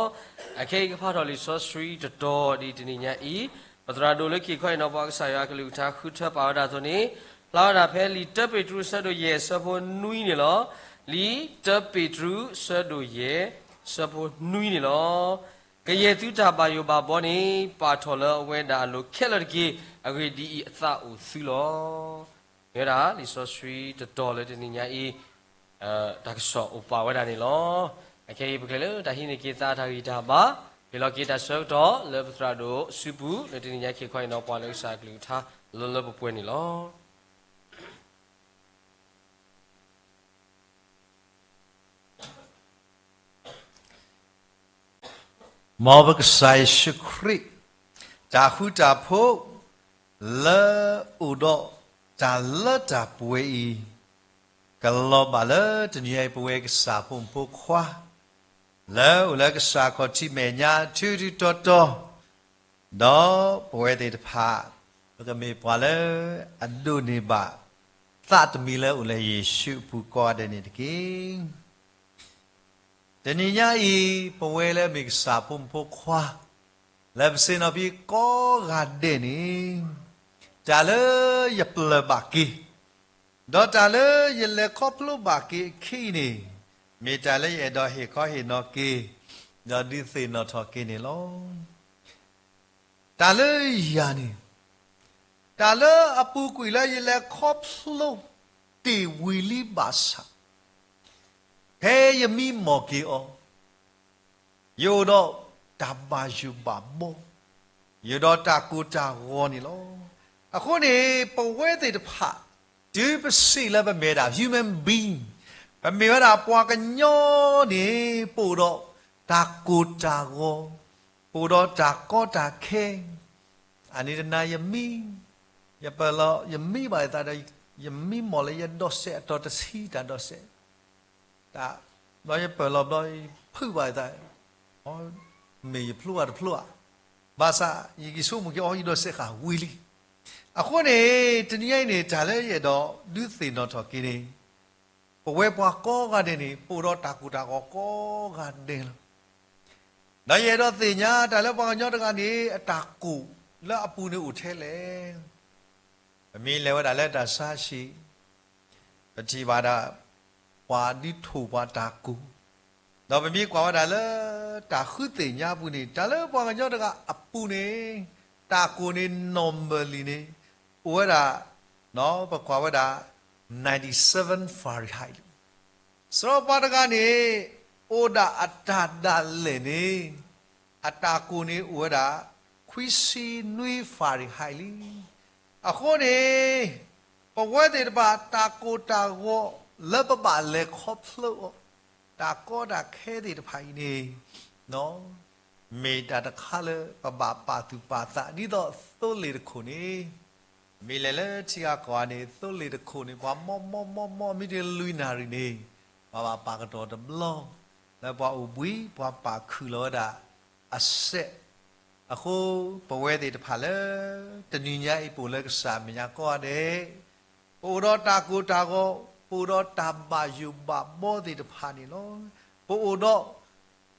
အခဲအံၤကဖးထီၣ်လံာ်စီဆှံတတီၤဒ်တနံၤညါအံၤ, ပသရၣ်ဒိၣ်လၢခံခီအံၤနီၤ ပှၤကစၢ်ယွၤအကလုၢ်ကထါဃုထၢပာ်ဝဲဒၣ်အသိးန့ၣ်, ဖျါဝဲဒၣ်ဖဲလံာ်တၢပ့းတရူးဆၢဒိၣ်ယဲၢ်ဆၢဖိနွံန့ၣ်လီၤ. လံာ်တၢပ့းတရူးဆၢဒိၣ်ယဲၢ်ဆၢဖိနွံန့ၣ်လီၤ. ကယဲၢ်သုတၢ်ဘၣ်ယိၣ်ဘၣ်ဘီန့ၣ် ပာ်ထီၣ်လၢအဝဲဒၣ်အလိၤခဲလၢာ်တက့ၢ်. အဂ့ၢ်ဒ်အံၤ, အသးအိၣ်သုလီၤ. မ့ၢ်ဝဲဒၣ်လံာ်စီဆှံတတီၤလၢတနံၤညါအံၤ, တၢ်ကစီၣ်အိၣ်ပာ်ဝဲဒၣ်န့ၣ်လီၤ. အခဲအံၤပကလဲၤလၢတၢ်ဟံးန့ၢ်က့ၤသးတၢ်ဂံၢ်တၢ်ဘါ, ဟ့ၣ်လီၤက့ၤတၢ်ဆၢကတီၢ်လၢပသရၣ်ဒိၣ်စုပူၤ လၢတနံၤညါခံခီအံၤနီၤ ပှၤလၢကစၢ်အကလုၢ်ကထါလၢလၢပှဲၤပှဲၤန့ၣ်လီၤ. မ်ပကစၢ်ယ့ၣ်ၡူးခရံာ် တၢ်ဃူတၢ်ဖိး လၢအိၣ်ဒီးတၢ်လၢတၢ်ပှဲၤအံၤ, ကလီၤဘၣ်လၢတနံၤအံၤပဝဲကစၢ်ဖိမုၣ်ဖိခွါ လၢအိၣ်လၢကစၢ်ခီၣ်ထံးမဲာ်ညါ ထူထူတီတီ, ဒီးပဝဲသ့ၣ်တဖၣ် ပကမ့ၢ်ပှၤလၢအဒိးန့ၢ်ဘၣ် သးတမံၤလၢအိၣ်လၢယ့ၣ်ၡူးအပူၤကိးဂၤဒဲးန့ၣ်တက့ၢ်. တနံၤညါအံၤ ပဝဲလၢမ့ၢ်ကစၢ်ဖိမုၣ်ဖိခွါ လၢပဆ့ၣ်နီၤဖဲကိးဂၤဒဲးန့ၣ်, တၢ်လၢယပျၢၤဘၣ်က့ၤ, ဒီးတၢ်လၢယလဲၤခီဖျိဘၣ်က့ၤအခံအံၤန့ၣ်, မ့ၢ်တၢ်လၢယအဲၣ်ဒိးဟ့ၣ်ခီဟ့ၣ်နီၤက့ၤ, ဒီးဒုးသ့ၣ်နီၣ်ထီၣ်က့ၤန့ၣ်လီၤ. တၢ်လၢယၤန့ၣ်, တၢ်လၢအပူၤကွံာ်လၢယလဲၤခီဖျိတ့ၢ်ဝံၤလံဘၣ်ဆၣ်, ဖဲယမံမီၢ်က့ၤအီၤ, ယအိၣ်ဒီးတၢ်ဘၣ်ယိၣ်ဘၣ်ဘီ, ယအိၣ်ဒီးတၢ်ကိၢ်တၢ်ဂီၤန့ၣ်လီၤ. အဃိန့ၣ် ပဝဲသ့ၣ်တဖၣ်, တုၤပစံးလၢပမ့ၢ်ဝဲဒၣ် human being, ပမ့ၢ်ဝဲဒၣ်ပှၤကညီန့ၣ် ပအိၣ်ဒီးတၢ်ကိၢ်တၢ်ဂီၤ, ပအိၣ်ဒီးတၢ်ကီတၢ်ခဲ, အန့ၣ်တနၤယမံ, ယပၢၢ်လီၤ ယမံဘၣ်ယသးဒီး ယမံမီၢ်လၢယဒီးစဲးအတီၤတဆံတၢ်ဒီးစဲး တၢ်, ဘျီယပၢၢ်လီၤဘျီ ယဖုးဘၣ်ယသး, မ့ၢ်ယဖျိဘၣ်တဖျိဧါ, ဘၣ်ဆၣ်ယကဆိကမိၣ်က့ၤအီၤ ယဒီးစဲးဃၣ်ဝံၤလံ. အဃိန့ၣ် တနံၤအံၤန့ၣ် တၢ်လၢယအဲၣ်ဒိးဒုးသ့ၣ်နီၣ်ထီၣ်က့ၤန့ၣ်, ပဝဲပှၤကိးဂၤဒဲးန့ၣ် ပအိၣ်ဒီးတၢ်ကိၢ်တၢ်ဂီၤကိးဂၤဒဲးလီၤ. ဒီးယအဲၣ်ဒိးသ့ၣ်ညါတၢ်လၢပှၤကညီတဂၤန့ၣ် အတၢ်ကိၢ်လၢအပူၤန့ၣ်အိၣ်ထဲလဲၣ်. ပမ့ၢ်လဲၤဝဲဒၣ်လၢတၢ်ဆါဟံၣ်, ပထံၣ်ဘၣ်ဒၣ် ပှၤဒုးထိၣ်ပှၤတၢ်ကိၢ်, ဒီးပမ့ၢ်ကွၢ်ဝဲဒၣ်လၢ တၢ်ဃုသ့ၣ်ညါအပူၤန့ၣ် တၢ်လၢပှၤကညီတဂၤအပူၤန့ၣ် တၢ်ကိၢ်န့ၣ် normally န့ၣ် အိၣ်ဝဲဒၣ်, ပကွၢ်ဝဲဒၣ် ninety-seven Fahrenheit လံ. စရီပှၤတဂၤန့ၣ် အိၣ်ဒၣ်အတၢ်ဒၣ်လဲာ်န့ၣ် အတၢ်ကိၢ်န့ၣ်အိၣ်ဝဲဒၣ် ခွံဆံနွံ Fahrenheit လံ. အဃိန့ၣ် ပဝဲသ့ၣ်တဖၣ် တၢ်ကိၢ်တၢ်ဂီၤလၢပဘၣ်လဲၤခီဖျိအီၤ, တၢ်ကီတၢ်ခဲသ့ၣ်တဖၣ်အံၤန့ၣ် မ့ၢ်တၢ်တခါလၢပဘၣ်ပာ်သူၣ်ပာ်သး ဒ်သိးသိလ့ၣ်တခိၣ်န့ၣ်, မ့ၢ်လဲၤလၢထံဂၤကီၢ်ဂၤန့ၣ် သိလ့ၣ်တခိၣ်န့ၣ် ပှၤမီမီမီမီ မ့ၢ်တလွံၢ်နၣ်ရံၣ်န့ၣ် ပှၤဘၣ်ပာ်ကတီၤတဘျီ, လၢပှၤအိၣ်ဘှံး ပှၤပာ်ခုၣ်လီၤဝဲဒၣ်အစဲး. အဃိ ပဝဲသ့ၣ်တဖၣ်လၢ တနံၤညါအံၤ ပအိၣ်လၢကစၢ်မဲာ်ညါကိးဂၤဒဲး, ပအိၣ်ဒီးတၢ်ကိၢ်တၢ်ဂီၤ, ပအိၣ်ဒီးတၢ်ဘၣ်ယိၣ်ဘၣ်ဘီသ့ၣ်တဖၣ်န့ၣ်လီၤ. ပအိၣ်ဒီး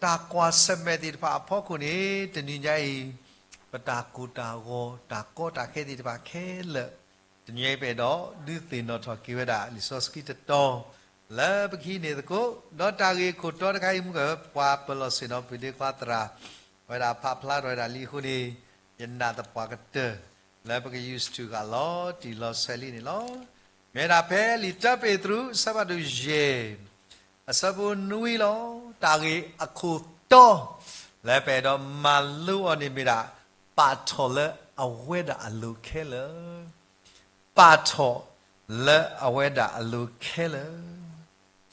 တၢ်ကွၢ်ဆၢၣ်မဲာ်သ့ၣ်တဖၣ်အဖီခိၣ်န့ၣ် တနံၤညါအံၤ ပတၢ်ကိၢ်တၢ်ဂီၤ တၢ်ကီတၢ်ခဲသ့ၣ်တဖၣ်ခဲလၢာ်, တနံၤညါအံၤ ပအဲၣ်ဒိးဒုးသ့ၣ်နီၣ်ထီၣ်က့ၤဝဲဒၣ် လံာ်စီဆှံတတီၤ လၢပကဟံးန့ၢ်သကိး, ဒီးတၢ်ဂ့ၢ်ခိၣ်တီတခါအံၤ မုၢ်ကပှၤပၢၤလီၢ်ဆ့ၣ်နီၤ ပုၢ်ဒ့ခွါသရၣ် ဝဲဒၣ်ဖးဖျါထီၣ်ဝဲဒၣ်လံအဃိန့ၣ်, ယနာ်သပှၢ်ကတၢၢ် လၢပကယူၤစတူးဃာ်လီၤ တံၢ်လီၤဆဲးလံန့ၣ်လီၤ. မ့ၢ်ဒၣ်ဖဲလံာ်တၢပ့းတရူး အဆၢဖးဒိၣ်ယဲၢ် အဆၢဖိနွံလီၤ. တၢ်ဂ့ၢ်အခိၣ်တီ လၢပအဲၣ်ဒိးမၤလိအီၤန့ၣ်မ့ၢ်ဒၣ် ပာ်ထီၣ်လၢအဝဲဒၣ်အလိၤခဲလၢာ် ပာ်ထီၣ်လၢအဝဲဒၣ်အလိၤခဲလၢာ်,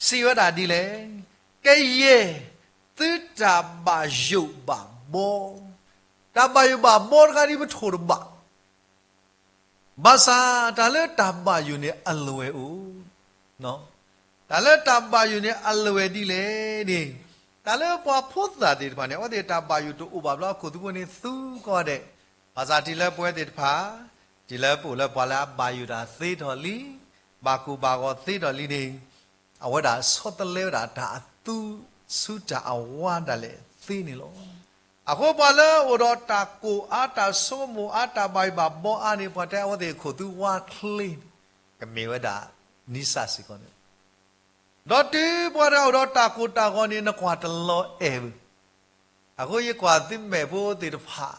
စံးဝဲဒၣ်ဒ်လဲၣ်, ကယဲၢ်သုတၢ်ဘၣ်ယိၣ်ဘၣ်ဘီ, တၢ်ဘၣ်ယိၣ်ဘၣ်ဘီတခါဒ်ပထိၣ်တဘၣ် ဘၣ်ဆၣ် တၢ်လၢတၢ်ဘၣ်ယိၣ်န့ၣ်အလွဲၢ်အိၣ်, တၢ်လၢတၢ်ဘၣ်ယိၣ်န့ၣ်အလွဲၢ်ဒ်လဲၣ်န့ၣ်, တၢ်လၢပှၤဖိသၣ်သ့ၣ်တဖၣ်န့ၣ် အဝဲသ့ၣ်တၢ်ဘၣ်ယိၣ်တအိၣ်ဘၣ်ဘျီအခိၣ်သးပူၤန့ၣ်သူကီးဒဲး, ဘၣ်ဆၣ်တုၤလၢပဝဲသ့ၣ်တဖၣ်, တုၤလၢပအိၣ်လၢပှၤလၢအဘၣ်ယိၣ်တၢ်သ့ထီၣ်လံ, ဘၣ်ကိၢ်ဘၣ်ဂီၤသ့ထီၣ်လံန့ၣ်, အဝဲဒၣ်ဆီတလဲဝဲဒၣ်တၢ်အသူဆူတၢ်အဝါဒၣ်လဲာ်သ့န့ၣ်လီၤ. အဃိပှၤလၢအိၣ်ဒီးတၢ်ကိၢ်အါ တၢ်ဆိကမိၣ်အါ တၢ်ဘၣ်ယိၣ်ဘၣ်ဘီအါန့ၣ် ပှၤတဲအဝဲသ့ၣ်အခိၣ်သူဝါချ့န့ၣ်, ကမ့ၢ်ဝဲဒၣ် နံၣ်စၢ်စ့ၢ်ကီးန့ၣ်လီၤ. ဒီးတုၤပှၤတဂၤအိၣ်ဒီးတၢ်ကိၢ်တၢ်ဂီၤန့ၣ် နကွၢ်တလီၤအဲၣ်ဘၣ်. အဃိယကွၢ်သုမဲာ်ဖိသ့ၣ်တဖၣ်,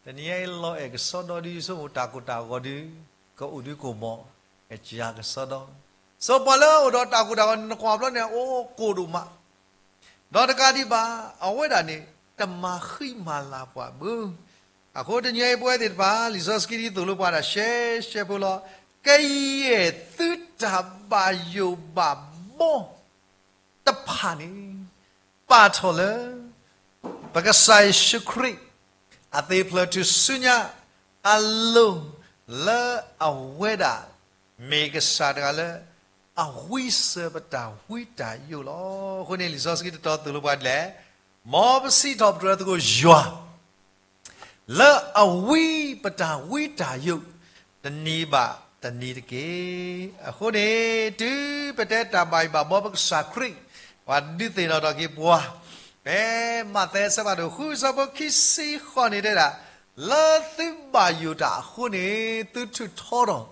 တနံၤအံၤလီၤအဲၣ်ကစီဒီဒု ယဆိကမိၣ်တၢ်ကိၢ်တၢ်ဂီၤဒု ကအိၣ်ဒုကိၢ်မး, ကစှၤကစီဒီ, စီၤပှၤလၢအိၣ်ဒီးတၢ်ကိၢ်တၢ်ဂီၤန့ၣ် နကွၢ်ဘျီန့ၣ် အိၣ်ကိၢ်ဒိၣ်မး ဒီးတကးဒံးဘၣ်, အဝဲဒၣ်န့ၣ် တမၤဃံမၤလၤပှၤဘၣ်. အဃိတနံၤအံၤပဝဲသ့ၣ်တဖၣ် လံာ်စီဆှံကဒုသိၣ်လိပှၤဒၣ်ရှဲရှဲဖိလီၤ. ကယဲၢ်သုတၢ်ဘၣ်ယိၣ်ဘၣ်ဘီတဖၣ်န့ၣ် ပာ်ထီၣ်လၢ ပကစၢ်ယ့ၣ်ၡူးခရံာ် အသ့ၣ်ဖျၢၣ်ထူၣ်စုညါအလိၤ လၢအဝဲဒၣ် မ့ၢ်ကစၢ်တဂၤလၢ အဝံစၢၤပတၢ်ဝံတၢ်ယိာ်လီၤ. အဃိန့ၣ် လံာ်စီဆှံတတီၤသိၣ်လိပှၤဒ်လဲၣ်, မ်ပစံးထီၣ်ပတြၢၤသကိးယွၤ လၢအဝံပတၢ်ဝံတၢ်ယိာ် တနံၤဘၣ်တနံၤတက့ၢ်. အဃိန့ၣ် တုၤပတဲတၢ်ဘၣ်ယိၣ်ဘၣ်ဘီပကစၢ်ခရံာ် ပှၤဒုးသ့ၣ်နီၣ်ထီၣ်က့ၤပှၤ ဖဲမးသဲအဆၢဖးဒိၣ်ဃုအဆၢဖိခံဆံဃိးန့ၣ်တဲဒၣ်, လၢသုဘၣ်ယိၣ်တၢ်အဃိန့ၣ် သုထုးထီထီၣ်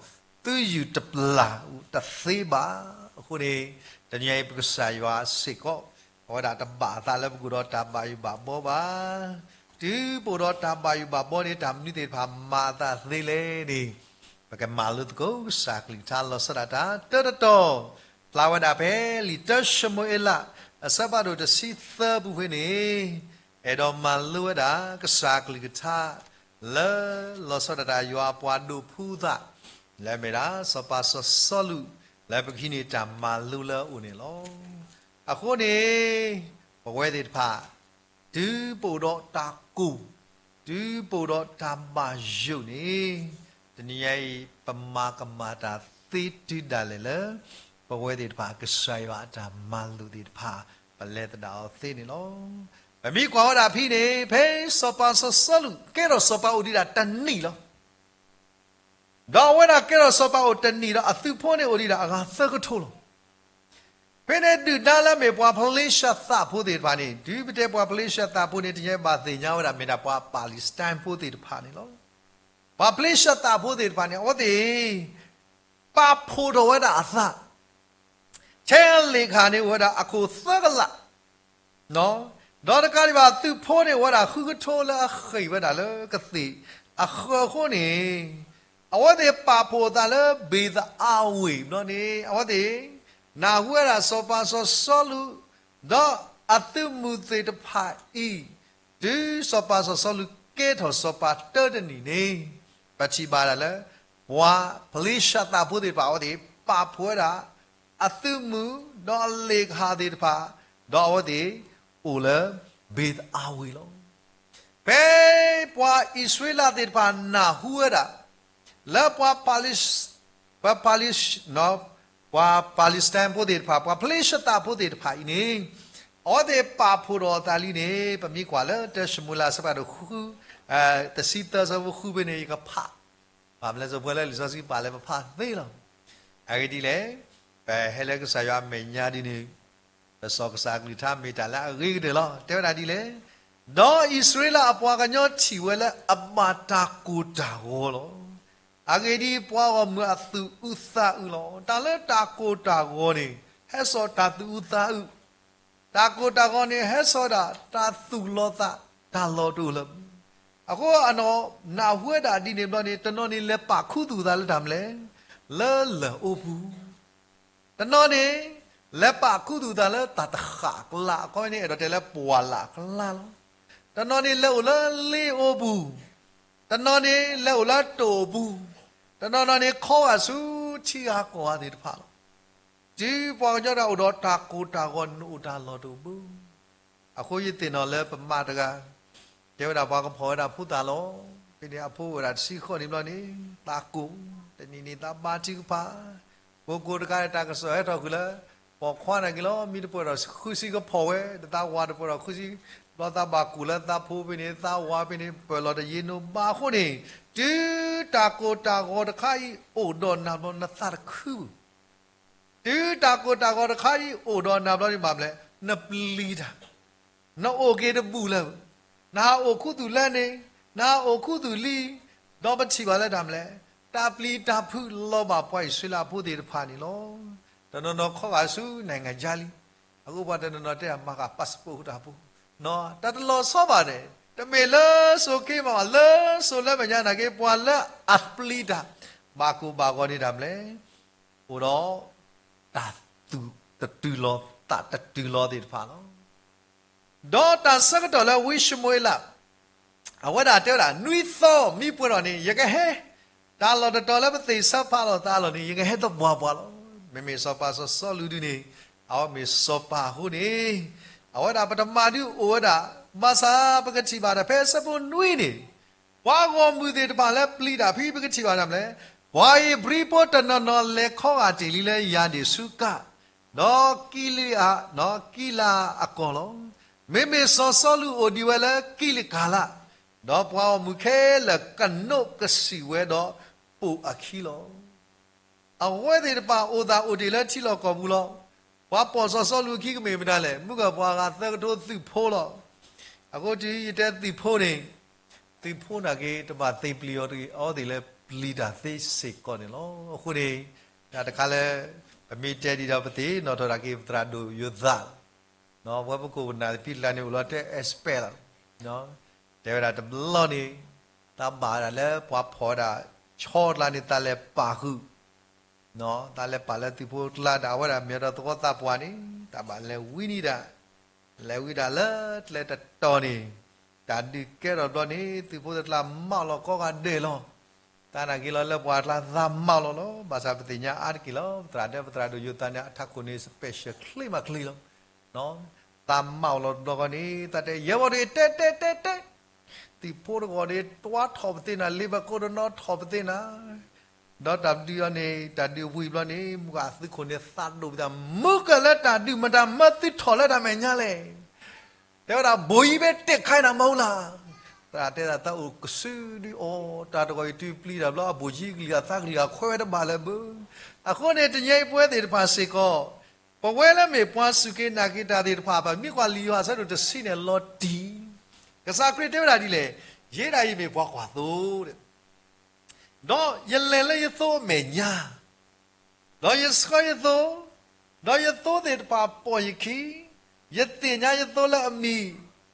သုယုၢ်တပျၢ်တသ့ဘၣ်. အဃိန့ၣ် တနံၤအံၤပကစၢ်ယွၤစ့ၢ်ကီး အဝဲဒၣ်တဘၣ်အသးလၢပကအိၣ်ဒီးတၢ်ဘၣ်ယိၣ်ဘၣ်ဘီဘၣ်. တုၤပအိၣ်ဒီးတၢ်ဘၣ်ယိၣ်ဘၣ်ဘီန့ၣ် တၢ်မနုၤသ့ၣ်တဖၣ်မၤအသးသ့လဲၣ်န့ၣ် ပကမၤလိသကိးကစၢ်ကလုၢ်ကထါလီၤဆီဒၣ်တၢ် တၢတတီၤ ဖျါဝဲဒၣ်ဖဲလံာ်တၢၡမူၤအ့လး အဆၢဖးဒိၣ်တဆံသၢပူၤဖဲန့ၣ် အဲၣ်ဒိးမၤလိဝဲဒၣ်ကစၢ်ကလုၢ်ကထါ လၢလီၤဆီဒၣ်တၢ်ယွၤအပှၤဒိးဖှူသး လၢအမ့ၢ်ဒၣ်စီၤပၤစီၤစီလူး လၢပကဟံးန့ၢ်တၢ်မၤလိလၢအအိၣ်န့ၣ်လီၤ. အဃိန့ၣ် ပဝဲသ့ၣ်တဖၣ် တုၤပအိၣ်ဒီးတၢ်ကိၢ် တုၤပအိၣ်ဒီးတၢ်ဘၣ်ယိၣ်န့ၣ် တနံၤညါအံၤ ပမၤကမၣ်တၢ်သ့တုၤဒၣ်လဲာ်လၢ ပဝဲသ့ၣ်တဖၣ် ကစၢ်ယွၤအတၢ်မၤလိာ်သ့ၣ်တဖၣ် ပလဲၤသဒၣ်အီၤသ့န့ၣ်လီၤ. ပမ့ၢ်ကွၢ်ဝဲဒၣ်ဖဲန့ၣ် ဖဲစီၤပၤစီၤစီလူး ကဲထီၣ်စီၤပၤအိၣ်ဒံးဒၣ်တနံၣ်လီၤ. ဒီးအဝဲဒၣ်ကဲထီၣ်စီၤပၤအိၣ်တနံၣ်ဒီး အသုးဖိန့ၣ်အိၣ်ဒံးဒၣ်အဂၤသၢကထိလီၤ. ဖဲန့ၣ်ဒုၣ်ဒါလၢအမ့ၢ်ပှၤဖလ့ၡသးဖိသ့ၣ်တဖၣ်န့ၣ် တုၤပတဲပှၤဖလ့ၡသးဖိန့ၣ် တနံၤညါအံၤဘၣ်သ့ၣ်ညါဝဲဒၣ်မ့ၢ်ဒၣ်ပှၤပၤလံးစတၢၣ်ဖိသ့ၣ်တဖၣ်န့ၣ်လီၤ. ပှၤဖလ့ၡသးဖိသ့ၣ်တဖၣ်န့ၣ် အဝဲသ့ၣ် ပာ်ဖှိၣ်ထီၣ်ဝဲဒၣ်အသး ထဲအလ့ၣ်ခၣ်န့ၣ်အိၣ်ဝဲဒၣ်အခိၣ်သၢကလး ဒီးတကးဒံးဘၣ် သုးဖိန့ၣ်အိၣ်ဝဲဒၣ်ဃုကထိလၢအဃ့ၢ်ဝဲဒၣ်လၢကသ့ၣ်အဃၢၤအဃိန့ၣ် အဝဲသ့ၣ်ပာ်ဖှိၣ်အသးလၢဘ့ၤသးအဝ့ၢ်ဘျီန့ၣ် အဝဲသ့ၣ် နၢ်ဟူဝဲဒၣ်စီၤပၤစီၤစီလူး ဒီးအသုးမုၢ်သ့ၣ်တဖၣ်အံၤ တုၤစီၤပၤစီၤစီလူးကဲထီၣ်စီၤပၤတနံၣ်န့ၣ် ပထံၣ်ဘၣ်ဒၣ်လၢ ပှၤဖလ့ၡသးဖိသ့ၣ်တဖၣ် အဝဲသ့ၣ်ပာ်ဖှိၣ်ဝဲဒၣ် အသုးမုၢ် ဒီးအလ့ၣ်ခၣ်သ့ၣ်တဖၣ် ဒီးအဝဲသ့ၣ်အိၣ်လၢဘ့ၤသးအဝ့ၢ်လီၤ. ဖဲပှၤအံၣ်စရ့လးသ့ၣ်တဖၣ်နၢ်ဟူဝဲဒၣ် လၢပှၤ ပှၤ ပှၤပၤလံးစတၢၣ်ဖိသ့ၣ်တဖၣ် ပှၤဖလ့ၡသးဖိသ့ၣ်တဖၣ်အံၤန့ၣ် အဝဲသ့ၣ်ပာ်ဖှိၣ်ထီၣ်အသးလံန့ၣ် ပမ့ၢ်ကွၢ်လၢတၢၡမူၤအ့လးအဆၢဖးဒိၣ်ဃု တဆံသၢဆၢဖိဃုဖဲန့ၣ် ယကဖး ဘၣ်မနုၤလဲၣ် ပှၤလၢလံာ်စီဆှံပာ်လၢပဖးသ့လီၤ. အဂ့ၢ်ဒ်လဲၣ်, ပဟဲလၢကစၢ်ယွၤအမဲာ်ညါဒ်န့ၣ် ပစီၤကစၢ်ကလုၢ်ကထါမ့ၢ်တၢ်လၢအဂ့ၤကတၢၢ်လီၤ. တဲဝဲဒၣ်ဒ်လဲၣ်, ဒီးအံၣ်စရ့လးအပှၤကညီထံၣ်ဝဲလၢအဘၣ်တၢ်ကိၢ်တၢ်ဂီၤလီၤ. အဂ့ၢ်ဒ်အံၤ, ပှၤဂီၢ်မုၢ်အသူၣ်အုးသးအုးလီၤ. တၢ်လၢတၢ်ကိၢ်တၢ်ဂီၤန့ၣ် ဟဲစိာ်တၢ်သူၣ်အုးသးအုး, တၢ်ကိၢ်တၢ်ဂီၤန့ၣ် ဟဲစိာ်ဒၣ်တၢ်သူၣ်လီၤသး တၢ်လီၢ်တအိၣ်လၢၤဘၣ်. အဃိအနီၢ်နၢ်ဟူဝဲဒၣ်ဒ်န့ၣ်ဘျီန့ၣ် တနီၤန့ၣ်လဲၤပာ်ခူသူၣ်သးလၢတၢ်မနုၤလဲၣ်, လၢလၢၢ်အိပူၤ တနီၤန့ၣ် လဲၤပာ်ခူသူၣ်သးလၢတၢ်တဃာ်အကျါ, အခီပညီန့ၣ် အဲၣ်ဒိးတဲလၢပှၢ်လၢ်အကျါလီၤ. တနီၤန့ၣ်လဲၤအိၣ်လၢလ့အိပူၤ, တနီၤန့ၣ်လဲၤအိၣ်လၢတိာ်ပူၤ, တနီၤနီၤန့ၣ် ခီဂာ်ဆူထံဂၤကီၢ်ဂၤသ့ၣ်တဖၣ်လီၤ. တုၤပှၤကညီတၢ်အိၣ်ဒီးတၢ်ကိၢ်တၢ်ဂီၤ နအိၣ်တၢ်လီၢ်တအိၣ်ဘၣ်. အဃိယသ့ၣ်နီၣ်လၢပမါတဂၤ တဲဝဲဒၣ်ပှၤကဖီၣ်ဝဲဒၣ်ဖိသၣ်လီၤ. ဖဲန့ၣ်အဖိအိၣ်ဝဲဒၣ်တဆံဃိးနံၣ်ဘျီန့ၣ် သးကိၢ်, တနံၤန့ၣ်သးဘါထုကဖၣ်, ကိးကိးတခါန့ၣ် တၢ်ကစီၣ်ဟဲထီၣ်ဃုာ်လၢ ပိာ်ခွါန့ၣ်က့ၤလီၤ, မ့ၢ်တပှဲၤဒီးဃုဆံကဖီၣ်ဝဲ, ဒီးသးဝၤတပှဲၤဒီးဃုဆံ, ဘျီသးဘၣ်ကိၢ်လၢသးဖိဖဲန့ၣ်, သးဝၤဖဲန့ၣ် ပၢၢ်လီၤတယံာ်နီဘၣ်အဃိန့ၣ်, တုၤတၢ်ကိၢ်တၢ်ဂီၤတခါအံၤအိၣ်ဒီးနၤဘျီ နသးတခုဘၣ်. တုၤတၢ်ကိၢ်တၢ်ဂီၤတခါအံၤအိၣ်ဒီးနၤဘျီန့ၣ် ဘၣ်မနုၤလဲၣ်, နပျံၤတၢ်, နအိၣ်က့ၤတဘူၣ်လၢၤ, နဟးအိၣ်ခူသူၣ်လၢန့ၣ်, နဟးအိၣ်ခူသူၣ်လံ, ဒီးပထံၣ်ဘၣ်လၢတၢ်မနုၤလဲၣ်, တၢ်ပျံၤတၢ်ဖုးလီၤဘၣ်ပှၤအံၣ်စရ့လးဖိသ့ၣ်တဖၣ်န့ၣ်လီၤ. တနီၤနီၤခီဂာ်ဆူနၤဂၤယါလံ, အဃိပှၤတနီၤနီၤတဲ မၤဃာ် passport တၢ်ပူၤ, တၢ်တလီၤဆီဘၣ်န့ၣ်, တမ့ၢ်လၢစိၤက့မးဘၣ်, လၢစိၤလၢမဲာ်ညါနာ်က့ ပှၤလၢအပျံၤတၢ် ဘၣ်ကိၢ်ဘၣ်ဂီၤန့ၣ်တၢ်မနုၤလဲၣ် အိၣ်ဒီး တၢ်သူၣ်တတုၤလီၤ သးတတုၤလီၤသ့ၣ်တဖၣ်လီၤ. ဒီးတၢ်ဆၢကတီၢ်လၢဝံၡမူၤအ့လး အဝဲဒၣ်တဲဝဲဒၣ် နွံသီမ့ၢ်ပှဲၤထီၣ်န့ၣ် ယကဟဲ, တၢ်လီၢ်တတီၤလၢပသ့ၣ်ဆၢဖးလိာ်သးအလီၢ်န့ၣ် ယကဟဲသပှၢ်ပှၢ်လီၤ. မ့မ့ၢ်စီၤပၤစီၤစီလူးဒုန့ၣ် အဝဲမ့ၢ်စီၤပၤအဃိန့ၣ် အဝဲဒၣ်ပတမၤဒုးအိၣ်ဝဲဒၣ်, ဘၣ်ဆၣ်ပကထံၣ်ဘၣ်ဒီး ဖဲအဆၢဖိနွံန့ၣ် ပှၤဂီၢ်မုၢ်သ့ၣ်တဖၣ်လၢပျံၤတၢ်ဖဲ ပကထံၣ်ဘၣ်တၢ်မနုၤလဲၣ်, ပှၤဧ့ၤဘြံၤဖိတနီၤနီၤလဲၤခီဂာ်တ့ၢ်လံလၢယၤဒ့ၣ်ဆူကၣ်, ဒီးကံလ့အး, ကံလၤအကီၢ်လီၤ. မ့မ့ၢ်စီၤစီလူးအိၣ်ဒံးဝဲလၢကံလကၤလး, ဒီးပှၤဂီၢ်မုၢ်ခဲလၢာ်ကနိးကစံးဝဲဒီးပိာ်အခံလီၤ. အဝဲသ့ၣ်တဖၣ်အိၣ်သးအိၣ်တ့ၢ်လၢထံလီၢ်ကီၢ်ပူၤလီၤ. ပှၤပိာ်စီၤစီလူးအခံကမ့ၢ်မတၤလဲၣ်, မုၢ်ကၢၢ်ပှၤဂၤသၢကထိသုးဖိလီၤ. အဃိတုၤယတဲသုးဖိန့ၣ်, သုးဖိနာ်က့ တဘၣ်သ့ပျံၤအီၤတဂ့ၤ, အီသံးလၢပျံၤတၢ်သ့စ့ၢ်ကီးန့ၣ်လီၤ. အဃိန့ၣ်, တၢ်တခါလၢ ပမ့ၢ်တဲဒံးဒီးပသ့ၣ်နီၣ်ထီၣ်ဒၣ်က့ၤပသရၣ်ဒိၣ်ယိၤသးလီၤ. ဝဲပကိးပနၢ်သပံးလၢ်န့ၣ် အိၣ်လီၤတဲ expert လီၤ. တဲဝဲဒၣ်တဘျီန့ၣ်, သးဘၣ်ဝဲဒၣ်လၢပှၤဖီၣ်ဝဲဒၣ် ဆီကျါန့ၣ် သးလဲၤပာ်ဃုာ် သးလဲၤပာ်လၢသုးဖိကျါဒီး အဝဲဒၣ်မ့ၢ်ဒီးသဝီသးပှၢ်န့ၣ် တၢ်ဘၣ်လဲၤဝံနံၤဒၣ်, လဲၤဝံဒၣ်လၢကျဲတတီၤန့ၣ်, တၢ်ဒုးကဲထီၣ်ဘျီန့ၣ် သုးဖိသကျါမၢလီၤကိးဂၤဒဲးလီၤ. သးနာ်က့ၤလီၤလၢပှၤကျါသးမၢလီၤလီၤ. ဘၣ်ဆၣ်ပသ့ၣ်ညါအါတက့ၢ်လီၤ. ပသရၣ်ဒဲ ပသရၣ်ဒိၣ်ယိၤသးန့ၣ် အထးခိၣ်န့ၣ် special ချ့မးချ့လီၤ. သးမၢလီၤတဘျီဃီန့ၣ် သးတဲ ယဲၢ်ဝီတဂ့ၤ တဲတဲတဲတဲ သုးဖိတဂီၤန့ၣ် တွါထီၣ်ပသ့ၣ်နၤ, လ့ပကိတနီထီၣ်ပသ့ၣ်နၤ, ဒီးတၢ်ဒုးအီၤန့ၣ် တၢ်ဒုးဝံၤဘျီန့ၣ် မုၢ်ဂၤသုးခိၣ်န့ၣ်သးဒိၣ်ပသး, မုၢ်ကၢၢ်လၢတၢ်ဒုးမတၤမၢသုထီၣ်လၢတၢ်မဲာ်ညါလဲၣ်. တဲဝဲဒၣ် ဗိုလ်ကြီးပဲ တင့်ခိုင်းတာမဟုတ်လား. သရၣ်တဲဒၣ်သးအိၣ်ကစုဒုအီၤ တၢ်တဂီၤအံၤတုၤပျံၤတၢ်ဘျီ အဗိုလ်ကြီးကလုၢ်အသးကလုၢ်အခွဲးဝဲတဘၣ်လၢၤဘၣ်. အဃိန့ၣ် တနံၤအံၤပဝဲသ့ၣ်တဖၣ်စ့ၢ်ကီး ပဝဲလၢမ့ၢ်ပှၤစူၢ်က့ၤနာ်က့ၤတၢ်သ့ၣ်တဖၣ် ပမ့ၢ်ကွၢ်လံာ်ယိၤဟၣ်အဆၢဒိၣ်တဆံန့ၣ် လီၤတံၢ်, ကစၢ်ခရံာ်တဲဝဲဒၣ်ဒ်လဲၣ်, ယဲဒၣ်အံၤမ့ၢ်ပှၤကွၢ်သိ, ဒီးယလဲၤလၢယသိအမဲာ်ညါ, ဒီးယဆှၢယသိ, ဒီးယသိသ့ၣ်တဖၣ်ပိာ်ယခံ, ယသ့ၣ်ညါယသိလၢအမံၤ,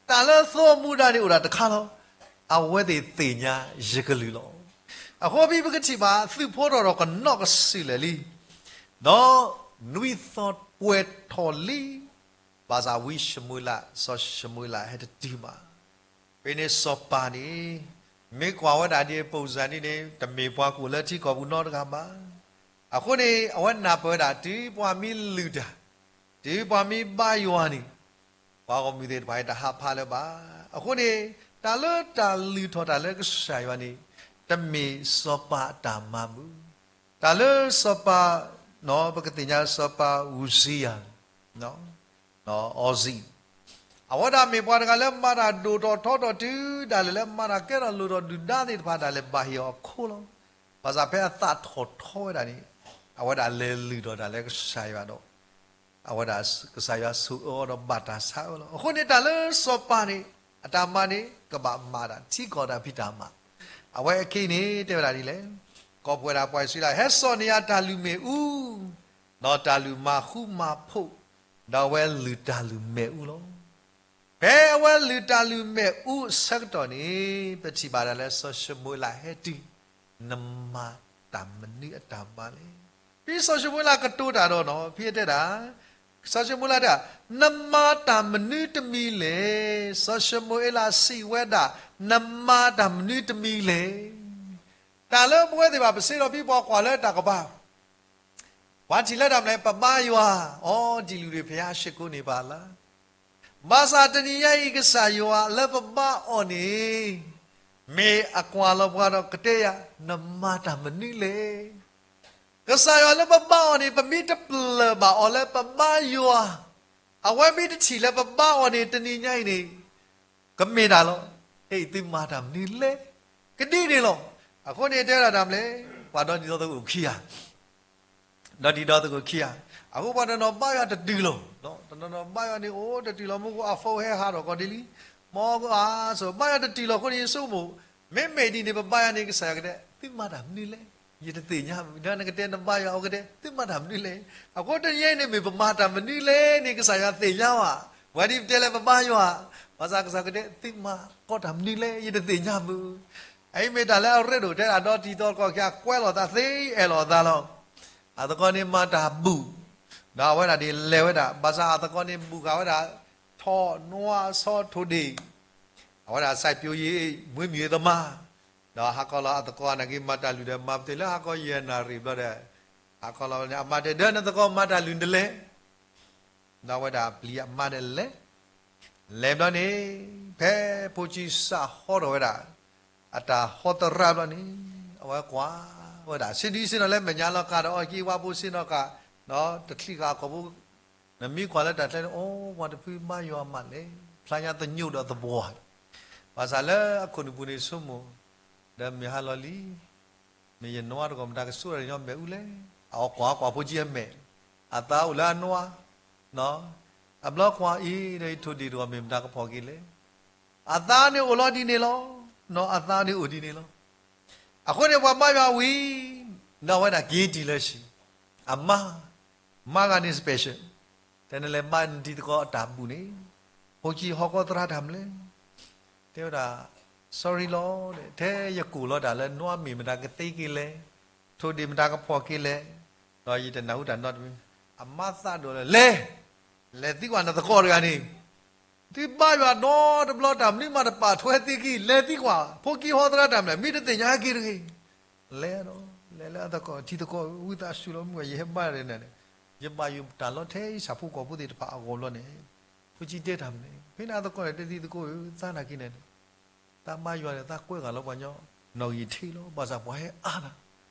တၢ်လၢသိအမူဒါန့ၣ်အိၣ်ဒၣ်တခါလီၤ. အဝဲသ့ၣ်သ့ၣ်ညါယကလုၢ်လီၤ. အဃိဖဲပကထံၣ်ဘၣ် သုးဖိထီၣ်ဒီးကနီၣ်ကစၢ်လဲၣ်လံ, ဒီးနွံသီပှဲၤထီၣ်လံ, ဘၣ်ဆၣ်ဝံၡမူၤအ့လး စီၤၡမူၤအ့လးဟဲတတုၤဘၣ်. ဖဲန့ၣ်စီၤပၤန့ၣ် မ့ၢ်ကွၢ်ဝဲဒၣ်ဒ်အပူၤစၢ်န့ၣ်န့ၣ် တမ့ၢ်ပှၤကအိၣ်လၢထံကီၢ်ပူၤနီတဂၤဘၣ်. အဃိန့ၣ် အဝဲနၢ်ပၢၢ်ဝဲဒၣ် တုၤပှၤမ့ၢ်လုၢ်တၢ်, တုၤပှၤမ့ၢ်ဘါယွၤန့ၣ် ပှၤဂီၢ်မုၢ်သ့ၣ်တဖၣ်အံၤတဟးဖးလၢၤဘၣ်. အဃိန့ၣ် တၢ်လၢတၢ်လုၢ်ထီၣ်တၢ်လၢကစၢ်ယွၤန့ၣ် တမ့ၢ်စီၤပၤအတၢ်မၤမုာ်. တၢ်လၢစီၤပၤ, ပကသ့ၣ်ညါစီၤပၤအူစံယၤ အီၤစံ, အဝဲဒၣ်မ့ၢ်ပှၤတဂၤလၢမၤတၢ်ဒိၣ်ထီၣ်ထီထီၣ်တုၤဒၣ်လဲာ်လၢမၤတၢ်ကဲထီၣ်လိၣ်ထီၣ်ဒုၣ်ဒါသ့ၣ်တဖၣ်ဒၣ်လဲာ်ဘၣ်ဟ့ၣ်အီၤအခိၣ်လီၤ. ဘၣ်ဆၣ်ဖဲအသးထီၣ်ထီဝဲဒၣ်န့ၣ် အဝဲဒၣ်လဲၤလုၢ်ထီၣ်တၢ်လၢကစၢ်ယွၤဒီး အဝဲဒၣ်ကစၢ်ယွၤဆိၣ်အၢအီၤဒီးဘၣ်တၢ်ဆါအၢလီၤ. အဃိန့ၣ်တၢ်လၢစီၤပၤန့ၣ် အတၢ်မၤန့ၣ် ကဘၣ်မၤဒၣ်ထံကီၢ်တၢ်ဖံးတၢ်မၤ, အဝဲအခံန့ၣ်တဲဝဲဒၣ်ဒ်လဲၣ်, ကိးပှဲၤဒၣ်ပှၤအံၣ်စရ့လး ဟဲစိာ်န့ၢ်ယၤတၢ်လုၢ်မ့ၣ်အူ ဒီးတၢ်လုၢ်မၤဃူမၤဖိး, ဒီးအဝဲလုၢ်တၢ်လုၢ်မ့ၣ်အူလီၤ. ဖဲအဝဲလုၢ်တၢ်လုၢ်မ့ၣ်အူအဆၢကတီၢ်န့ၣ် ပထံၣ်ဘၣ်ဒၣ်လၢစီၤၡမူၤအ့လးဟဲတုၤ, နမၤတၢ်မနုၤအတၢ်မၤလဲၣ်. ဖဲစီၤၡမူၤအ့လးကတိၤတၢ်ဒီးနီၤ ဖဲတဲဒၣ်, စီၤၡမူၤအ့လးတဲ, နမၤတၢ်မနုၤတမံၤလဲၣ်. စီၤၡမူၤအ့လးစံးဝဲဒၣ်, နမၤတၢ်မနုၤတမံၤလဲၣ်. တၢ်လၢပဝဲသ့ၣ်တဖၣ် ပစ့ဒီးဖဲပှၤကွၢ်လၢတၢ်ကပၤ ပှၤထံၣ်လၢတၢ်မနုၤလဲၣ် ပဘါယွၤ, အီ ဒ်လူၤဒ်ဖျါ ရှ့ကိးန့ၣ်ပၢ်လၢ်. ဘၣ်ဆၣ်တနံၤညါအံၤကစၢ်ယွၤလၢပဘါအီၤန့ၣ် မ့ၢ်အကွၢ်လီၤပှၤဒီးကတဲယၤ, နမၤတၢ်မနုၤလဲၣ်. ကစၢ်ယွၤလၢပဘါအီၤန့ၣ် ပမ့ၢ်တပျၢၢ်ဘၣ်အီၤလၢပဘါယွၤ, အဝဲမ့ၢ်တထံၣ်လၢပဘါအီၤန့ၣ် တနံၤညါအံၤန့ၣ် ကမ့ၢ်တၢ်လီၤ. ဟဲအံၤသုမၤတၢ်မနုၤလဲၣ်. ကဒ်န့ၣ်လီၤ. အဃိန့ၣ်တဲဝဲဒၣ်တၢ်မနုၤလဲၣ်, ပှၤဒီတံၤဒီသကိးခံဂၤ ဒီတံၤဒီသကိးခံဂၤ, အဃိပှၤတနီၤဘါယွၤတတုၤလီၤ. တနီၤနီၤဘါယွၤန့ၣ် အိၣ်တတုၤလီၤ မူခိၣ်အ phone ဟဲဟးထီၣ်ကီးဒ်လံ. မ်အါဆိး ဘါယွၤတတုၤလီၤအဃိန့ၣ် ယဆိကမိၣ် မ့မ့ၢ်ဒ်န့ၣ် ပဘါယွၤန့ၣ် ကစၢ်ယွၤကတဲ သုမၤတၢ်မနုၤလဲၣ်. ယတသ့ၣ်ညါဘၣ်. ဒီးနကတဲနဘါယွၤအီၤကတဲ သုမၤတၢ်မနုၤလဲၣ်. အဃိတနံၤအံၤန့ၣ်မ့ၢ် ပမၤတၢ်မနုၤလဲၣ်န့ၣ် ကစၢ်ယွၤသ့ၣ်ညါဘၣ်. ပှၤဒ်ပတဲလၢပဘါယွၤ, ဘၣ်ဆၣ်ကစၢ်ကတဲ သုမၤကီးတၢ်မနုၤလဲၣ် ယတသ့ၣ်ညါဘၣ်. အအံၤမ့ၢ်တၢ်လၢအရ့ဒိၣ် တဲဒၣ်ဒီတံၤသကိးခံဂၤ ကွဲးလိာ်သးသ့ အဲၣ်လိာ်သးလီၤ. အသကိးန့ၣ်မၤတၢ်ဘူၣ်, ဒီးအဝဲဒၣ်ဒ်လဲၤဝဲဒၣ်, ဘၣ်ဆၣ်အသကိးန့ၣ်ဘူၣ်ဃာ်ဝဲဒၣ် ထီၣ်နွါဆီထိၣ်ဒ့ၣ်, အဝဲဒၣ် စိုက်ပျိုးရေး မွေးမြူရေးသမား, ဒီးဟးကီလီၤအသကိးနာ်က့ မၤတၢ်လုၢ်ဒီး မၤပသ့လၢဟးကီယဲၢ်နၣ်ရံၣ်ဘျီဒီး, ဟးကီလီၤန့ၣ် အမါတဲ ဒီးနသကိးမၤတၢ်လုၢ်နတလဲၤ ဒီးအဝဲဒၣ်ပျံၤအမါဒီးလဲၤ, လဲၤဘျီန့ၣ် ဖဲဖိဆံးစးဟီထီၣ်ဝဲဒၣ် အတၢ်ဟီသရၣ်ဘျီန့ၣ် အဝဲကွၢ်ဝဲဒၣ် ဆ့ဒံဆ့နီၤလၢမဲာ်ညါလီၤကးဒီး အီၣ်က့ၤဝါဖိဆ့နီၤကး, တချံးဃာ်အကိာ်ဖိ, နမ့ၢ်ကွၢ်လၢတၢ်ချၢန့ၣ် အိၣ် ပှၤတဖုဘါယွၤမးလဲၣ်, ဖျါညါသညိးဒီးသဘှီ, ဘၣ်ဆၣ်လၢအခိၣ်နူာ်ပူၤန့ၣ်ဆိကမိၣ်, ဒီးမ့ၢ်ဟါလီၤလံ မ့ၢ်ယနွါတဂီၢ်မတၤကစိာ်တၢ်ညီမ့ၣ်အူလဲၣ်. အဝဲကွၢ်ကွၢ်ဖိဆံးအမဲာ်, အသးအိၣ်လၢအနွါ, အဘျီကွၢ်အံၤဒီး ယထိၣ်ဒ့ၣ်တဂီၤ မ့ၢ်မတၤကဖီၣ်က့ၤလဲၣ်. အသးန့ၣ်အိၣ်လီၤဒ်န့ၣ်လီၤ. အသးန့ၣ်အိၣ်ဒ်န့ၣ်လီၤ. အဃိန့ၣ် ပှၤဘါယွၤဝံၤ, ဒီးအဝဲဒၣ်က့ၤတံၢ်လၢဆံး, အမါ, မါဂၤန့ၣ် special, တဲနလဲၤဘါနတံၤသကိးအတၢ်ဘူၣ်န့ၣ်, ဖိကံဟီၣ်ကီသရၣ်တၢ်မနုၤလဲၣ်. တဲဝဲဒၣ်, sorry လီၤ, ထဲယကိၢ်လီၤတၢ်လၢနွံမ့ၢ်မတၤကသ့က့ၤလဲၣ်, ထိၣ်ဒ့ၣ်မတၤကဖီၣ်က့ၤလဲၣ်, ဒီးယတနၢ်ဟူတၢ်နီတမံၤ, အမါသးဒိၣ်လၢ လဲၤ, လဲၤသံကွၢ်နသကိးတဂၤန့ၣ် သုဘါယွၤဒီတဘျီ တၢ်မနုၤမးတပာ်ထွဲသ့က့ၤ, လဲၤသံကွၢ် ဖိကံဟီၣ်သရၣ်တၢ်မနုၤလဲၣ်, မ့ၢ်တသ့ၣ်ညါဟဲက့ၤတဂ့ၤ. လဲၤဒီး လဲၤလၢအသကိး, တံၤသကိးဧၢ, ဝံသးစူၤလီၤမုၢ်ဂၤ ယဟဲဘါယွၤန့ၣ်, ယဘါယွၤတၢ်လီၤထဲယဆၣ်ဖိကီၢ်ဖိသ့ၣ်တဖၣ်အဂီၢ်ဘျီန့ၣ်, ဖိကံတဲတၢ်မနုၤလဲၣ်. ဖဲန့ၣ်အသကိးန့ၣ် တဲတံၤသကိးဧၢ, သးနာ်က့န့ၣ် သးဘါယွၤန့ၣ် သးကွဲးဂၤလၢပှၤကညီနီၣ်ဂံၢ်ထံးလီၤ. ဘၣ်ဆၣ်ပှၤဟဲအါနၤ,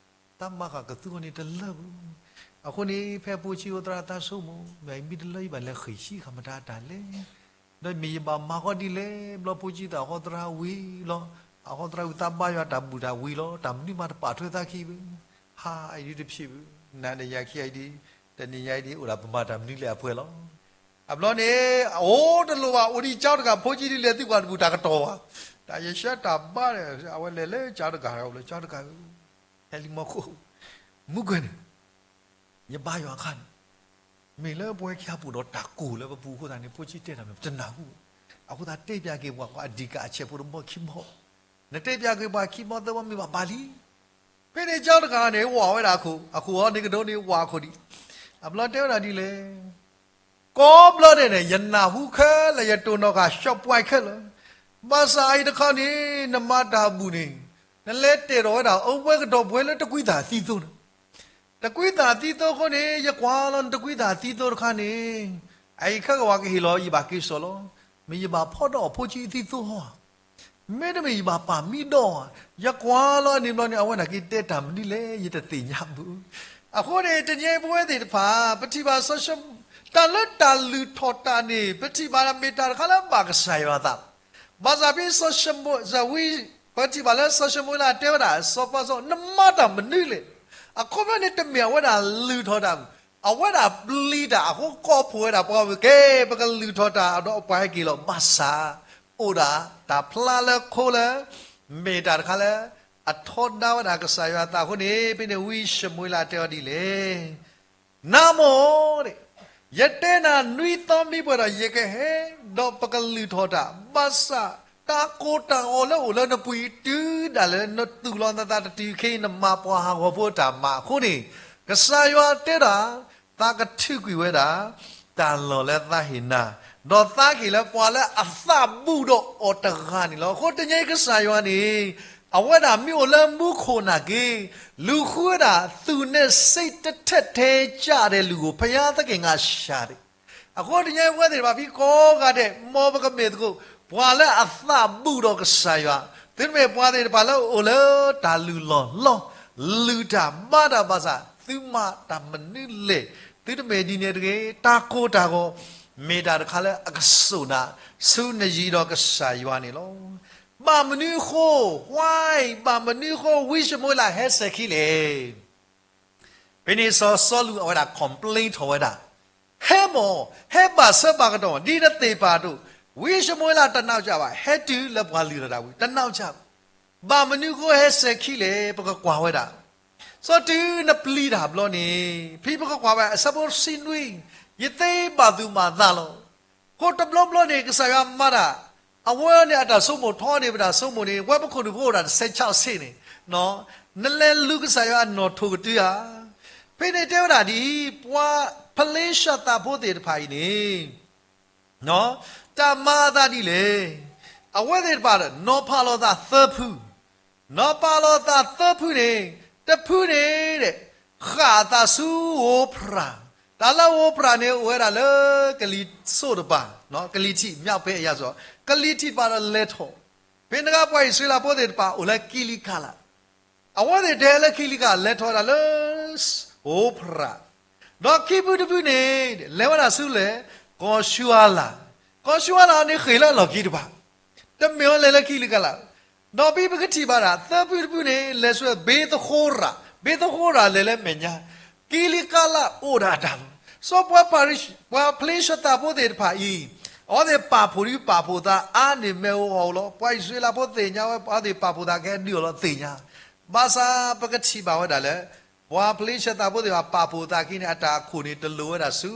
သးမၤဃာ်ကသူအီၤန့ၣ်တလၢပူၤ. အဃိန့ၣ် ဖဲဖိကံဟီၣ်သရၣ်တၢ်ဆိကမိၣ် မ့ၢ်အံၤမ့ၢ်တလၢ ယဘၣ်လဲၤဃ့ၢ်ဆံဃာ်မတၤတၢ်လဲၣ်, ဒီးမ့ၢ်ယဘၣ်မၤဃီဒ်လဲၣ်. ဘျီဖိကံသးဟီၣ်သရၣ်ဝံၤလီၤ, အဟီၣ်သရၣ်ဝံၤ သးဘါယွၤတၢ်ဘူၣ်တၢ်ဝံၤလီၤ, တၢ်မနုၤမးတပာ်ထွဲသးက့ၤဘၣ်. ဟါအံၤဒ်တဖျ့ဘၣ်, နၤဒီးယၤခံဂၤအံၤဒ်, တနံၤညါအံၤဒ် အိၣ်ဒၣ်ပမၤတၢ်မနုၤလဲၣ်အပှဲၤလီၤ. အဘျီန့ၣ် အိၣ်တလိၣ်ဘၣ်, အိၣ်ဒံးကၠီတဂၤ, ဖိကံဒ်လဲၤသံကွၢ်တဘူၣ်တၢ်ကတီၢ်ဘၣ်. တၢ်ယဆၢတၢ်ဘါန့ၣ် အဝဲလဲၤလၢကၠီတဂၤ, အိၣ်လၢကၠီတဂၤဧၢ, ဟဲလံမီခိၣ်, မုၢ်ကွဲၤန့ၣ် ယဘါယွၤအခါန့ၣ် မ့ၢ်လၢပဝဲခံဂၤပအိၣ်ဒီးတၢ်ကိၢ်လၢပပူၤအဃိသတးန့ၣ် ဖိကံတဲတၢ်မနုၤလဲၣ် ပတနၢ်ဟူဘၣ်. အဃိသတးတဲပၠးက့ၤပှၤ ကွၢ်အဒံၣ်ကၣ်အဆဲးဖိတဘီခံဘီ, နတဲပၠးက့ၤပှၤခံဘီသၢဘီမ့ၢ်ဘၣ်ပာ်လံ. ဖဲန့ၣ်ကၠီတဂၤန့ၣ် ဝးဝဲဒၣ်အခိၣ်, အခိၣ်အီၤန့ၣ်ကဒိးန့ၣ် ဝးအခိၣ်ဒံး. အဘျီတဲဝဲဒၣ်ဒ်လဲၣ်, ကိးဘျီဒဲးန့ၣ် ယနၢ်ဟူခဲလၢာ် ယတိၢ်နီၣ်ဃာ် ရှော့ပွိုင်ခဲလၢာ်, ဘၣ်ဆၣ်အံၤတခီန့ၣ် နမၤတၢ်ဘူၣ်န့ၣ် နလဲၤတဲာ်ထီၣ်ဝဲဒၣ် အဝဲကဒီးပှဲၤလၢတကွံသးသံသိန့ၣ်, တကွံသးသံသိအဃိန့ၣ် ယကွၢ်လီၤ နတကွံသးသံသိတခါန့ၣ်, အအံၤခဲကဝၤကဟ့ၣ်လီၤ ယဘၣ်က့ၤစိာ်လီၤ. မ့ၢ်ယဘၣ်ဖီဒီးအဖိကံသံသိဧါ, မ့တမ့ၢ်ယဘၣ်ပာ်မံဒီးဧါ. ယကွၢ်လီၤအန့ၣ်ဘျီန့ၣ် အဝဲဒၣ်က့ၤတဲတၢ်မနုၤလဲၣ် ယတသ့ၣ်ညါဘၣ်. အဃိန့ၣ် တနံၤအံၤပဝဲသ့ၣ်တဖၣ် ပထံၣ်ဘၣ် တၢ်လၢတၢ်လုၢ်ထီၣ်တၢ်န့ၣ် ပထံၣ်ဘၣ်မ့ၢ်တၢ်တခါလၢဘၣ်ကစၢ်ယွၤအသးလီၤ. ဘၣ်ဆၣ်ဖဲစီၤၡမူၤအ့လး ပထံၣ်ဘၣ်လၢစီၤၡမူၤအ့လးတဲဝဲဒၣ် စီၤပၤစီၤ နမၤတၢ်မနုၤလဲၣ်. အခီပညီန့ၣ် တမ့ၢ်အဝဲဒၣ်လုၢ်ထီၣ်တၢ်, အဝဲဒၣ်ပျံၤတၢ်အဃိ ကိးဖှိၣ်ဝဲဒၣ်ပှၤဝဲကဲ ပကလုၢ်ထီၣ်တၢ်ဒီးပှၤဟဲက့ၤလီၤ. ဘၣ်ဆၣ် အိၣ်ဒၣ်တၢ်ဖျါလၢခိလၢ မ့ၢ်တၢ်တခါလၢ အထီဒါဝဲဒၣ်ကစၢ်ယွၤအသးအဃိန့ၣ် ဖဲန့ၣ်ဝံၤၡမူၤအ့လးတဲအီၤဒ်လဲၣ် နၤမိၢ်, ယတဲနၤနွံသီမံပှဲၤဒီး ယကဟဲ ဒီးပကလုၢ်ထီၣ်တၢ်, ဘၣ်ဆၣ်တၢ်ကိၢ်တၢ်ဂီၤလၢအိၣ်လၢနပူၤအံၤ တုၤဒၣ်လဲာ်နသူၣ်လီၤနသးတတုၤခဲအံၤ နမၤပှၤဟးဂီၤဖိအတၢ်မၤအဃိန့ၣ်, ကစၢ်ယွၤတဲဒၣ် သးကထုးကွံာ်ဝဲဒၣ် တၢ်လီၢ်လၢသးဟ့ၣ်နၤ, ဒီးသးကဟ့ၣ်လၢပှၤလၢအသးဘူၣ်ဒီးအီၤတဂၤန့ၣ်လီၤ. အဃိတနံၤအံၤကစၢ်ယွၤန့ၣ် အဝဲဒၣ်မ့ၢ်အိၣ်လၢမူခိၣ်နာ်က့ လူၤဃုဝဲဒၣ် သူနဲ့စိတ်တထက်တည်းကျတဲ့လူကို ဘုရားသခင်ကရှာတယ်. အဃိတနံၤအံၤပဝဲသ့ၣ်တဖၣ်ဖဲကိးဂၤဒဲး မ်ပကမ့ၢ်သကိး ပှၤလၢအသးဘူၣ်ဒီးကစၢ်ယွၤ, သုတမ့ၢ်ပှၤသ့ၣ်တဖၣ်လၢအိၣ်လၢတၢ်လုၢ်လီၢ်လီၢ်, လုၢ်တၢ်ဘါတၢ်ဘၣ်ဆၣ် သုမၤတၢ်မနုၤလဲၣ်, သုတမ့ၢ်ဒ်န့ၣ်တဂ့ၤ, တၢ်ကိၢ်တၢ်ဂီၤ မ့ၢ်တၢ်တခါလၢအကစိာ်နၤ ဆူနယံၤဒီးကစၢ်ယွၤန့ၣ်လီၤ. ဘၣ်မနုၤအဃိ, why, ဘၣ်မနုၤအဃိ ဝံၡမူၤအ့လးဟဲစဲၤခံလဲၣ်. ဖဲန့ၣ်စီၤစီလူးအဝဲဒၣ် complain ထီၣ်ဝဲဒၣ်, ဟဲမၢ်, ဟဲဘၣ်ဆၢဘၣ်ကတီၢ် ဒ်နသ့ၣ်ပာ်အသိး, ဝံၡမူၤအ့လးတနးကြပါး, ဟဲတုၤလၢပှၤလုၢ်ထီၣ်တၢ်ဝံၤ တနးကြပါး, ဘၣ်မနုၤအဃိဟဲစဲၤခံလဲၣ် ပကကွၢ်ဝဲဒၣ်. စီၤတုၤနပျံၤတၢ်ဘျီန့ၣ် ဖဲပကကွၢ်ဝဲ အဆၢဖိတဆံနွံ, ယသ့ဘၣ်သူၣ်ဘၣ်သးလီၤ. အဃိတဘျီဘျီန့ၣ် ကစၢ်ယွၤမၤတၢ်, အဝဲန့ၣ်အတၢ်ဆိကမိၣ်ထီန့ၢ်ပတၢ်ဆိကမိၣ်န့ၣ် ပဝဲပခိၣ်နူာ်ဖိအိၣ်ဒၣ်တဆဲးဆံးဆ့န့ၣ်, နလဲၤလူၤကစၢ်ယွၤအနီၣ်ထိၣ်ကတုၤဧါ. ဖဲန့ၣ်တဲဝဲဒၣ်ဒ်အံၤ, ပှၤဖလ့ၡသးဖိသ့ၣ်တဖၣ်အံၤန့ၣ် တၢ်မၤအသးဒ်လဲၣ်. အဝဲသ့ၣ်တဖၣ်ဒီး နီၤဖးလီၤသးသၢဖု, နီၤဖးလီၤသးသၢဖုန့ၣ်, တဖုန့ၣ် ဃၣ်အသးဆူဧိၤဖရး, တၢ်လၢဧိၤဖရးန့ၣ် အိၣ်ဝဲဒၣ်လၢကလံၤစိးတပၤ, ကလံၤထံး မြောက်ဖက်အရာဇဝင်, ကလံၤထံးတပၤဒီးလဲၤထီၣ်, ဖဲန့ၣ်အခါပှၤအံၣ်စရ့လးဖိသ့ၣ်တဖၣ်အိၣ်လၢကံလံကၤလး, အဝဲသ့ၣ်တဟဲလၢကံလံကၤ လဲၤထီၣ်ဝဲဒၣ်လၢဧိၤဖရး, ဒီးခံဖုတဖုန့ၣ် လဲၤဝဲဒၣ်ဆူလဲၣ်, ကီၢ်ၡူအၤလး, ကီၢ်ၡူအၤလးန့ၣ်ဃ့ၢ်လၢအလီၢ်ခံတပၤ, တမ့ၢ်ဝဲလဲၤလၢကံလံကၤလး, ဒီးဖဲပကထံၣ်ဘၣ်ဒၣ် သၢဖုတဖုန့ၣ် လဲၤဆူဘ့သဃိရး, ဘ့သဃိရးလဲၤလၢမဲာ်ညါ, ကံလံကၤလးအိၣ်ဒၣ်တၢ်လီၤ. စီၤပှၤဖလ့ၡသးဖိသ့ၣ်တဖၣ်အံၤ, အဝဲသ့ၣ်ပာ်ဖှိၣ်ဒုးပာ်ဖှိၣ်သးအါန့ၢ်မ့ၢ်အိၣ်အီၤလီၤ. ပှၤအံၣ်စရ့လးဖိသ့ၣ်ညါဝဲ အဝဲသ့ၣ်ပာ်ဖှိၣ်သးကဟဲဒုးအီၤလီၤသ့ၣ်ညါ, ဘၣ်ဆၣ်ပကထံၣ်ဘၣ်ဝဲဒၣ်လၢ ပှၤဖလ့ၡသးဖိသ့ၣ်တဖၣ်ပာ်ဖှိၣ်သးခံန့ၣ် အတၢ်အခိၣ်န့ၣ် တလိၣ်ဝဲဒၣ်ဆူ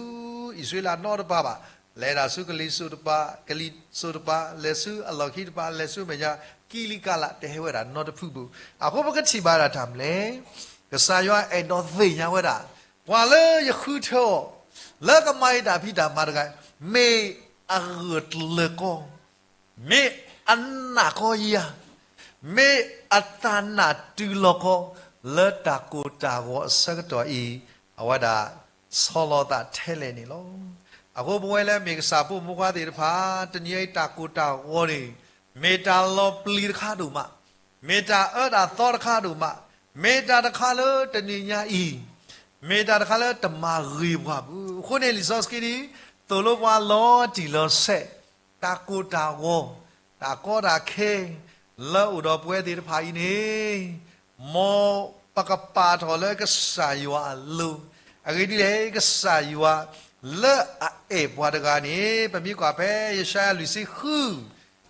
အံၣ်စရ့လးနီတပၤဘၣ်. လဲၤဒၣ်ဆူကလံၤစိးတပၤ, ကလံၤစိးတပၤ, လဲၤဆူအလီၢ်ခံတပၤ, လဲၤဆူမဲာ်ညါ ကံလံကါလး တဟဲဝဲဒၣ်နီတဖုဘၣ်. အဃိပကထံၣ်ဘၣ်ဒၣ်တၢ်မနုၤလဲၣ်, ကစၢ်ယွၤအဲၣ်ဒိးသ့ၣ်ညါဝဲဒၣ် ပှၤလၢယဃုထၢအီၤ လၢကမၤယတၢ်ဖံးတၢ်မၤတဂၤ, မ့ၢ်အဂၢၢ်ကျၢၤကီ, မ့ၢ်အနးကီယၤ, မ့ၢ်အတၢ်နာ်တုၤလီၤကီ, လၢတၢ်ကိၢ်တၢ်ဂီၤအဆၢကတီၢ်အံၤ, အဝဲဒၣ်ဆီလီၤသးထဲလဲၣ်န့ၣ်လီၤ. အဃိပဝဲလၢမ့ၢ်ကစၢ်ဖိမုၣ်ဖိခွါသ့ၣ်တဖၣ်, တနံၤအံၤတၢ်ကိၢ်တၢ်ဂီၤန့ၣ် မ့ၢ်တၢ်လီၤပျံၤတခါဒိၣ်မး, မ့ၢ်တၢ်အၢတၢ်သီတခါဒိၣ်မး, မ့ၢ်တၢ်တခါလၢတနံၤညါအံၤ, မ့ၢ်တၢ်တခါလၢတမၤဂ့ၤပှၤဘၣ်. အဃိန့ၣ် လံာ်စီဆှံဒ် သိၣ်လိပှၤလီၤတံၢ်လီၤဆဲး, တၢ်ကိၢ်တၢ်ဂီၤ, တၢ်ကီတၢ်ခဲ လၢအိၣ်ဒီးပဝဲသ့ၣ်တဖၣ်အံၤန့ၣ်, မ်ပကပာ်ထီၣ်လၢကစၢ်ယွၤအလိၤ, အဂ့ၢ်ဒ်လဲၣ် ကစၢ်ယွၤလၢအအဲၣ်ပှၤတဂၤန့ၣ်, ပမ့ၢ်ကွၢ်ဖဲယၡါယၤလွံၢ်ဆံဃု,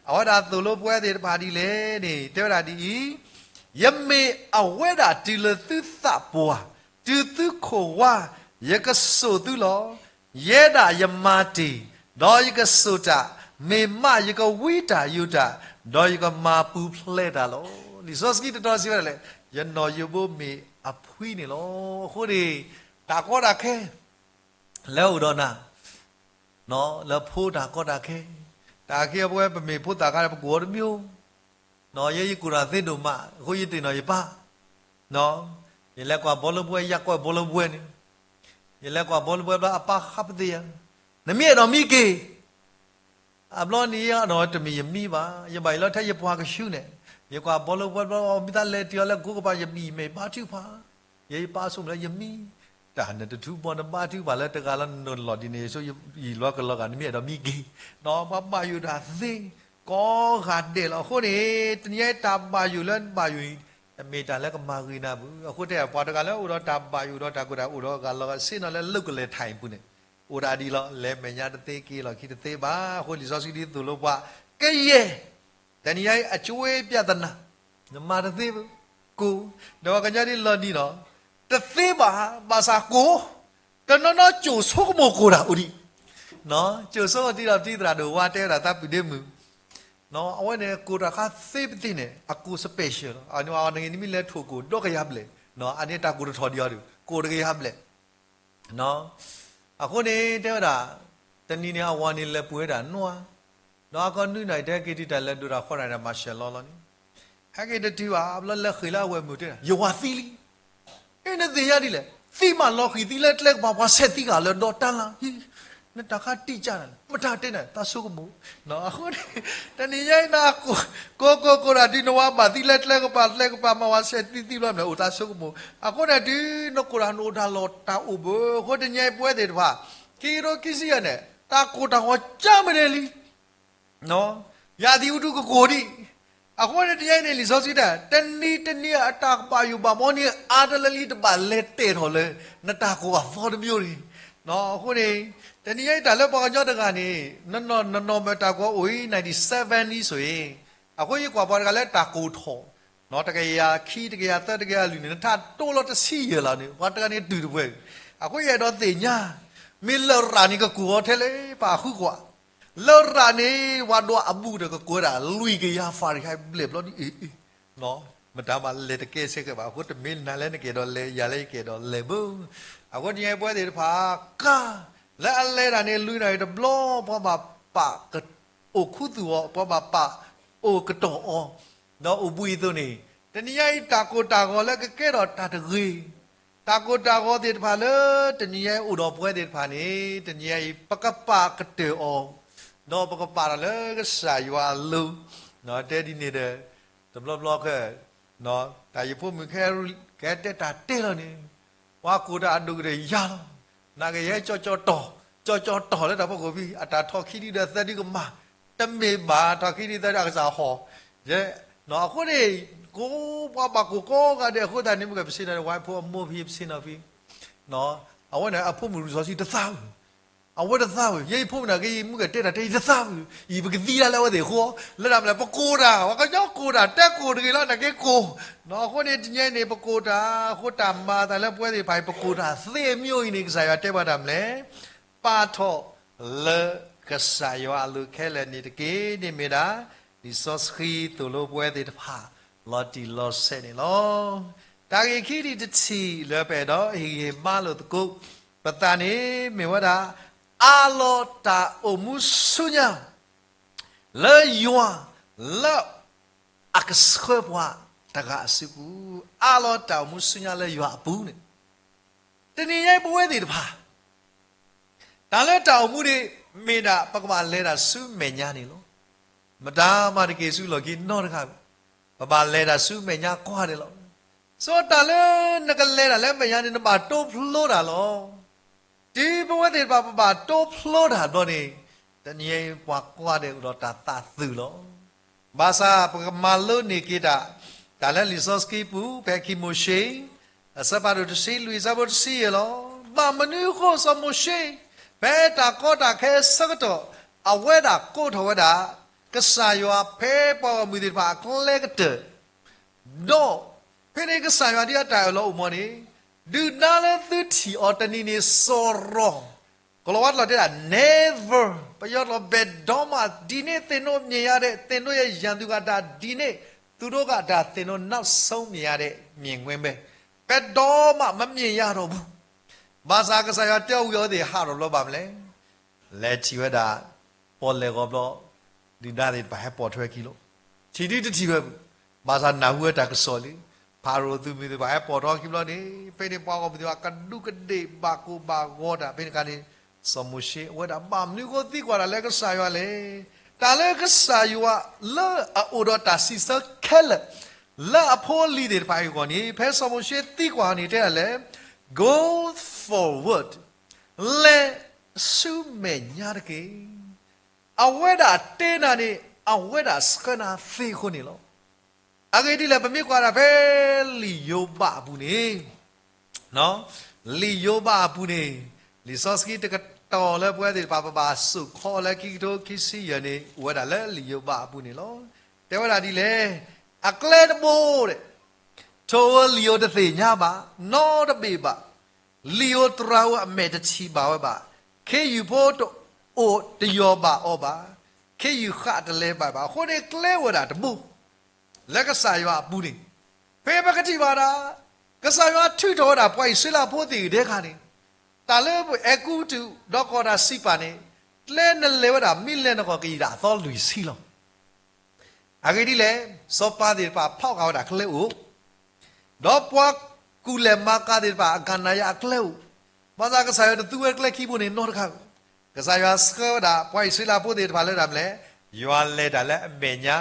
အဝဲဒၣ်သိၣ်လိပဝဲသ့ၣ်တဖၣ်ဒ်လဲၣ်န့ၣ် တဲဝဲဒၣ်ဒ်အံၤ, ယမ့ၢ်အဝဲဒၣ်တုၤလၢသုသးပှၢ်, တုၤသုခိၣ်ဝါ, ယကစိာ်သုလီၤ. ယဲဒၣ်ယမၤတ့ၢ်, ဒီးယကစိာ်တၢ်, မ့ၢ်မးယကဝံတၢ်ယိာ်တၢ်, ဒီးယကမၤပူၤဖျဲးတၢ်လီၤ. လံာ်စီဆှံတတီၤစံးဝဲဒၣ်လဲၣ်, ယနီၣ်ယိးဘိမ့ၢ်အဖှံန့ၣ်လီၤ. အဃိန့ၣ်, တၢ်ကီတၢ်ခဲ လၢအိၣ်ဒီးနၤ, လၢဖိတၢ်ကီတၢ်ခဲ, တၢ်ကီတၢ်ခဲပဝဲပမ့ၢ်ဖိသၣ်ခါန့ၣ် ပကိၢ်အီၤတမံၤ, ယဲယကိၢ်တၢ်သ့ဒိၣ်မး, အဃိယတ့ၢ်နီၣ်ယပၢ်, ယလဲၤကွၢ်ဘီလၢပှဲၤ ယကွၢ်ဘီလၢပှဲၤန့ၣ်, ယလဲၤကွၢ်ဘီလၢပှဲၤဘျီအပၢ်ဃးပသ့ၣ်ယၤ, နမ့ၢ်အဲၣ်ဒိးမံက့ၤ အဘျီန့ၣ်ဒီးတမ့ၢ်ယမံဘၣ်, ယဘၣ်ယလီၤထဲယပှၤကဆူန့ၣ်, ယကွၢ်ဘီလၢပှဲၤဘျီ မ့ၢ်သးလဲၤတ့ၢ်အီၤလၢကိကပၤ ယဘၣ်မ့ၢ်ဘါထုကဖၣ်, ယဲယပၢ်ဆိကမိၣ်လၢယမံ, တၢ်နတထူဘီနဘါထုကဖၣ်လၢတဂၤလီၤနလီၢ်ဒ်န့ၣ် ယဆိယံာ်လီၤကလီၤဂာ် နမ့ၢ်အဲၣ်ဒိးမံက့ၤ, ပှၤဘၣ်ယိၣ်တၢ်သ့, ကိးဂၤဒဲးလီၤ. အဃိန့ၣ် တနံၤအံၤတၢ်ဘၣ်ယိၣ်လၢနဘၣ်ယိၣ်အံၤ, တမ့ၢ်တၢ်လၢကမၤဂ့ၤနၤဘၣ်. အဃိတဲပှၤတဂၤလၢအိၣ်ဒီးတၢ်ဘၣ်ယိၣ်ဒီးတၢ်ကိၢ်တၢ်ဂီၤ အိၣ်ဒီးဂၤလီၤဂာ်ဆ့ၣ်နီၤလၢလၢၢ်ကလဲၤထၣ်အံၤပူၤန့ၣ်, အိၣ်ဒၣ်ဒ်လီၤ လဲၤမဲာ်ညါတသ့က့ၤလီၢ်ခံတသ့ဘၣ်. အဃိလံာ်စီဆှံဒ်သိၣ်လိပှၤ, ကယဲၢ် တနံၤညါအံၤ အကၠွ့ပျၢ်သနၤ, နမၤတသ့ဘၣ်, ကိၢ်, ဒီးပှၤကညီဒ်လီၤနံၤဒီး, တသ့ဘၣ်, ဘၣ်ဆၣ်ကိၢ်, တနီၤနီၤကၠိၣ်ဆိကမိၣ်ကိၢ်တၢ်အိၣ်ဒံး, ကၠိၣ်ဆိကမိၣ်တံၤဒီးတံၤသရၣ်ဒိၣ်ဝါ တဲဝဲဒၣ်သးပုၢ်ဒ့မုၣ်, အဝဲန့ၣ်ကိၢ်တၢ်ခါသ့ပသ့ၣ်န့ၣ် အကိၢ် special လီၤ. အန့ၣ်နမ့ၢ်လဲၤထိၣ်ကိၢ်ဒီကယၤဘျဲၣ်, အန့ၣ်တၢ်ကိၢ်တထီၣ်ဒံးအီၤဒီး ကိၢ်တကယၤဘျဲၣ် အဃိန့ၣ် တဲဝဲဒၣ်, တနံၤန့ၣ်အဝၤန့ၣ်လဲၤပှ့ၤဝဲဒၣ်နွံ, ဒီးအကီၢ်နွံနၣ်ရံၣ် တဲက့ၤတုၤတၢ်လဲၤဒိၣ်တၢ်ဃီနၣ်ရံၣ် မၤရှဲလီၤလီၤန့ၣ်, ဟဲက့ၤတတုၤဘၣ် ဘျီလဲၤဃ့ၢ်လၢအဝဲၢ်မုၢ်တဲဒၣ် ယဝၤသံလံ, အ့ နသ့ၣ်ညါဒ်လဲၣ်, သံမးလီၤဃံၤသံလၢကျဲကပၤ ပှၤဆဲးသံဂၤလၢဒီးတၢ်လၢ်, နတၢ်ခါတံၢ်ကၢ်နၤလဲၣ် မတၤတဲနၤ သးဆိကမိၣ် အဃိန့ၣ် တနံၤညါအံၤ ကိၢ်ကိၢ်ကိၢ်တၢ်ဒုး နဝၤဘၣ်သံလၢကျဲကပၤ ကျဲကပၤမၤဝၤဆဲးသံသံဘျီန့ၣ် အိၣ်သးဆိကမိၣ် အဃိန့ၣ်တုၤ နကိၢ်တၢ်နအိၣ်တၢ်လီၢ်တၢ်အိၣ်ဘၣ် အဃိတနံၤအံၤ ပဝဲသ့ၣ်တဖၣ် ခံကထိခံဆံယဲၢ်န့ၣ် တၢ်ကိၢ်တၢ်ဂီၤကၢ်မ့ၢ်ဒ်လံ ယၤသံးအူဒူကကိၢ်ဒံး, အဃိန့ၣ်တနံၤအံၤန့ၣ် လံာ်စီဆှံတဲ တနံၤတနံၤအတၢ်ကဘၣ်ယိၣ်ဘၣ်မီန့ၣ် အါတလၢလံ တဘၣ်လဲၤတဲာ်ထီၣ်လၢ နတၢ်ကိၢ်အသီတမံၤန့ၣ်, အဃိန့ၣ် တနံၤအံၤတၢ်လၢပှၤကညီတဂၤန့ၣ် နနီၢ်မ့ၢ်တၢ်ကိၢ်အိၣ်အံၤ ninety sevenအံၤဆိၣ်အံၤ, အဃိယကွၢ်ပှၤတဂၤလၢတၢ်ကိၢ်ထီၣ် တကယၤခံ တကယၤသၢ တကယၤလွံၢ်န့ၣ် နထးတိၢ်လီၤတဆံယဲၢ်လီၤန့ၣ် ပှၤတဂၤန့ၣ်တုၤတပှဲၤ, အဃိယအဲၣ်ဒိးသ့ၣ်ညါ မ့ၢ်လရာ်န့ၣ်ကကိၢ်အီၤထဲလဲၣ် ပာ်ဃုကွၢ်, လရာ်န့ၣ် ပှၤဒွးအဘူးဒီးကကိၢ်ဝဲဒၣ် လွံၢ်ကယၤ Fahrenheit ဘျဲၣ်ဘျီဒ်အံၤ, မတၤမၤလဲၤတကဲဆဲးကဲးဘၣ် အဃိတမ့ၢ်နၤလၢနကအဲၣ်ဒိးလဲၤ ယၤလၢယကအဲၣ်ဒိးလဲၤဘၣ်, အဃိတနံၤအံၤပဝဲသ့ၣ်တဖၣ် ကါ လၢအလဲၤတၢ်န့ၣ် လွံၢ်နၣ်ရံၣ်တဘျီ ပှၤဘၣ်ပာ် အိၣ်ခူသူၣ်အီၤ ပှၤဘၣ်ပာ်အိၣ်ကတီၢ်အီၤ, ဒီးအိၣ်ဘှံးအသိးန့ၣ် တနံၤညါအံၤတၢ်ကိၢ်တၢ်ဂီၤလၢကကဲထီၣ်တၢ်တဂ့ၤ, တၢ်ကိၢ်တၢ်ဂီၤသ့ၣ်တဖၣ်လၢတနံၤညါအံၤအိၣ်ဒီးပဝဲသ့ၣ်တဖၣ်န့ၣ် တနံၤညါအံၤ ပကပာ်ကတၢၢ်အီၤ, ဒီးပကပာ်ထီၣ်လၢကစၢ်ယွၤအလိၤ, တဲဒ်န့ၣ်ဒီး တဘျီဘျီခဲ တၢ်ယဖိမုၣ်ခဲ ကဟဲတဲတၢ်တဲလီၤန့ၣ်, ပှၤကိၢ်တၢ်အဒိၣ်ကတၢၢ်ယၤလီၤ, နာ်က့ယဟဲကၠီကၠီတီၢ်, ကၠီကၠီတီၢ်လၢတၢ်ဖီခိၣ်ဖံ အတၢ်ထီၣ်ခံဒုဒီးသၢဒုကမၤ, တမ့ၢ်ဘၣ်ထီၣ်ခံဒုသၢဒုအကစၢ်ဟီၣ်, ယဲ, အဃိန့ၣ် ကိးပှၤဘၣ်ကိၢ်ကိးဂၤဒဲးအဃိသတးန့ၣ် မ့ၢ်ကပဆ့ၣ်နီၤ ဝဲဖိအမိၢ်ဖံပဆ့ၣ်နီၤဖံ, နီၤ အဝဲန့ၣ်အဖိမုၣ်လံာ်စီဆှံတသးဝံၣ်, အဝဲတသးဝံၣ်, ယဲယဖိမုၣ်နာ်က့ ယမုၣ်ကတဲတၢ်တဲ ယတသးဝံၣ်, ယပကသံဒၣ်လၢအဝဲသ့ၣ်အဃိ, လၢတၢ်မနုၤလဲၣ် ပကိၢ်တၢ်, ပှၤကညီကိၢ်တၢ်, တဲကိၢ်တဂ့ၤလီၤ နာ်က့ကိၢ်, အဃိန့ၣ် တနံၤအံၤန့ၣ် ပကိၢ်တၢ်, အဃိတၢ်မၤအသးလၢပဝဲသ့ၣ်တဖၣ်အံၤ ပကိၢ်တၢ်သ့အမျိုးအံၤန့ၣ် ကစၢ်ယွၤတဲပှၤတၢ်မနုၤလဲၣ်, ပာ်ထီၣ်လၢကစၢ်ယွၤအလိၤခဲလၢာ်န့ၣ်တက့ၢ်. န့ၣ်မ့ၢ်ဒၣ် လံာ်စီဆှံသိၣ်လိပဝဲသ့ၣ်တဖၣ် လီၤတံၢ်လီၤဆဲးန့ၣ်လီၤ. တၢ်ဂ့ၢ်ခံထံၣ်တထံၣ်လၢပအဲၣ်ဒိးဟ့ၣ်ဂံၢ်ဟ့ၣ်ဘါလိာ်သကိးပသးန့ၣ် မ့ၢ်ဝဲဒၣ် အးလီၤတၢ်အိၣ်မူဆူညါ လၢယွၤ လၢအကဆှၢပှၤတဂၤအစုပူၤ, အးလီၤတၢ်အိၣ်မူဆူညါလၢယွၤအပူၤန့ၣ်, တနံၤညါပဝဲသ့ၣ်တဖၣ် တၢ်လၢတၢ်အိၣ်မူန့ၣ် မ့ၢ်ဒၣ်ပကဘၣ်လဲၤတၢ်ဆူမဲာ်ညါန့ၣ်လီၤ. မတၤမၤတက့ၢ်ဆူလီၢ်ခံနီတဂၤဘၣ်. ပဘၣ်လဲၤတၢ်ဆူမဲာ်ညါကိးဂၤဒဲးလီၤ. စီၤတၢ်လၢနကလဲၤတၢ်လၢမဲာ်ညါန့ၣ် နဘၣ်တိဖျိတၢ်လီၤ. တုၤပဝဲသ့ၣ်တဖၣ် ပဘၣ်တိဖျိတၢ်ဘျီန့ၣ်, တနံၤအံၤပှၤကိးဂၤဒဲးအိၣ်ဒီးတၢ်သးသုးလီၤ. ဘၣ်ဆၣ်ပကမၤလိန့ၢ်က့ၤတၢ်, တၢ်လၢလံာ်စီဆှံပူၤ ဖဲခံမိၤၡ့ အဆၢဖးဒိၣ်တဆံလွံၢ် အဆၢဖိတဆံယဲၢ်လီၤ. ဘၣ်မနုၤအဃိစီၤမိၤၡ့ ဖဲတၢ်ကီတၢ်ခဲဆၢကတီၢ် အဝဲဒၣ်ကိးထီၣ်ဝဲဒၣ် ကစၢ်ယွၤဖဲပှၤဂီၢ်မုၢ်သ့ၣ်တဖၣ်အကျဲကတၢၢ် ဒီးဖဲန့ၣ်ကစၢ်ယွၤဒ်အတၢ်အၢၣ်လီၤအိၣ်မးန့ၣ်, ဒုၣ်ဒါလၢသုထံၣ်အီၤတနံၤန့ၣ်စီၤရီၤ, ကလီၤဝါတလီၤတဲဒၣ် never, ပယီၤတလီၤဘဲၣ်ဒိမး ဒ်န့ၣ် သ့ၣ်နိမျၢ်ယၤဒဲး, သ့ၣ်နိယဲယၤသူၣ်ဂၤတၢ်ဒ်န့ၣ်, သူၣ်ဒိဂၤတၢ် သ့ၣ်နိနောက်ဆုံးမျၢ်ယၤဒဲး မြင်ကွင်းပဲ, ဘဲၣ်ဒိမး မမျၢ်ယၤဒီးဘူး. ဘၣ်ဆၣ်ကစၢ်ယွၤတဲအီၤဝံၤအဝဲသ့ၣ်ဟးထီၣ်ဘျီဘၣ်မနုၤလဲၣ် လဲၤထံၣ်ဝဲဒၣ် ပီၣ်လဲၣ်ဂီၤဘျီ, ဒုၣ်ဒါသ့ၣ်တဖၣ်ဟဲပိာ်ထွဲခံလီၤ. ထံၣ်ဒုတထံၣ်ဝဲ, ဘၣ်ဆၣ်နၢ်ဟူဝဲတၢ်ကစီၣ်လံ, ဖၤရိၤသုးမုၢ်သ့ၣ်တဖၣ်ဟဲပိာ်ထွဲခံဘျီန့ၣ်, ဖဲန့ၣ်ပှၤဂီၢ်မုၢ်သ့ၣ်တဖၣ်ကဒူးကဒ့ၣ်ဘၣ်ကိၢ်ဘၣ်ဂီၤတၢ်, ဖဲန့ၣ်အခါန့ၣ် စီၤမိၤၡ့အဝဲဒၣ်ဘၣ်မနုၤအဃိသံကွၢ်တၢ်လၢကစၢ်ယွၤလဲၣ်. တၢ်လၢကစၢ်ယွၤလၢအအိၣ်ဒီးတၢ်စံးဆၢခဲလၢာ် လၢအဖိအလံၤသ့ၣ်တဖၣ်အဂီၢ်န့ၣ်, ဖဲစီၤမိၤၡ့သံကွၢ်န့ၣ်တဲဒၣ်လဲၣ်, Go forward, လဲၤဆူမဲာ်ညါတက့ၢ်. အဝဲဒၣ်တဲနၤန့ၣ် အဝဲဒၣ်ဆှၢနၤသ့အဃိန့ၣ်လီၤ. အဂ့ၢ်ဒ်လဲၣ် ပမ့ၢ်ကွၢ်ဒၣ်ဖဲလံာ်ယိၤဘးအပူၤန့ၣ်, လံာ်ယိၤဘးအပူၤန့ၣ်, လံာ်စီဆှံတကတီၢ်လၢပဝဲသ့ၣ်တဖၣ် ပဘၣ်စိာ်ခီလၢခံကထိခံဆံယဲၢ်န့ၣ် အိၣ်ဝဲဒၣ်လၢလံာ်ယိၤဘးအပူၤန့ၣ်လီၤ. တဲဝဲဒၣ်ဒ်လဲၣ်, အကျဲတဘိဒီး ထိၣ်ဧိၤလံာ်ဧိၤတသ့ၣ်ညါဘၣ်, နီတဘ့ၣ်ဘၣ်. လံာ်ဧိၤတြၤဧိၤအမဲာ်တထံၣ်ဘၣ်ဝဲဘၣ်. ခ့ယုၢ်ဖိတအိၣ်တယီၤဘၣ်အီၤဘၣ်. ခ့ယုၢ်ဃးတလဲၤဘၣ်ဘၣ်. အဃိန့ၣ်ကျဲအိၣ်ဝဲဒၣ်တဘိ လၢကစၢ်ယွၤအပူၤန့ၣ်, ဖဲပကထံၣ်ဘၣ်ဒၣ် ကစၢ်ယွၤထုးထီၣ်ဝဲဒၣ်ပှၤအံၣ်စရ့လးဖိသ့ၣ်ဂ့ၤဒဲးခါန့ၣ်, တၢ်လၢပအဲၤကူပတူး ဒီးကီၢ်တၢ်စံးပာ်န့ၣ်, ကျဲနလဲၤဝဲဒၣ် မ့ၢ်လဲၤနဂီၢ်ကယံာ်ဒၣ်အသီလွံၢ်ဆံလီၤ. အဂ့ၢ်ဒ်လဲၣ်, စီၤပၤသ့ၣ်တဖၣ် ဖီၣ်ဃာ်ဝဲဒၣ်ကျဲအိၣ်, ဒီးပှၤကူၣ်လဲၤမၤကၤသ့ၣ်တဖၣ် အကၤနၤယၤအကျဲအိၣ်, ဘၣ်ဆၣ်ကစၢ်ယွၤတသူဝဲကျဲခံဘိန့ၣ်နီတခါဘၣ်. ကစၢ်ယွၤဆှၢဝဲဒၣ် ပှၤအံၣ်စရ့လးဖိသ့ၣ်တဖၣ်လၢတၢ်မနုၤလဲၣ်, ယွၤလဲၤတၢ်လၢအမဲာ်ညါ,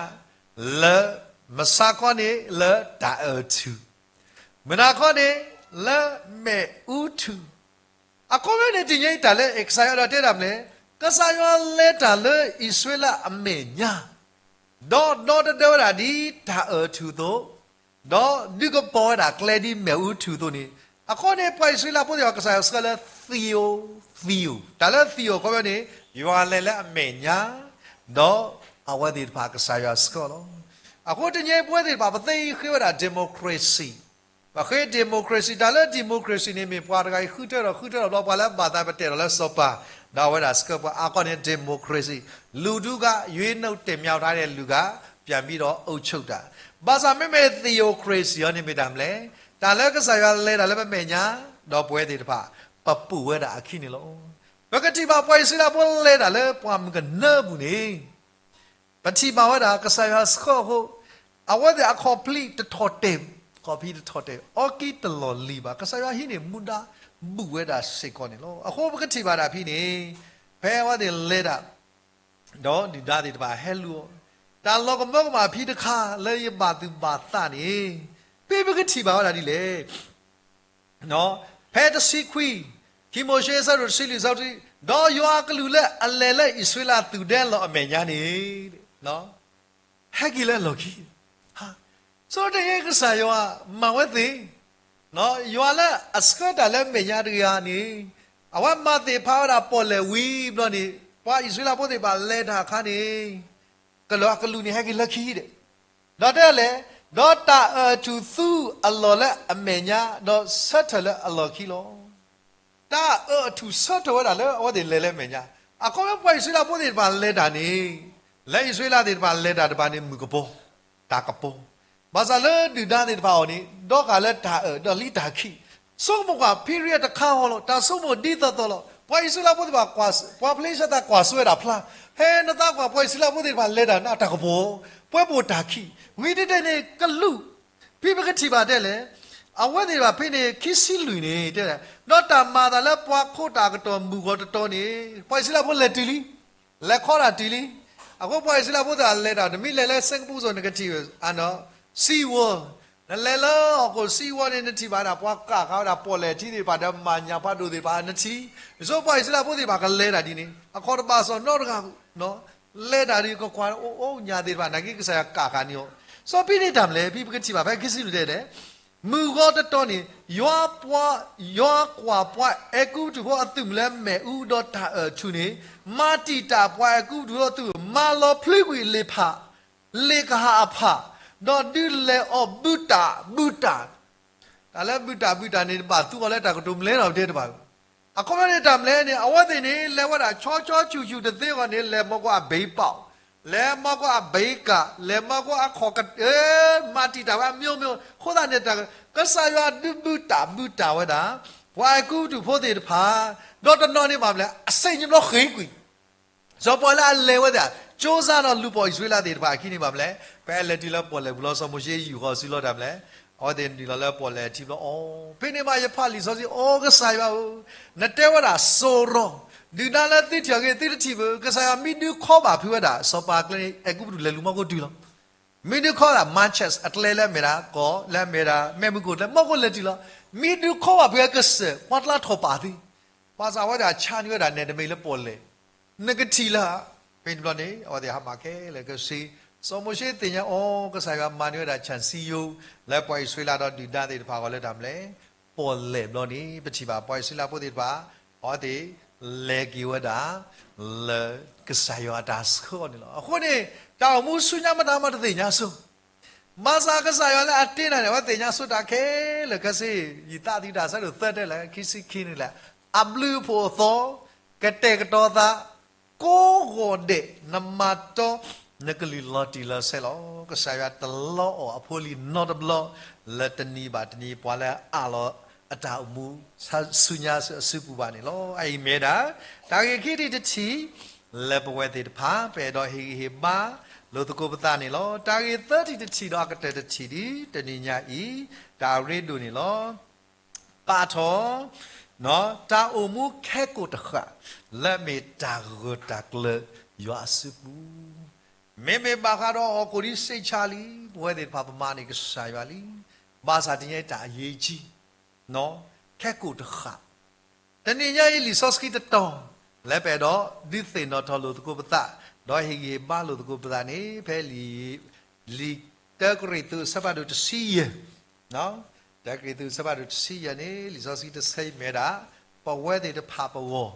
လၢမုၢ်ဆါခီန့ၣ်လၢတၢ်အၢၣ်ထူၣ်, မုၢ်နၤခီန့ၣ်လၢမ့ၣ်အူထူၣ်, အခီပညီန့ၣ် တနံၤအံၤတၢ်လၢကစၢ်ယွၤဒီးတဲတၢ်မနုၤလဲၣ်, ကစၢ်ယွၤလဲၤတၢ်လၢအံၣ်စရ့လးအမဲာ်ညါ, ဒီးဒီတဒၢဝဲဒၣ်ဒ်တၢ်အၢၣ်ထူၣ်အသိး, ဒီးဒုးကပီၤဝဲဒၣ်ကျဲဒ်မ့ၣ်အူထူၣ်အသိးန့ၣ်, အဃိန့ၣ် ပှၤအံၣ်စရ့လးဖိသ့ၣ်တဖၣ် ကစၢ်ယွၤဆှၢလၢ theophany, တၢ်လၢ theo အခီပညီန့ၣ် ယွၤလဲၤလၢအမဲာ်ညါ, ဒီးအဝဲသ့ၣ်တဖၣ်ကစၢ်ယွၤဆှၢလီၤ. အဃိတနံၤအံၤပဝဲသ့ၣ်တဖၣ် ပသ့ဃ့ဝဲဒၣ် democracy, ပဃ့ democracy, တၢ်လၢ democracy န့ၣ် မ့ၢ်ပှၤတဂၤအံၤဃုထၢထီၣ်ဃုထၢထီၣ်ဘျီ ပှၤလၢဘၣ်သးပတဲာ်ထီၣ်လၢစီၤပၤ, ဒီးအဝဲဒၣ်ဆှၢပှၤအါကီန့ၣ် democracy, လူထုက ရွေးနုတ်တင်မြှောက်ထားတဲ့လူက ပြန်ပြီးတော့အုပ်ချုပ်တာ, ဘၣ်ဆၣ်မ့မ့ၢ် theocracy အံၤန့ၣ်မ့ၢ်တၢ်မနုၤလဲၣ်, တၢ်လၢကစၢ်ယွၤလဲၤတၢ်လၢပမဲာ်ညါ, ဒီးပဝဲသ့ၣ်တဖၣ် ပပူၤဝဲဒၣ်အခံန့ၣ်လီၤ. ပကထံၣ်ဘၣ်ပှၤအံၣ်စရ့လးဖိလဲၤတၢ်လၢပှၤမုၣ်ကနၢအပူၤန့ၣ် ပထံၣ်ဘၣ်ဝဲဒၣ် ကစၢ်ယွၤဆှၢအဃိ, အဝဲသ့ၣ်အခီၣ်ဖျိးတထီၣ်တဲာ်, အခီၣ်ဖျိးတထီၣ်တဲာ်, အီကံတလီၢ်လံၤဘၣ်, ကစၢ်ယွၤဟံးန့ၢ်မူဒါဘူးဝဲဒၣ်စ့ၢ်ကီးန့ၣ်လီၤ. အဃိပကထံၣ်ဘၣ်ဒၣ်ဖဲန့ၣ်, ဖဲအဝဲသ့ၣ်လဲၤတၢ်, ဒီးဒုၣ်ဒါသ့ၣ်တဖၣ်ဟဲလူၤအီၤ, တၢ်လီၤကမၢကမၣ်ဖံးတခါလၢယဘၣ်သူၣ်ဘၣ်သးန့ၣ်, ဖဲပကထံၣ်ဘၣ်ဝဲဒၣ်ဒ်လဲၣ် ဖဲတဆံခွံ, ခံမိၤၡ့အဆၢဒိၣ်တဆံလွံၢ်အဆၢဖိတဆံ, ဒီးယွၤအကလူးလၢအလဲၤလၢအံၣ်စရ့လးသူၣ်ဒဲလီၤအမဲာ်ညါန့ၣ်, ဟဲက့ၤလၢအလီၢ်ခံ, ဆိတယဲကစၢ်ယွၤမၤဝဲသ့ၣ်, ယွၤလၢအဆှၢတၢ်လၢမဲာ်ညါတဂၤန့ၣ် အဝဲမၤသ့ၣ်ဖးဝဲဒၣ်ပီၣ်လဲၣ်ဝံၤဘျီန့ၣ် ပှၤအံၣ်စရ့လးဖိသ့ၣ်တဖၣ်လဲၤတၢ်အခါန့ၣ် ကလၢာ်အကလူးန့ၣ်ဟဲက့ၤလၢခံဒီး ဒီးတဲလဲၣ်, ဒီးတၢ်အၢၣ်အထူၣ်သူအလီၢ်လၢအမဲာ်ညါ, ဒီးဆၢထၢၣ်လၢအလီၢ်ခံလီၤ. တၢ်အၢၣ်အထူၣ်ဆၢထၢၣ်ဝဲဒၣ်လၢအဝဲသ့ၣ်လဲၤလၢအမဲာ်ညါ, အခီပညီပှၤအံၣ်စရ့လးဖိသ့ၣ်တဖၣ်လဲၤတၢ်န့ၣ် လၢအံၣ်စရ့လးသ့ၣ်တဖၣ်လဲၤတၢ်တဖၣ်န့ၣ် မုၢ်ကပီၤ, တၢ်ကပီၤ, ဘၣ်ဆၣ်လၢဒုၣ်ဒါသ့ၣ်တဖၣ်အံၤန့ၣ် ဒီးဃာ်လၢတၢ်အၢၣ်ဒီးလံတၢ်ခံး, ဆိကမိၣ်ကွၢ် period တခါဃီလီၤ, တၢ်ဆိကမိၣ်ဒ်သိးသိးလီၤ. ပှၤအံၣ်စရ့လးဖိသ့ၣ်တဖၣ်, ပှၤဖလ့ၡသးကွၢ်ဆိဝဲဒၣ်ဖျါ, ဖဲနသးကွၢ်ပှၤအံၣ်စရ့လးဖိသ့ၣ်တဖၣ်လဲၤတၢ်န့ၣ် တၢ်ကပီၤ, ပှဲၤပိာ်တၢ်ခံး, ဝံၤတတဲန့ၣ်ကလူး, ဖဲပကထံၣ်ဘၣ်တဲလဲၣ် အဝဲသ့ၣ်တဖၣ်ဖဲန့ၣ် ခံဆံလွံၢ်န့ၣ် တဲ, ဒီးတၢ်မၤအသးလၢပှၤခိးတၢ်အကတီၢ်မုၢ်ဂီၤတတီၤန့ၣ် ပှၤအံၣ်စရ့လးဖိလဲၤတုၤလံ, လဲၤခီတၢ်တုၤလံ. အဃိပှၤအံၣ်စရ့လးဖိသ့ၣ်တဖၣ်လဲၤတၢ် နမ့ၢ်လဲၤလၢ Singapore စီၤ နကထံၣ် Sea World, နလဲၤလၢဟီၣ်ခိၣ် Sea World န့ၣ် နထံၣ်ဘၣ်ဒၣ် ပှၤကးဃာ်ဝဲဒၣ်ပီၣ်လဲၣ်ထံသ့ၣ်တဖၣ်ဒီးမၤညၣ်ဖးဒိၣ်သ့ၣ်တဖၣ် နထံၣ်, ဒ်သိးပှၤအံၣ်စရ့လးဖိသ့ၣ်တဖၣ်ကလဲၤတၢ်ဒ်န့ၣ် အခီတဘၣ်စီၣ်နီတဂၤ လဲၤတၢ်ဒ်ကကွၢ်အိၣ်အိၣ်ညါသ့ၣ်တဖၣ် နာ်က့ကစၢ်ယွၤကးဃာ်န့ၣ်အီၤ, စီၤဖံန့ၣ်တၢ်မနုၤလဲၣ် ဖဲပကထံၣ်ဘၣ်ဖဲခံဆံလွံၢ်တဲလဲၣ်, မုၢ်ဂီၤတတီၤန့ၣ် ယွၤပှၤ, ယွၤကွၢ်ပှၤအဲၤကူပတူးဖိအသုးမုၢ်လၢမဲာ်အူ ဒီးတၢ်အၢၣ်ထူၣ်န့ၣ် မၤတံာ်တာ်ပှၤအဲၤကူပတူးဖိအသုးမုၢ် မၤလီၤဖျုကွံာ်လ့ၣ်ဖး, လ့ၣ်ကဟၣ်အဖး, ဒီးဒုးလဲၤအီၣ်ဘုတၢ်ဘုတၢ်, တၢ်လၢဘုတၢ်ဘုတၢ်န့ၣ် တဘၣ်သူအီၤလၢတၢ်ကတိၤမလဲဒီးပတဲတဘၣ်, အခီပညီန့ၣ်တၢ်မနုၤလဲၣ်န့ၣ် အဝဲသ့ၣ်န့ၣ် လဲၤဝဲဒၣ်ဆီဆီဆူၣ်ဆူၣ်တသ့အဂီၢ်န့ၣ် လဲၤမီၢ်ကွၢ်အဘ့းပီး, လဲၤမီၢ်ကွၢ်အဘ့းကး, လဲၤမီၢ်ကွၢ်အခီၣ်က, မၤတံာ်တာ်ဝဲအမျိုးမျိုး အဃိသတးန့ၣ် ကစၢ်ယွၤဒုးဘုတၢ်ဘုတၢ်ဝဲဒၣ် ပှၤအဲၤကူပတူးဖိသ့ၣ်တဖၣ်, ဒီးတနီၤန့ၣ်ဘၣ်မနုၤလဲၣ် အစ့ၣ်ညီဘျီဃ့ၢ်ကွံာ် စီၤပီလၢအလဲၤဝဲသ့ၣ် ကၠိစါဒီးလူၤပိာ်အံၣ်စရ့လးသ့ၣ်တဖၣ်အခံန့ၣ်ဘၣ်မနုၤလဲၣ်, ဖဲအလဲၤတုၤလၢပီၣ်လဲၣ်ပူၤလီၤ စီၤမိၤၡ့ယူာ်ဃီၤစုလီၤတၢ်မနုၤလဲၣ်, အဝဲသ့ၣ်နုာ်လီၤလၢပီၣ်လဲၣ်ထံဘျီအီၤ, ဖဲန့ၣ်မးယဖးလံာ်စီဆှံ အိ ကစၢ်ယွၤဧၢ, နတဲဝဲဒၣ်စိရိၤ, ဒုၣ်ဒါလၢသုထံၣ်အီၤဂ့ၤ သုတထံၣ်ဘၣ်, ကစၢ်ယွၤမ့ၢ်ဒုးခီဘၣ်ဖုးဝဲဒၣ် စီၤပၤကျဲန့ၣ် အဲၤကူပတူးလဲၤလူၤမီၢ်ကိးတုၤလီၤ. မ့ၢ်ဒုးခီဒၣ် မၤဆဲး အကျဲလၢအမ့ၢ်ဒၣ်ကီၢ် လၢအမ့ၢ်ဒၣ် မဲးမုၢ်ကိၣ်ကျဲ မီၢ်ကိးလဲၤတုၤလီၤ. မ့ၢ်ဒုးခီဘၣ်ဖုးဝဲကစၢၢ် ပှၤကျါထီၣ်ပာ်သ့, ဘၣ်ဆၣ်အဝဲသ့ၣ်ဆါန့ၢ်ဝဲဒၣ်နဲၣ်တမံၤလၢပီၣ်လဲၣ်, နကထံၣ်လၢ ဖဲန့ၣ်ဘျီန့ၣ် အဝဲသ့ၣ်ဟးမၤခဲလၢာ်ခဲဆ့, စီၤမိၤၡ့သ့ၣ်ညါအီၤ ကစၢ်ယွၤမၤန့ၢ်ဝဲဒၣ် ဆၣ်စံယိၤ လၢပှၤအံၣ်စရ့လးဒီးဒုၣ်ဒါသ့ၣ်တဖၣ်အဂီၢ်လၢတၢ်မနုၤလဲၣ်, ပီၣ်လဲၣ်ဘျီန့ၣ် ပထံၣ်ဘၣ်ပှၤအံၣ်စရ့လးဖိသ့ၣ်တဖၣ် အဝဲသ့ၣ်လဲၤက့ၤဝဲဒၣ် လၢကစၢ်ယွၤအတၢ်ဆှၢအီၤန့ၣ်လီၤ. အဃိန့ၣ် တၢ်အိၣ်မူဆူညါမတၤမၤတသ့ၣ်ညါစိ ဘၣ်ဆၣ်ကစၢ်ယွၤလၢအတ့နၤန့ၣ် အဝဲသ့ၣ်ညါစိတၢ်ခဲလၢာ်ခဲဆ့, ယသးသံတၢ်ဆၢဒိၣ်သၢတဲလၢ ခံဆံခံန့ၣ်လဲၣ်, အဘျုးအဖှိၣ်အသီ, ကတဲာ်ကတီၤသး, ကိးဂီၤဒဲး နမၤတီ နကလုၢ်လီၤတံၢ်လီၤဆဲးလီၤ. ကစၢ်ယွၤတလီအီၣ်အဖိလံၤနီတဘျီ လၢတနံၤဘၣ်တနံၤ ပှၤလၢအအးလီၤအတၢ်အိၣ်မူ ဆူညါအစုပူၤဘၣ်န့ၣ်လီၤ. အအံၤမ့ၢ်ဒၣ် တၢ်ဂ့ၢ်ခံထံၣ်တထံၣ် လၢပဝဲသ့ၣ်တဖၣ် ပအဲၣ်ဒိးဟ့ၣ်ဂံၢ်ဟ့ၣ်ဘါ လိာ်သကိးပသးန့ၣ်လီၤ. တၢ်ဂ့ၢ်သၢထံၣ်တထံၣ်ဒီးအကတၢၢ်တထံၣ်ဒ် တနံၤညါအံၤ တၢ်ရ့ဒိၣ်န့ၣ်လီၤ. ပာ်ထီၣ် တၢ်အိၣ်မူခဲကိာ်တဃာ် လၢအမ့ၢ်တၢ်ဂၢၢ်တၢ်ကျၢၤယွၤအစုပူၤ, မ့မ့ၢ်ဘၣ်ဃးဒီးဟီၣ်ခိၣ်ဒ်စ့းဆါလံ, ပဝဲသ့ၣ်တဖၣ်ပမၤန့ၣ်ကစၢ်ယွၤလံ, ဘၣ်ဆၣ်တနံၤညါအံၤတၢ်အရေးကြီး ခဲကိာ်တဃာ် တနံၤညါအံၤလံာ်စီဆှံတတီၤ လၢပအဲၣ်ဒိးဒုးသ့ၣ်နီၣ်ထီၣ်လိာ်သကိးပသး ဒီးဟ့ၣ်ဂံၢ်ဟ့ၣ်ဘါလိာ်သကိးပသးန့ၣ် ဖဲလံာ် လံာ်တၢကရံၣ်သူးအဆၢဖးဒိၣ်တဆံယဲၢ် တၢကရံၣ်သူးအဆၢဖးဒိၣ်တဆံယဲၢ်န့ၣ် လံာ်စီဆှံတဆၢအံၤမ့ၢ်ဝဲဒၣ် ပဝဲသ့ၣ်တဖၣ်ပဂီၢ်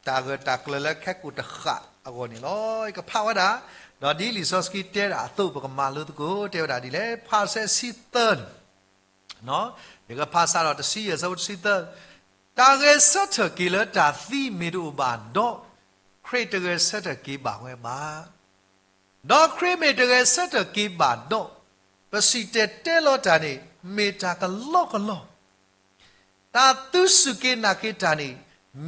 တၢ်ဂၢၢ်တၢ်ကျၢၤလၢခဲကိာ်တဃာ်အဂီၢ်န့ၣ်လီၤ. ယကဖးဝဲဒၣ် ဒီးဒ်လံာ်စီဆှံတဲဒၣ်အသိး ပကမၤလိသကိး တဲဝဲဒၣ်ဒ်လဲၣ် ဖးဆဲဆံသၢန့ၣ် ယကဖးစးထီၣ်တဆံယဲၢ် အဆၢဖိတဆံသၢ, တၢ်ဂဲၤဆၢထၢၣ်က့ၤလၢတၢ်သံမ့ၢ်တအိၣ်ဘၣ်ဒီး ခရံာ်တဂဲၤဆၢထၢၣ်က့ၤဘၣ်ဝဲဘၣ်. ဒီးခရံာ်မ့ၢ်တဂဲၤဆၢထၢၣ်က့ၤဘၣ်ဒီး ပစံၣ်တဲၤတဲလီၤတၢ်န့ၣ် မ့ၢ်တၢ်ကလီကလီ တၢ်သူစူၢ်က့ၤနာ်က့ၤတၢ်န့ၣ်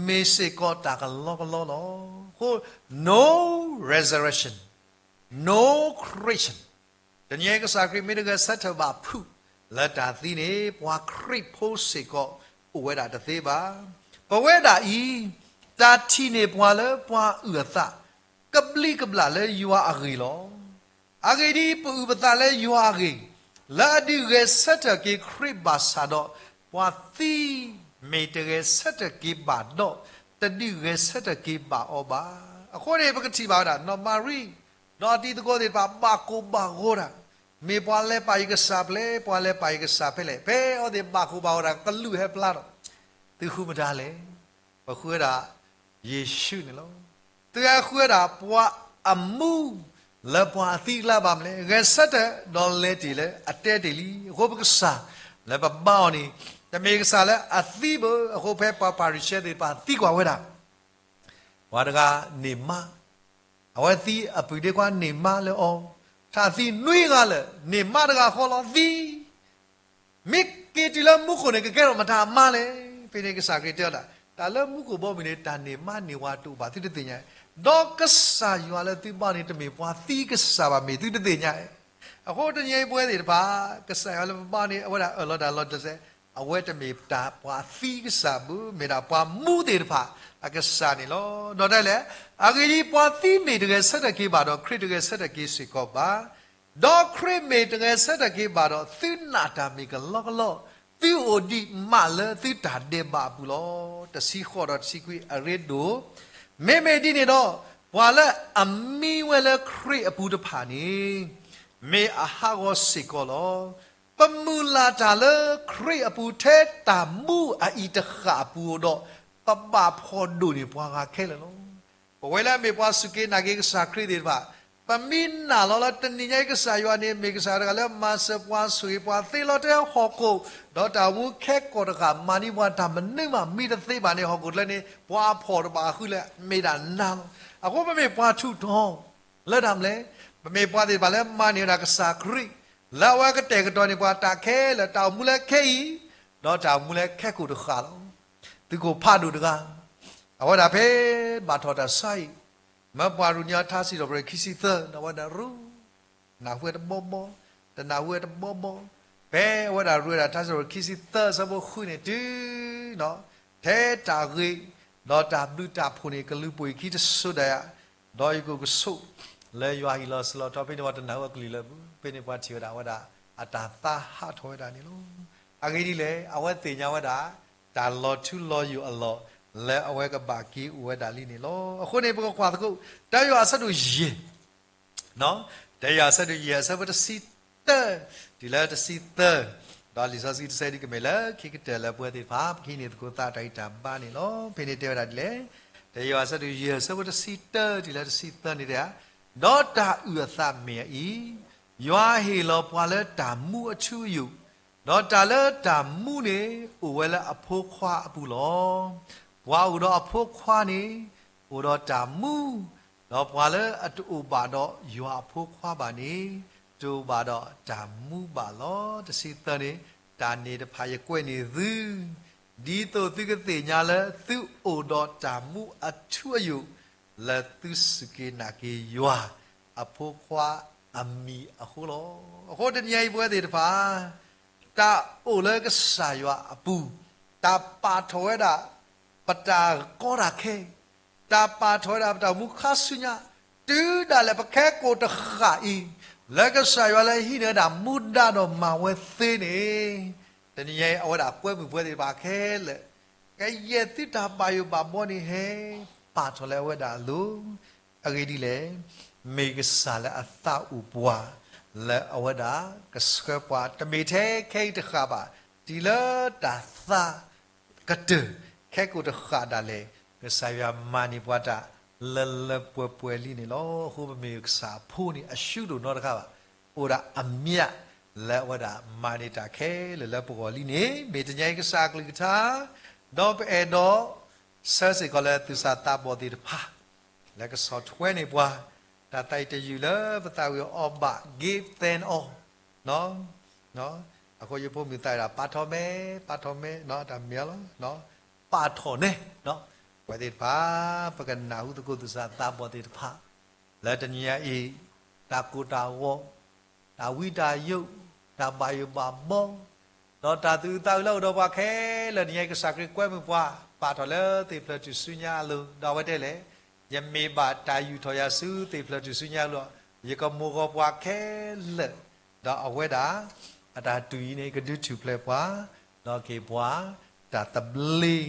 မ့ၢ်စ့ၢ်ကီးတၢ်ကလီကလီလီၤ. အဃိ no resurrection, no Christian. တနံၤအံၤကစၢ်ခရံာ်မ့ၢ်တဂဲၤဆၢထၢၣ်ဘၣ်ဖုး လၢတၢ်သံန့ၣ် ပှၤခရံာ်ဖိစ့ၢ်ကီးအိၣ်ဝဲဒၣ်တသ့ဘၣ်. ပဝဲဒၣ်အံၤ တၢ်ထံၣ်န့ၢ်ပှၤလၢပှၤအုၣ်အသး ကဘျံးကဘျၣ်လၢယွၤအဂ့ၢ်လီၤ. အဂ့ၢ်ဒ်အံၤ, ပအုၣ်ပသးလၢယွၤအဂ့ၢ်, လၢအဒုးဂဲၤဆၢထၢၣ်က့ၤခရံာ်ဘၣ်ဆၣ်ဒီး, ပှၤသံမ့ၢ်တဂဲၤဆၢထၢၣ်က့ၤဘၣ်ဒီး, တဒုးဂဲၤဆၢထၢၣ်က့ၤဘၣ်အီၤဘၣ်. အဃိန့ၣ် ပကထံၣ်ဘၣ်ဝဲဒၣ် နီၢ်မၤရံ ဒီးအတံၤသကိးသ့ၣ်တဖၣ် ဘၣ်ကိၢ်ဘၣ်ဂီၤတၢ် မ့ၢ်ပှၤလဲၤပာ်ယကစၢ်ဖဲလဲၣ်, ပှၤလဲၤပာ်ယကစၢ်ဖဲလဲၣ်, ဖဲအဝဲသ့ၣ်ဘၣ်ဃိဘၣ်ဝဲဒၣ်ကလူးဟဲပျါဒီး, သုဃုမတၤလဲၣ်. ပဃုဝဲဒၣ်ယ့ၣ်ၡူးန့ၣ်လီၤ. သုဟဲဃုဝဲဒၣ်ပှၤအမူလၢပှၤအသံအကျါဘၣ်မနုၤလဲၣ်. ဂဲၤဆၢထၢၣ်ဒီးလဲၤတ့ၢ်လၢအတဲတ့ၢ်လံ. အဃိပကစၢ်လၢပဘါအီၤန့ၣ် တမ့ၢ်ကစၢ်လၢအသံဘၣ်. အဃိဖဲပှၤဖၤရံၤၡဲသ့ၣ်တဖၣ်သံကွၢ်ဝဲဒၣ် ပှၤတဂၤန့ၢ်မါ, အဝဲသံအပုၢ်ဒ့ခွါန့ၢ်မါလၢအီၤ, ထးသံနွံဂၤလၢာ်, န့ၢ်မါတဂၤဃီလီၤသံ. မ့ၢ်က့ၤတုၤလၢမူခိၣ်န့ၣ် ကကဲထီၣ်မတၤအမါလဲၣ်. ဖဲန့ၣ်ကစၢ်ခရံာ်တဲဝဲဒၣ်, တၢ်လၢမူခိၣ်ဘီမုၢ်န့ၣ် တၢ်န့ၢ်မါန့ၢ်ဝၤတအိၣ်ဘၣ်သုတသ့ၣ်ညါ, ဒီးကစၢ်ယွၤလၢသုဘါန့ၣ် တမ့ၢ်ပှၤသံကစၢ်ဘၣ် မ့ၢ်သုတသ့ၣ်ညါ. အဃိတနံၤအံၤပဝဲသ့ၣ်တဖၣ် ကစၢ်ယွၤလၢပဘါန့ၣ် အဝဲဒၣ်အၢၣ်လီၤတၢ်လီၤတံၢ်စဲး, အဝဲတမ့ၢ်တၢ်ပှၤသံကစၢ်ဘၣ်, မ့ၢ်ဒၣ်ပှၤမူသ့ၣ်တဖၣ်အကစၢ်န့ၣ်လီၤ. ဒီးတဲလဲၣ်, အဂ့ၢ်ဒ်အံၤ, ပှၤသံမ့ၢ်တဂဲၤဆၢထၢၣ်က့ၤဘၣ်ဒီး ခရံာ်တဂဲၤဆၢထၢၣ်က့ၤစ့ၢ်ကီးဘၣ်. ဒီးခရံာ်မ့ၢ်တဂဲၤဆၢထၢၣ်က့ၤဘၣ်ဒီး သုနာ်တၢ်မ့ၢ်ကလီကလီ, သုအိၣ်ဒံးမးလၢသုတၢ်ဒဲးဘးအပူၤလီၤ. တဆံဃိးဒီးတဆံခွံအရ့ဒိၣ်, မ့မ့ၢ်ဒ်န့ၣ်ဒီး, ပှၤလၢအမံဝဲလၢခရံာ်အပူၤတဖၣ်န့ၣ် မ့ၢ်အဟးဂီၤစ့ၢ်ကီးလီၤ. ပမုၢ်လၢ်တၢ်လၢခရံာ်အပူၤထဲတၢ်မူအအံၤတဃၣ်အပူၤဒီး, ပဘၣ်ဖှီၣ်ဒိၣ်န့ၢ်ပှၤဂၤခဲလၢာ်လီၤ. ပဝဲလၢအမ့ၢ်ပှၤစူၢ်က့ၤနာ်က့ၤကစၢ်ခရံာ်သ့ၣ်တဖၣ်, ပမ့ၢ်နာ်လီၤလၢတနံၤညါအံၤကစၢ်ယွၤန့ၣ် မ့ၢ်ကစၢ်တဂၤလၢမၤစၢၤပှၤဆိၣ်ဂ့ၤပှၤသ့လီၤတဲဟီၣ်ခိၣ်, ဒီးတၢ်မူခဲကိာ်တဃၣ်မၤန့ၢ်ပှၤတၢ်မနုၤမးမံတသ့ဘၣ်န့ၣ် ဟီၣ်ခိၣ်တဖျၢၣ်န့ၣ် ပှၤအဖှီၣ်တဘၣ်ဃုလၢမ့ၢ်ဒၣ်နၤလီၤ. အဃိပမ့ၢ်ပှၤထူးတီၤ လၢတၢ်မနုၤလဲၣ်, ပမ့ၢ်ပှၤသ့ၣ်တဖၣ်လၢမၤန့ၢ်ဝဲဒၣ်ကစၢ်ခရံာ်, လၢအဝဲကတဲာ်ကတီၤန့ၢ်ပှၤတၢ်ခဲလၢာ်, တၢ်အိၣ်မူလၢခဲအံၤ, ဒီးတၢ်အိၣ်မူလၢခဲကိာ်တဃၣ်လီၤ. သုးခိၣ်ဖးဒိၣ်တဂၤ, အဝဲဒၣ်ဖဲဘၣ်ထီၣ်တၢ်ဆါအံၤ, မၢပှၤရူးန့ၢ်အီၤထါစံးထီၣ်ပတြၢၤခံဆံသၢ, ဒီးအဝဲဒၣ်ရူး နၢ်ဟူဝဲတဘီဘီ, တနၢ်ဟူဝဲတဘီဘီ, ဖဲအဝဲဒၣ်ရူးဝဲဒၣ်ထါစံးထီၣ်ပတြၢၤခံဆံသၢအဆၢဖိဃုန့ၣ်တုၤ ထဲတၢ်ဂ့ၤ, ဒီးတၢ်ဘျုးတၢ်ဖှိၣ်န့ၣ် ကလူၤပိာ်ယခံတစိၤဒၣ်ယၤ, ဒီးယကအိၣ်ကဆိး လၢယွၤဟံၣ်လီၤစၢၤလီၤထီ, ဖဲန့ၣ်ပှၤတနၢ်ဟူအကလုၢ်လၢပူၤ, ဖဲန့ၣ်ပှၤထံၣ်ဝဲဒၣ်အဝဲဒၣ် အတၢ်သါဟးထီၣ်ဝဲဒၣ်န့ၣ်လီၤ. အဂ့ၢ်ဒ်လဲၣ်, အဝဲသ့ၣ်ညါဝဲဒၣ် တၢ်လီၤထူလီၤယိာ်အလီၢ် လၢအဝဲကဘၣ်က့ၤအိၣ်ဝဲဒၣ်လံန့ၣ်လီၤ. အဃိန့ၣ် ပကကွၢ်သကိး တၢယိၤဟၣ်အဆၢဒိၣ်ယဲၢ် တၢယိၤဟၣ်အဆၢဒိၣ်ယဲၢ် အဆၢဖိတဆံတၢ တုၤလၢတဆံသၢ, ဒီးလံာ်စီဆှံတဆၢဒုးကမဲာ်လၢခံကတၢၢ်လၢပဝဲသ့ၣ်တဖၣ် ပကဟံးန့ၢ်သကိးသးတၢ်ဂံၢ်တၢ်ဘါန့ၣ်လီၤ. ဖဲန့ၣ်တဲဝဲဒၣ်ဒ်လဲၣ်, တၢယိၤဟၣ်အဆၢဒိၣ်ယဲၢ် အဆၢဖိတဆံတၢ တုၤလၢတဆံသၢန့ၣ်တဲ, ဒီးတၢ်အုၣ်အသးမ့ၢ်အအံၤ, ယွၤဟ့ၣ်လီၤပှၤလၢတၢ်မူအထူအယိာ်, ဒီးတၢ်လၢတၢ်မူန့ၣ် အိၣ်ဝဲလၢအဖိခွါအပူၤလီၤ. ပှၤအိၣ်ဒီးအဖိခွါန့ၣ် အိၣ်ဒီးတၢ်မူ, ဒီးပှၤလၢအတအိၣ်ဘၣ်ဒီးယွၤအဖိခွါဘၣ်န့ၣ် တအိၣ်ဘၣ်ဒီးတၢ်မူဘၣ်လီၤ. တဆံသၢန့ၣ်, တၢ်န့ၣ်တဖၣ်ယကွဲးန့ၢ်သု, ဒ်သိးသုကသ့ၣ်ညါလၢသုအိၣ်ဒီးတၢ်မူအထူအယိာ် လၢသုစူၢ်က့ၤနာ်က့ၤယွၤအဖိခွါအမံၤအဃိလီၤ. အဃိတနံၤအံၤပဝဲသ့ၣ်တဖၣ် တၢ်အိၣ်လၢကစၢ်ယွၤအပူၤ, တၢ်ပာ်ထီၣ်ဝဲဒၣ် ပတၢ်ကီတၢ်ခဲ, တၢ်ပာ်ထီၣ်ဝဲဒၣ်ပတၢ်အိၣ်မူခါဆူညါ, တုၤဒၣ်လဲာ်ပခဲကိာ်တဃၣ်အံၤ, လၢကစၢ်ယွၤလၢဟံးန့ၢ်ဝဲဒၣ်မူဒါဒီးမၤဝဲသ့န့ၣ်, တနံၤအံၤအဝဲဒၣ်ကွဲမုာ်ပဝဲသ့ၣ်တဖၣ်ခဲလၢာ်, ကယဲၢ်သုတၢ်ဘၣ်ယိၣ်ဘၣ်ဘီန့ၣ်ဟဲ ပာ်ထီၣ်လၢအဝဲဒၣ်အလိၤ, အဂ့ၢ်ဒ်လဲၣ်, မ့ၢ်ကစၢ်လၢအသးအိၣ်ပှၤ, လၢအဝဲဒၣ်ကဆှၢပှၤ တမ့ၢ်ထဲခဲအံၤတဃၣ်ဘၣ်, တုၤလၢတၢ်သါကတၢၢ် ခဲကိာ်တဃၣ်ဒၣ်လဲာ်, ကစၢ်ယွၤမၤန့ၢ်ပှၤတၢ်လၢလၢပှဲၤပှဲၤလံန့ၣ်လီၤ. အဃိပမ့ၢ်ကစၢ်အဖိန့ၣ် အရှုံးဒိၣ်နီတခါဘၣ်, အိၣ်ဒၣ်အမျးလၢအဝဲဒၣ်မၤန့ၢ်တၢ်ခဲလၢာ်လၢပဂီၢ်လံန့ၣ် မ့ၢ်တနံၤအံၤကစၢ်အကလုၢ်ကထါ, ဒီးပအဲၣ်ဒိး ဆၢစ့ၢ်ကီးလၢသူၣ်စၢ်သးဘီၣ်သ့ၣ်တဖၣ် လၢကဆီၣ်ထွဲန့ၢ်ပှၤ တၢ်သးအံၤတယုၢ်လၢပသးဝံၣ်အီၤဘၣ် give thanks all, အဃိယဖိမုၣ်သးဝံၣ်ဒၣ် ပာ်ထီၣ်မဲ, ပာ်ထီၣ်မဲ, တၢ်မ့ၢ်လီၤ, ပာ်ထီၣ်နဲ, ပဝဲသ့ၣ်တဖၣ် ပကနၢ်ဟူသကိးသူၣ်စၢ်သးဘီၣ်သ့ၣ်တဖၣ် လၢတနံၤအံၤ တၢ်ကိၢ်တၢ်ဂီၤ တၢ်ဝံတၢ်ယိး တၢ်ဘၣ်ယိၣ်ဘၣ်ဘီ ဒီးတၢ်သူၣ်အုးသးအုးလၢအိၣ်ဒီးပှၤခဲလၢာ် တနံၤအံၤကစၢ်ခရံာ်ကွဲမုာ်ပှၤ ပာ်ထီၣ်လၢသ့ၣ်ဖျၢၣ်ထူၣ်စုညါအလိၤ ဒီးအဝဲတဲလဲၣ်, ယမ့ၢ်ဘၣ်တၢ်ယူာ်ထီၣ်ယၤဆူသ့ၣ်ဖျၢၣ်ထူၣ်စုညါအလိၤ ယကမိၢ်ဂီၤပှၤခဲလၢာ်, ဒီးအဝဲဒၣ် အတၢ်တူၢ်အံၤန့ၣ် ကဒုးထူၣ်ဖျဲးပှၤ ဒီးက့ၤပှၤ တၢ်သဘျ့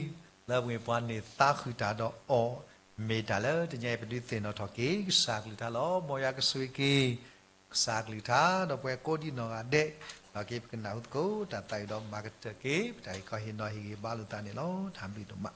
လၢပမ့ၢ်ပှၤန့ၢ်သါဃုာ်တၢ်ဒီးအီၤ မ့ၢ်တၢ်လၢတနံၤအံၤပဒုးသ့ၣ်နီၣ်ထီၣ်က့ၤ ကစၢ်ကလုၢ်ကထါလီၤ. မ်ယွၤကဆိၣ်ဂ့ၤက့ၤ ကစၢ်ကလုၢ်ကထါဒီးပှၤကိးဒံနီၢ်ဂၤဒဲး, ဒီးက့ၤပကနၢ်ဟူသကိးတၢ်သးဝံၣ်ဒီးမၤကတၢၢ်က့ၤ ပတၢ်အုၣ်ကီၤဟ့ၣ်နီၤဟ့ၣ်ဂံၢ်ဘါလိာ်သးန့ၣ်လီၤ. တၢ်ဘျုးဒိၣ်မး.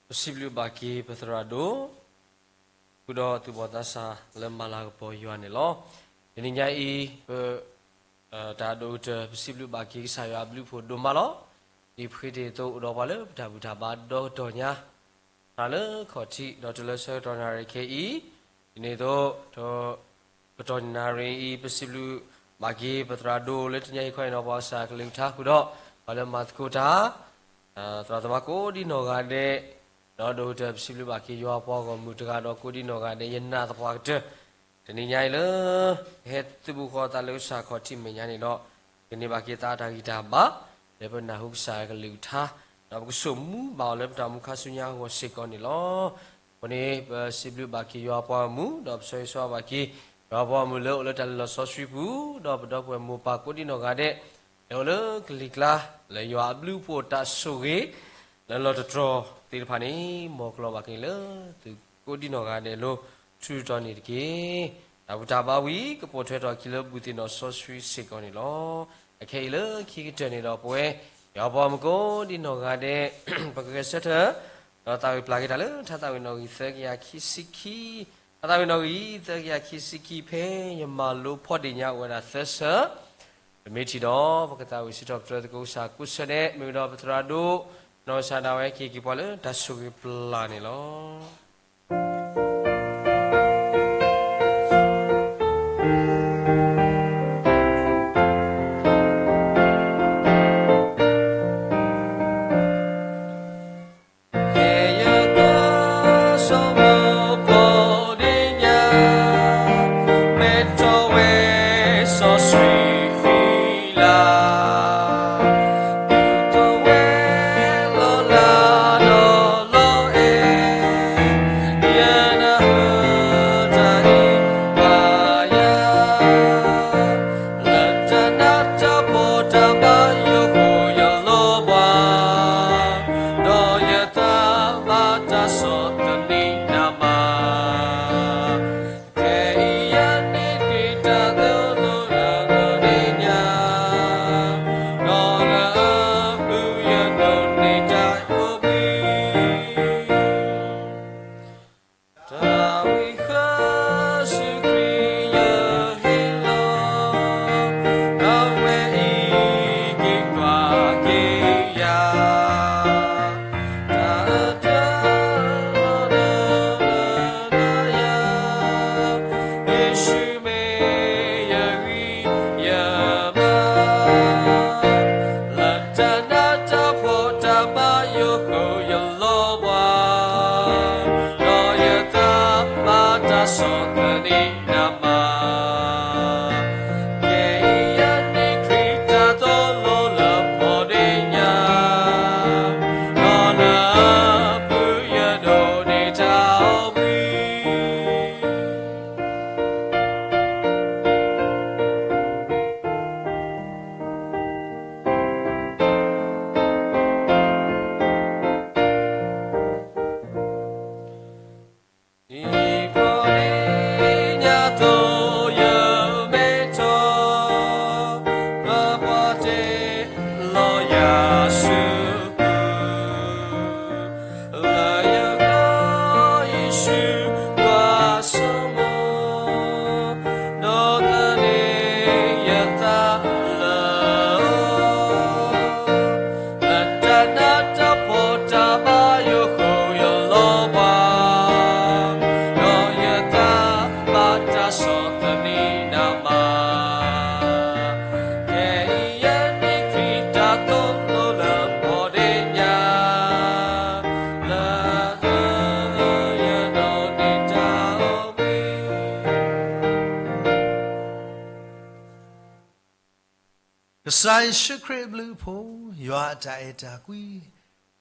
ပစံးဘျုးဘၣ်က့ၤပသရၣ်ဒိၣ် ဃုာ်ဒီးသူၣ်ဘီၣ်သးစၢ်လၢမၤလၤကပီၤယွၤန့ၣ်လီၤ. တနံၤညါအံၤ ပ တၢ်ဒိၣ်ကတၢၢ် ပစံးဘျုးဘၣ်က့ၤကစၢ်ယွၤအဘျုးအဖှိၣ်ဒိၣ်မးလီၤ. ဒ်ပဃ့တ့ၢ်အသိး အိၣ်ဒီးပှၤလၢပတၢ်ဘူၣ်တၢ်ဘါဒီကတီၢ်ညါ ဟါလၢခီၣ်ထံး ဒီးတုၤလၢဆၢကတီၢ်နၣ်ရံၣ်ခဲအံၤ, ဒ်န့ၣ်အသိး ကတီၢ်နၣ်ရံၣ်အံၤ ပစံးဘျုးဘၣ်က့ၤပသရၣ်ဒိၣ်လၢတနံၤညါအံၤခီန့ၣ်ဒီး ပှၤကစၢ်ကလုၢ်ကထါဃုာ်ဒီး ပှၤလၢမၤသကိးတၢ် သရၣ်သမါကိးဒံနီၢ်ဂၤဒဲး, ဒီးဒိၣ်ကတၢၢ်ပစံးဘျုးဘၣ်က့ၤယွၤပှၤဂီၢ်မုၢ်တဂၤဒီးကိးဒံနီၢ်ဂၤဒဲး ယနာ်သပှၢ်ကတၢၢ် တနံၤညါအံၤလၢ ဟဲသုးဘူးဃီသးလၢကစၢ်ခီၣ်ထံးမဲာ်ညါန့ၣ်ဒီး ကန့ၢ်ဘၣ်က့ၤသးအတၢ်ဂံၢ်တၢ်ဘါ လၢပနၢ်ဟူကစၢ်ကလုၢ်ကထါ, ဒီးပကဆိၣ်မူဘၣ်အီၤလၢပတၢ်အိၣ်မူခါဆူညါအဂီၢ်စ့ၢ်ကီးန့ၣ်လီၤ. အဃိန့ၣ် ပစံးဘျုးဘၣ်က့ၤယွၤပှၤဂီၢ်မုၢ် ဒီးပဆၢဂ့ၤဆၢဝါဘၣ်က့ၤ ယွၤပှၤဂီၢ်မုၢ်လၢအိၣ်လၢတၢ်လ့ၤလီၤစီဆှံပူၤ ဒီးပဒီပုၢ်ဝဲၢ်မိၢ်ပၢ်ကိးဒံနီၢ်ဂၤဒဲး လၢအိၣ်လၢကလံၤကျါ လၢယွၤအဘျုးအဖှိၣ်တၢ်ဆိၣ်ဂ့ၤ လၢလီၤတတြီၤသ့ၣ်တဖၣ်န့ၣ် မ်ကလီၤဘၣ်က့ၤလၢသုးကိးဒံနီၢ်ဂၤဒဲးလီၤ. ထုးထီၣ်န့ၣ်တက့ၢ်. တၢ်ဘူၣ်တၢ်ဘါဝံၤ ကပိာ်ထွဲထီၣ်အခံလၢဘူၣ်သ့ၣ်နီၣ်စီဆှံစ့ၢ်ကီးန့ၣ်လီၤ. အခဲအံၤလၢခံကတၢၢ်န့ၣ်ဒီး ပဝဲ ယွၤပှၤဂီၢ်မုၢ်ကိးဒံနီၢ်ဂၤဒဲး ပကဂဲၤဆၢထၢၣ် ဒီးသးဝံၣ်ပျၢ်က့ၤတၢ်လၢထါသးဝံၣ်နီၣ်ဂံၢ်သၢကယၤခံဆံခံ, ထါသးဝံၣ်နီၣ်ဂံၢ် သၢကယၤခံဆံခံ ဖဲယမၤလိဖီဒ့ၣ်ညါအိၣ်ဝဲဒၣ်သၢဆၢ ပမ့ၢ်ထံၣ်ဒီး ပကသးဝံၣ်စံးထီၣ်ပတြၢၤသကိးကစၢ်ကိးဆၢဒဲး မ့ၢ်ဝံၤဒီးပသရၣ်ဒိၣ် နီၢ်ကစၢ်ဒၣ်ဝဲ ကဟ့ၣ်က့ၤပှၤလၢတၢ်ဆိၣ်ဂ့ၤပျၢ်န့ၣ်လီၤ. ဖဲယကဆိကမိၣ်ဖီဒ့ၣ်ညါ မဲထီၣ်ဝဲစီဆှံဃံလၤ ဒူသဝဲလီၤလၢဒီးလီၤအဲၣ် ယနၢ်ဟူတၢ်ဟ့ၣ်ပာ်ယၤ လၢတၢ်နးတၢ်ဖှီၣ်တၢ်ဘါယိၣ်ဃိယလီၤဘှါ ဒီးယသးဘၣ်တၢ်ဆီၣ်သနံးနးမး ခဲအံၤယန့ၢ်ခရံာ်တၢ်သိၣ်လိလၢအဂီၢ်ဒ့ၣ်ညါ ဒီးလၢအပူၤယဒိးန့ၢ်တၢ်အိၣ်ဘှံး တၢ်ဝံဃၢဆူခရံာ်ယဟ့ၣ်လီၤ အဝဲအံၤက့ၤကွၢ်က့ၤယၤ တၢ်အတၢ်လီၤဒီးလၢနၤယၤ ယ့ၣ်ၡူးမ့ၢ်ယဂံၢ်ယဘါ လၢတၢ်နးတၢ်ဖှီၣ်တၢ်ဘါယိၣ်ဃိယလီၤဘှါ ဒီးယသးဘၣ်တၢ်ဆီၣ်သနံးနးမး ခဲအံၤယန့ၢ်ခရံာ်တၢ်သိၣ်လိလၢဖီဒ့ၣ်ညါ ဒီးလၢအပူၤယဒိးန့ၢ်တၢ်အိၣ်ဘှံး ဒ်ဖီဒ့ၣ်ညါအသိးယမဲထီၣ် လၢပှၤတ့လီၤယၤဆူပူၤ လၢယဂီၢ်ယ့ၣ်ၡူးကွၢ်ဆိကမိၣ် ဒီးသန့ၤယသးလၢ လၢတၢ်နးတၢ်ဖှီၣ်တၢ်ဘါယိၣ်ဃိယလီၤဘှါ ဒီးယသးဘၣ်တၢ်ဆီၣ်သနံးနးမး ခဲအံၤယန့ၢ်ခရံာ်တၢ်သိၣ်လိလၢဖီဒ့ၣ်ညါ လၢအပူၤယဒိးန့ၢ်တၢ်အိၣ်ဘှံး ကစၢ်ယ့ၣ်ၡူးခရံာ်အဘျုးအဖှိၣ်, ယွၤအတၢ်အဲၣ်တၢ်ကွံ,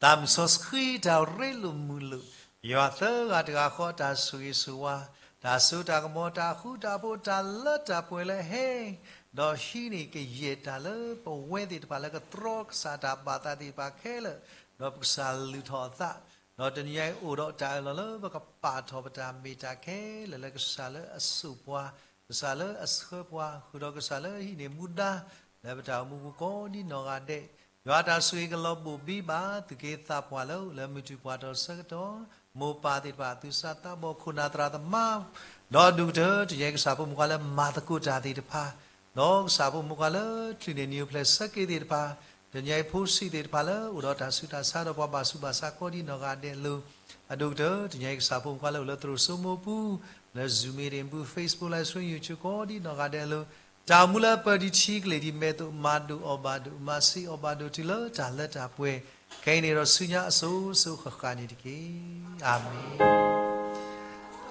သးမုၣ်စီဆှံတၢ်ရ့လိာ်မုာ်လိာ်, ယွၤသၢဂၤတဂၤဃီအတၢ်ဆိၣ်ဂ့ၤဆိၣ်ဝါ, တၢ်စိတၢ်ကမီၤ တၢ်ဃူတၢ်ဖိး တၢ်လၢတၢ်ပှဲၤလၢဟဲ ဒီးဟံးန့ၢ်ကယဲၢ်တၢ်လၢပဝဲသ့ၣ်တဖၣ်လၢကတြီကစၢ်တၢ်ဘၣ်သးသ့ၣ်တဖၣ်ခဲလၢာ်, ဒီးပကစၢ်လုၢ်ထီၣ်အသး, ဒီးတနံၤညါအံၤအိၣ်ဒီးတၢ်အၢၣ်လီၤလၢပကပာ်ထီၣ်ပတၢ်မ့ၢ်တၢ်ခဲလၢာ် လၢကစၢ်လၢအစိာ်ပှၤ, ကစၢ်လၢအဆှၢပှၤ, ဃုာ်ဒီးကစၢ်လၢအဟံးန့ၢ်မူဒါ လၢပတၢ်အိၣ်မူပူၤကိးဒံနီၢ်ဂၤဒဲး, ယွၤအတၢ်ဆိၣ်ဂ့ၤကလီၤဘိၣ်ဘံဘၣ် သူၣ်က့သးပှၢ်လၢအိၣ်လၢမုၢ်တူၢ်ပှၢ်တီဆၢကတီၢ်, မိၢ်ပၢ်သ့ၣ်တဖၣ် သူၣ်စၢ်သးဘီၣ် ခိၣ်နၢ်သရၣ်သမါ, ဒီးဒိၣ်ကတၢၢ်တနံၤအံၤကစၢ်ဖိမုၣ်ခွါလၢမၤသကိးတၢ်သ့ၣ်တဖၣ်, ဒီးကစၢ်ဖိမုၣ်ခွါလၢချုးန့ၢ်နံၣ်အိၣ်ဖျဲၣ်ဆၢက့ၤသ့ၣ်တဖၣ်, တနံၤအံၤဖိဆံးသ့ၣ်တဖၣ်လၢအိၣ်ဒီးတၢ်ဆူးတၢ်ဆါဒီးပှၤဘၣ်ဆူးဘၣ်ဆါကိးဒ်နီၢ်ဂၤဒဲးအလိၤ, အဒိၣ်ကတၢၢ်တနံၤအံၤကစၢ်ဖိမုၣ်ခွါလၢအိၣ်လၢသရိာ်စိမိပူၤ, လၢ Zoom meeting ပူၤ Facebook live stream YouTube ကိးဒ်နီၢ်ဂၤဒဲးအလိၤ, တၢ်အိၣ်မူလၢပၢၢ်ဒံးထံကလ့ၢ်ဒံးမဲာ်သိး မၤဒိၣ်အီၣ်ဘၣ်ဒိၣ် မၤဆံးအီၣ်ဘၣ်ဒိၣ်တုၤလၢတၢ်လၢတၢ်ပှဲၤ, ခဲအံၤန့ၣ်ဒီးဆူညါအစိၤစိၤဃၣ်ဃၣ်န့ၣ်တက့ၢ်. အၤမ့ၣ်.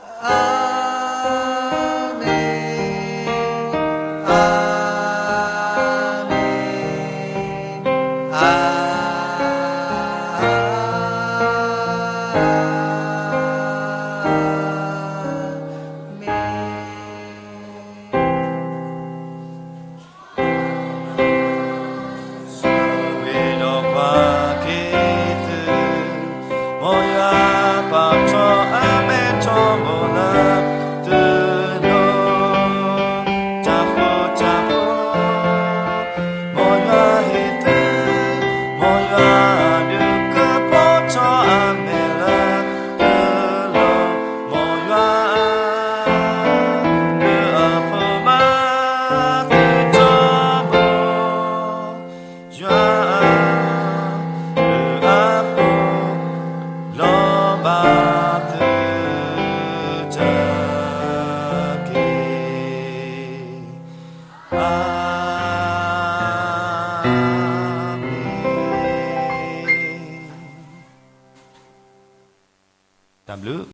အၤမ့ၣ်, အၤမ့ၣ်, အၤမ့ၣ်. ဝ့ၢ်ဒီးပှၤက့ၤသု, မ်ယွၤပာ်ထီၣ်အမဲထီၣ်မိၢ်လၢသုလိၤ, တၢ်ဃိတၢ်ဖိ, မ်ယွၤဟ့ၣ်သု, မ်ယွၤဒုးကပီၤထီၣ်အမဲာ်လၢသုလိၤ, မ်ယွၤ ဒုးအဖိမၤသုထီဘိ, ယွၤအဘျုးအဖှိၣ်လီၤဘၣ်သုတက့ၢ်. အၤမ့ၣ်. တၢ်ဘျုး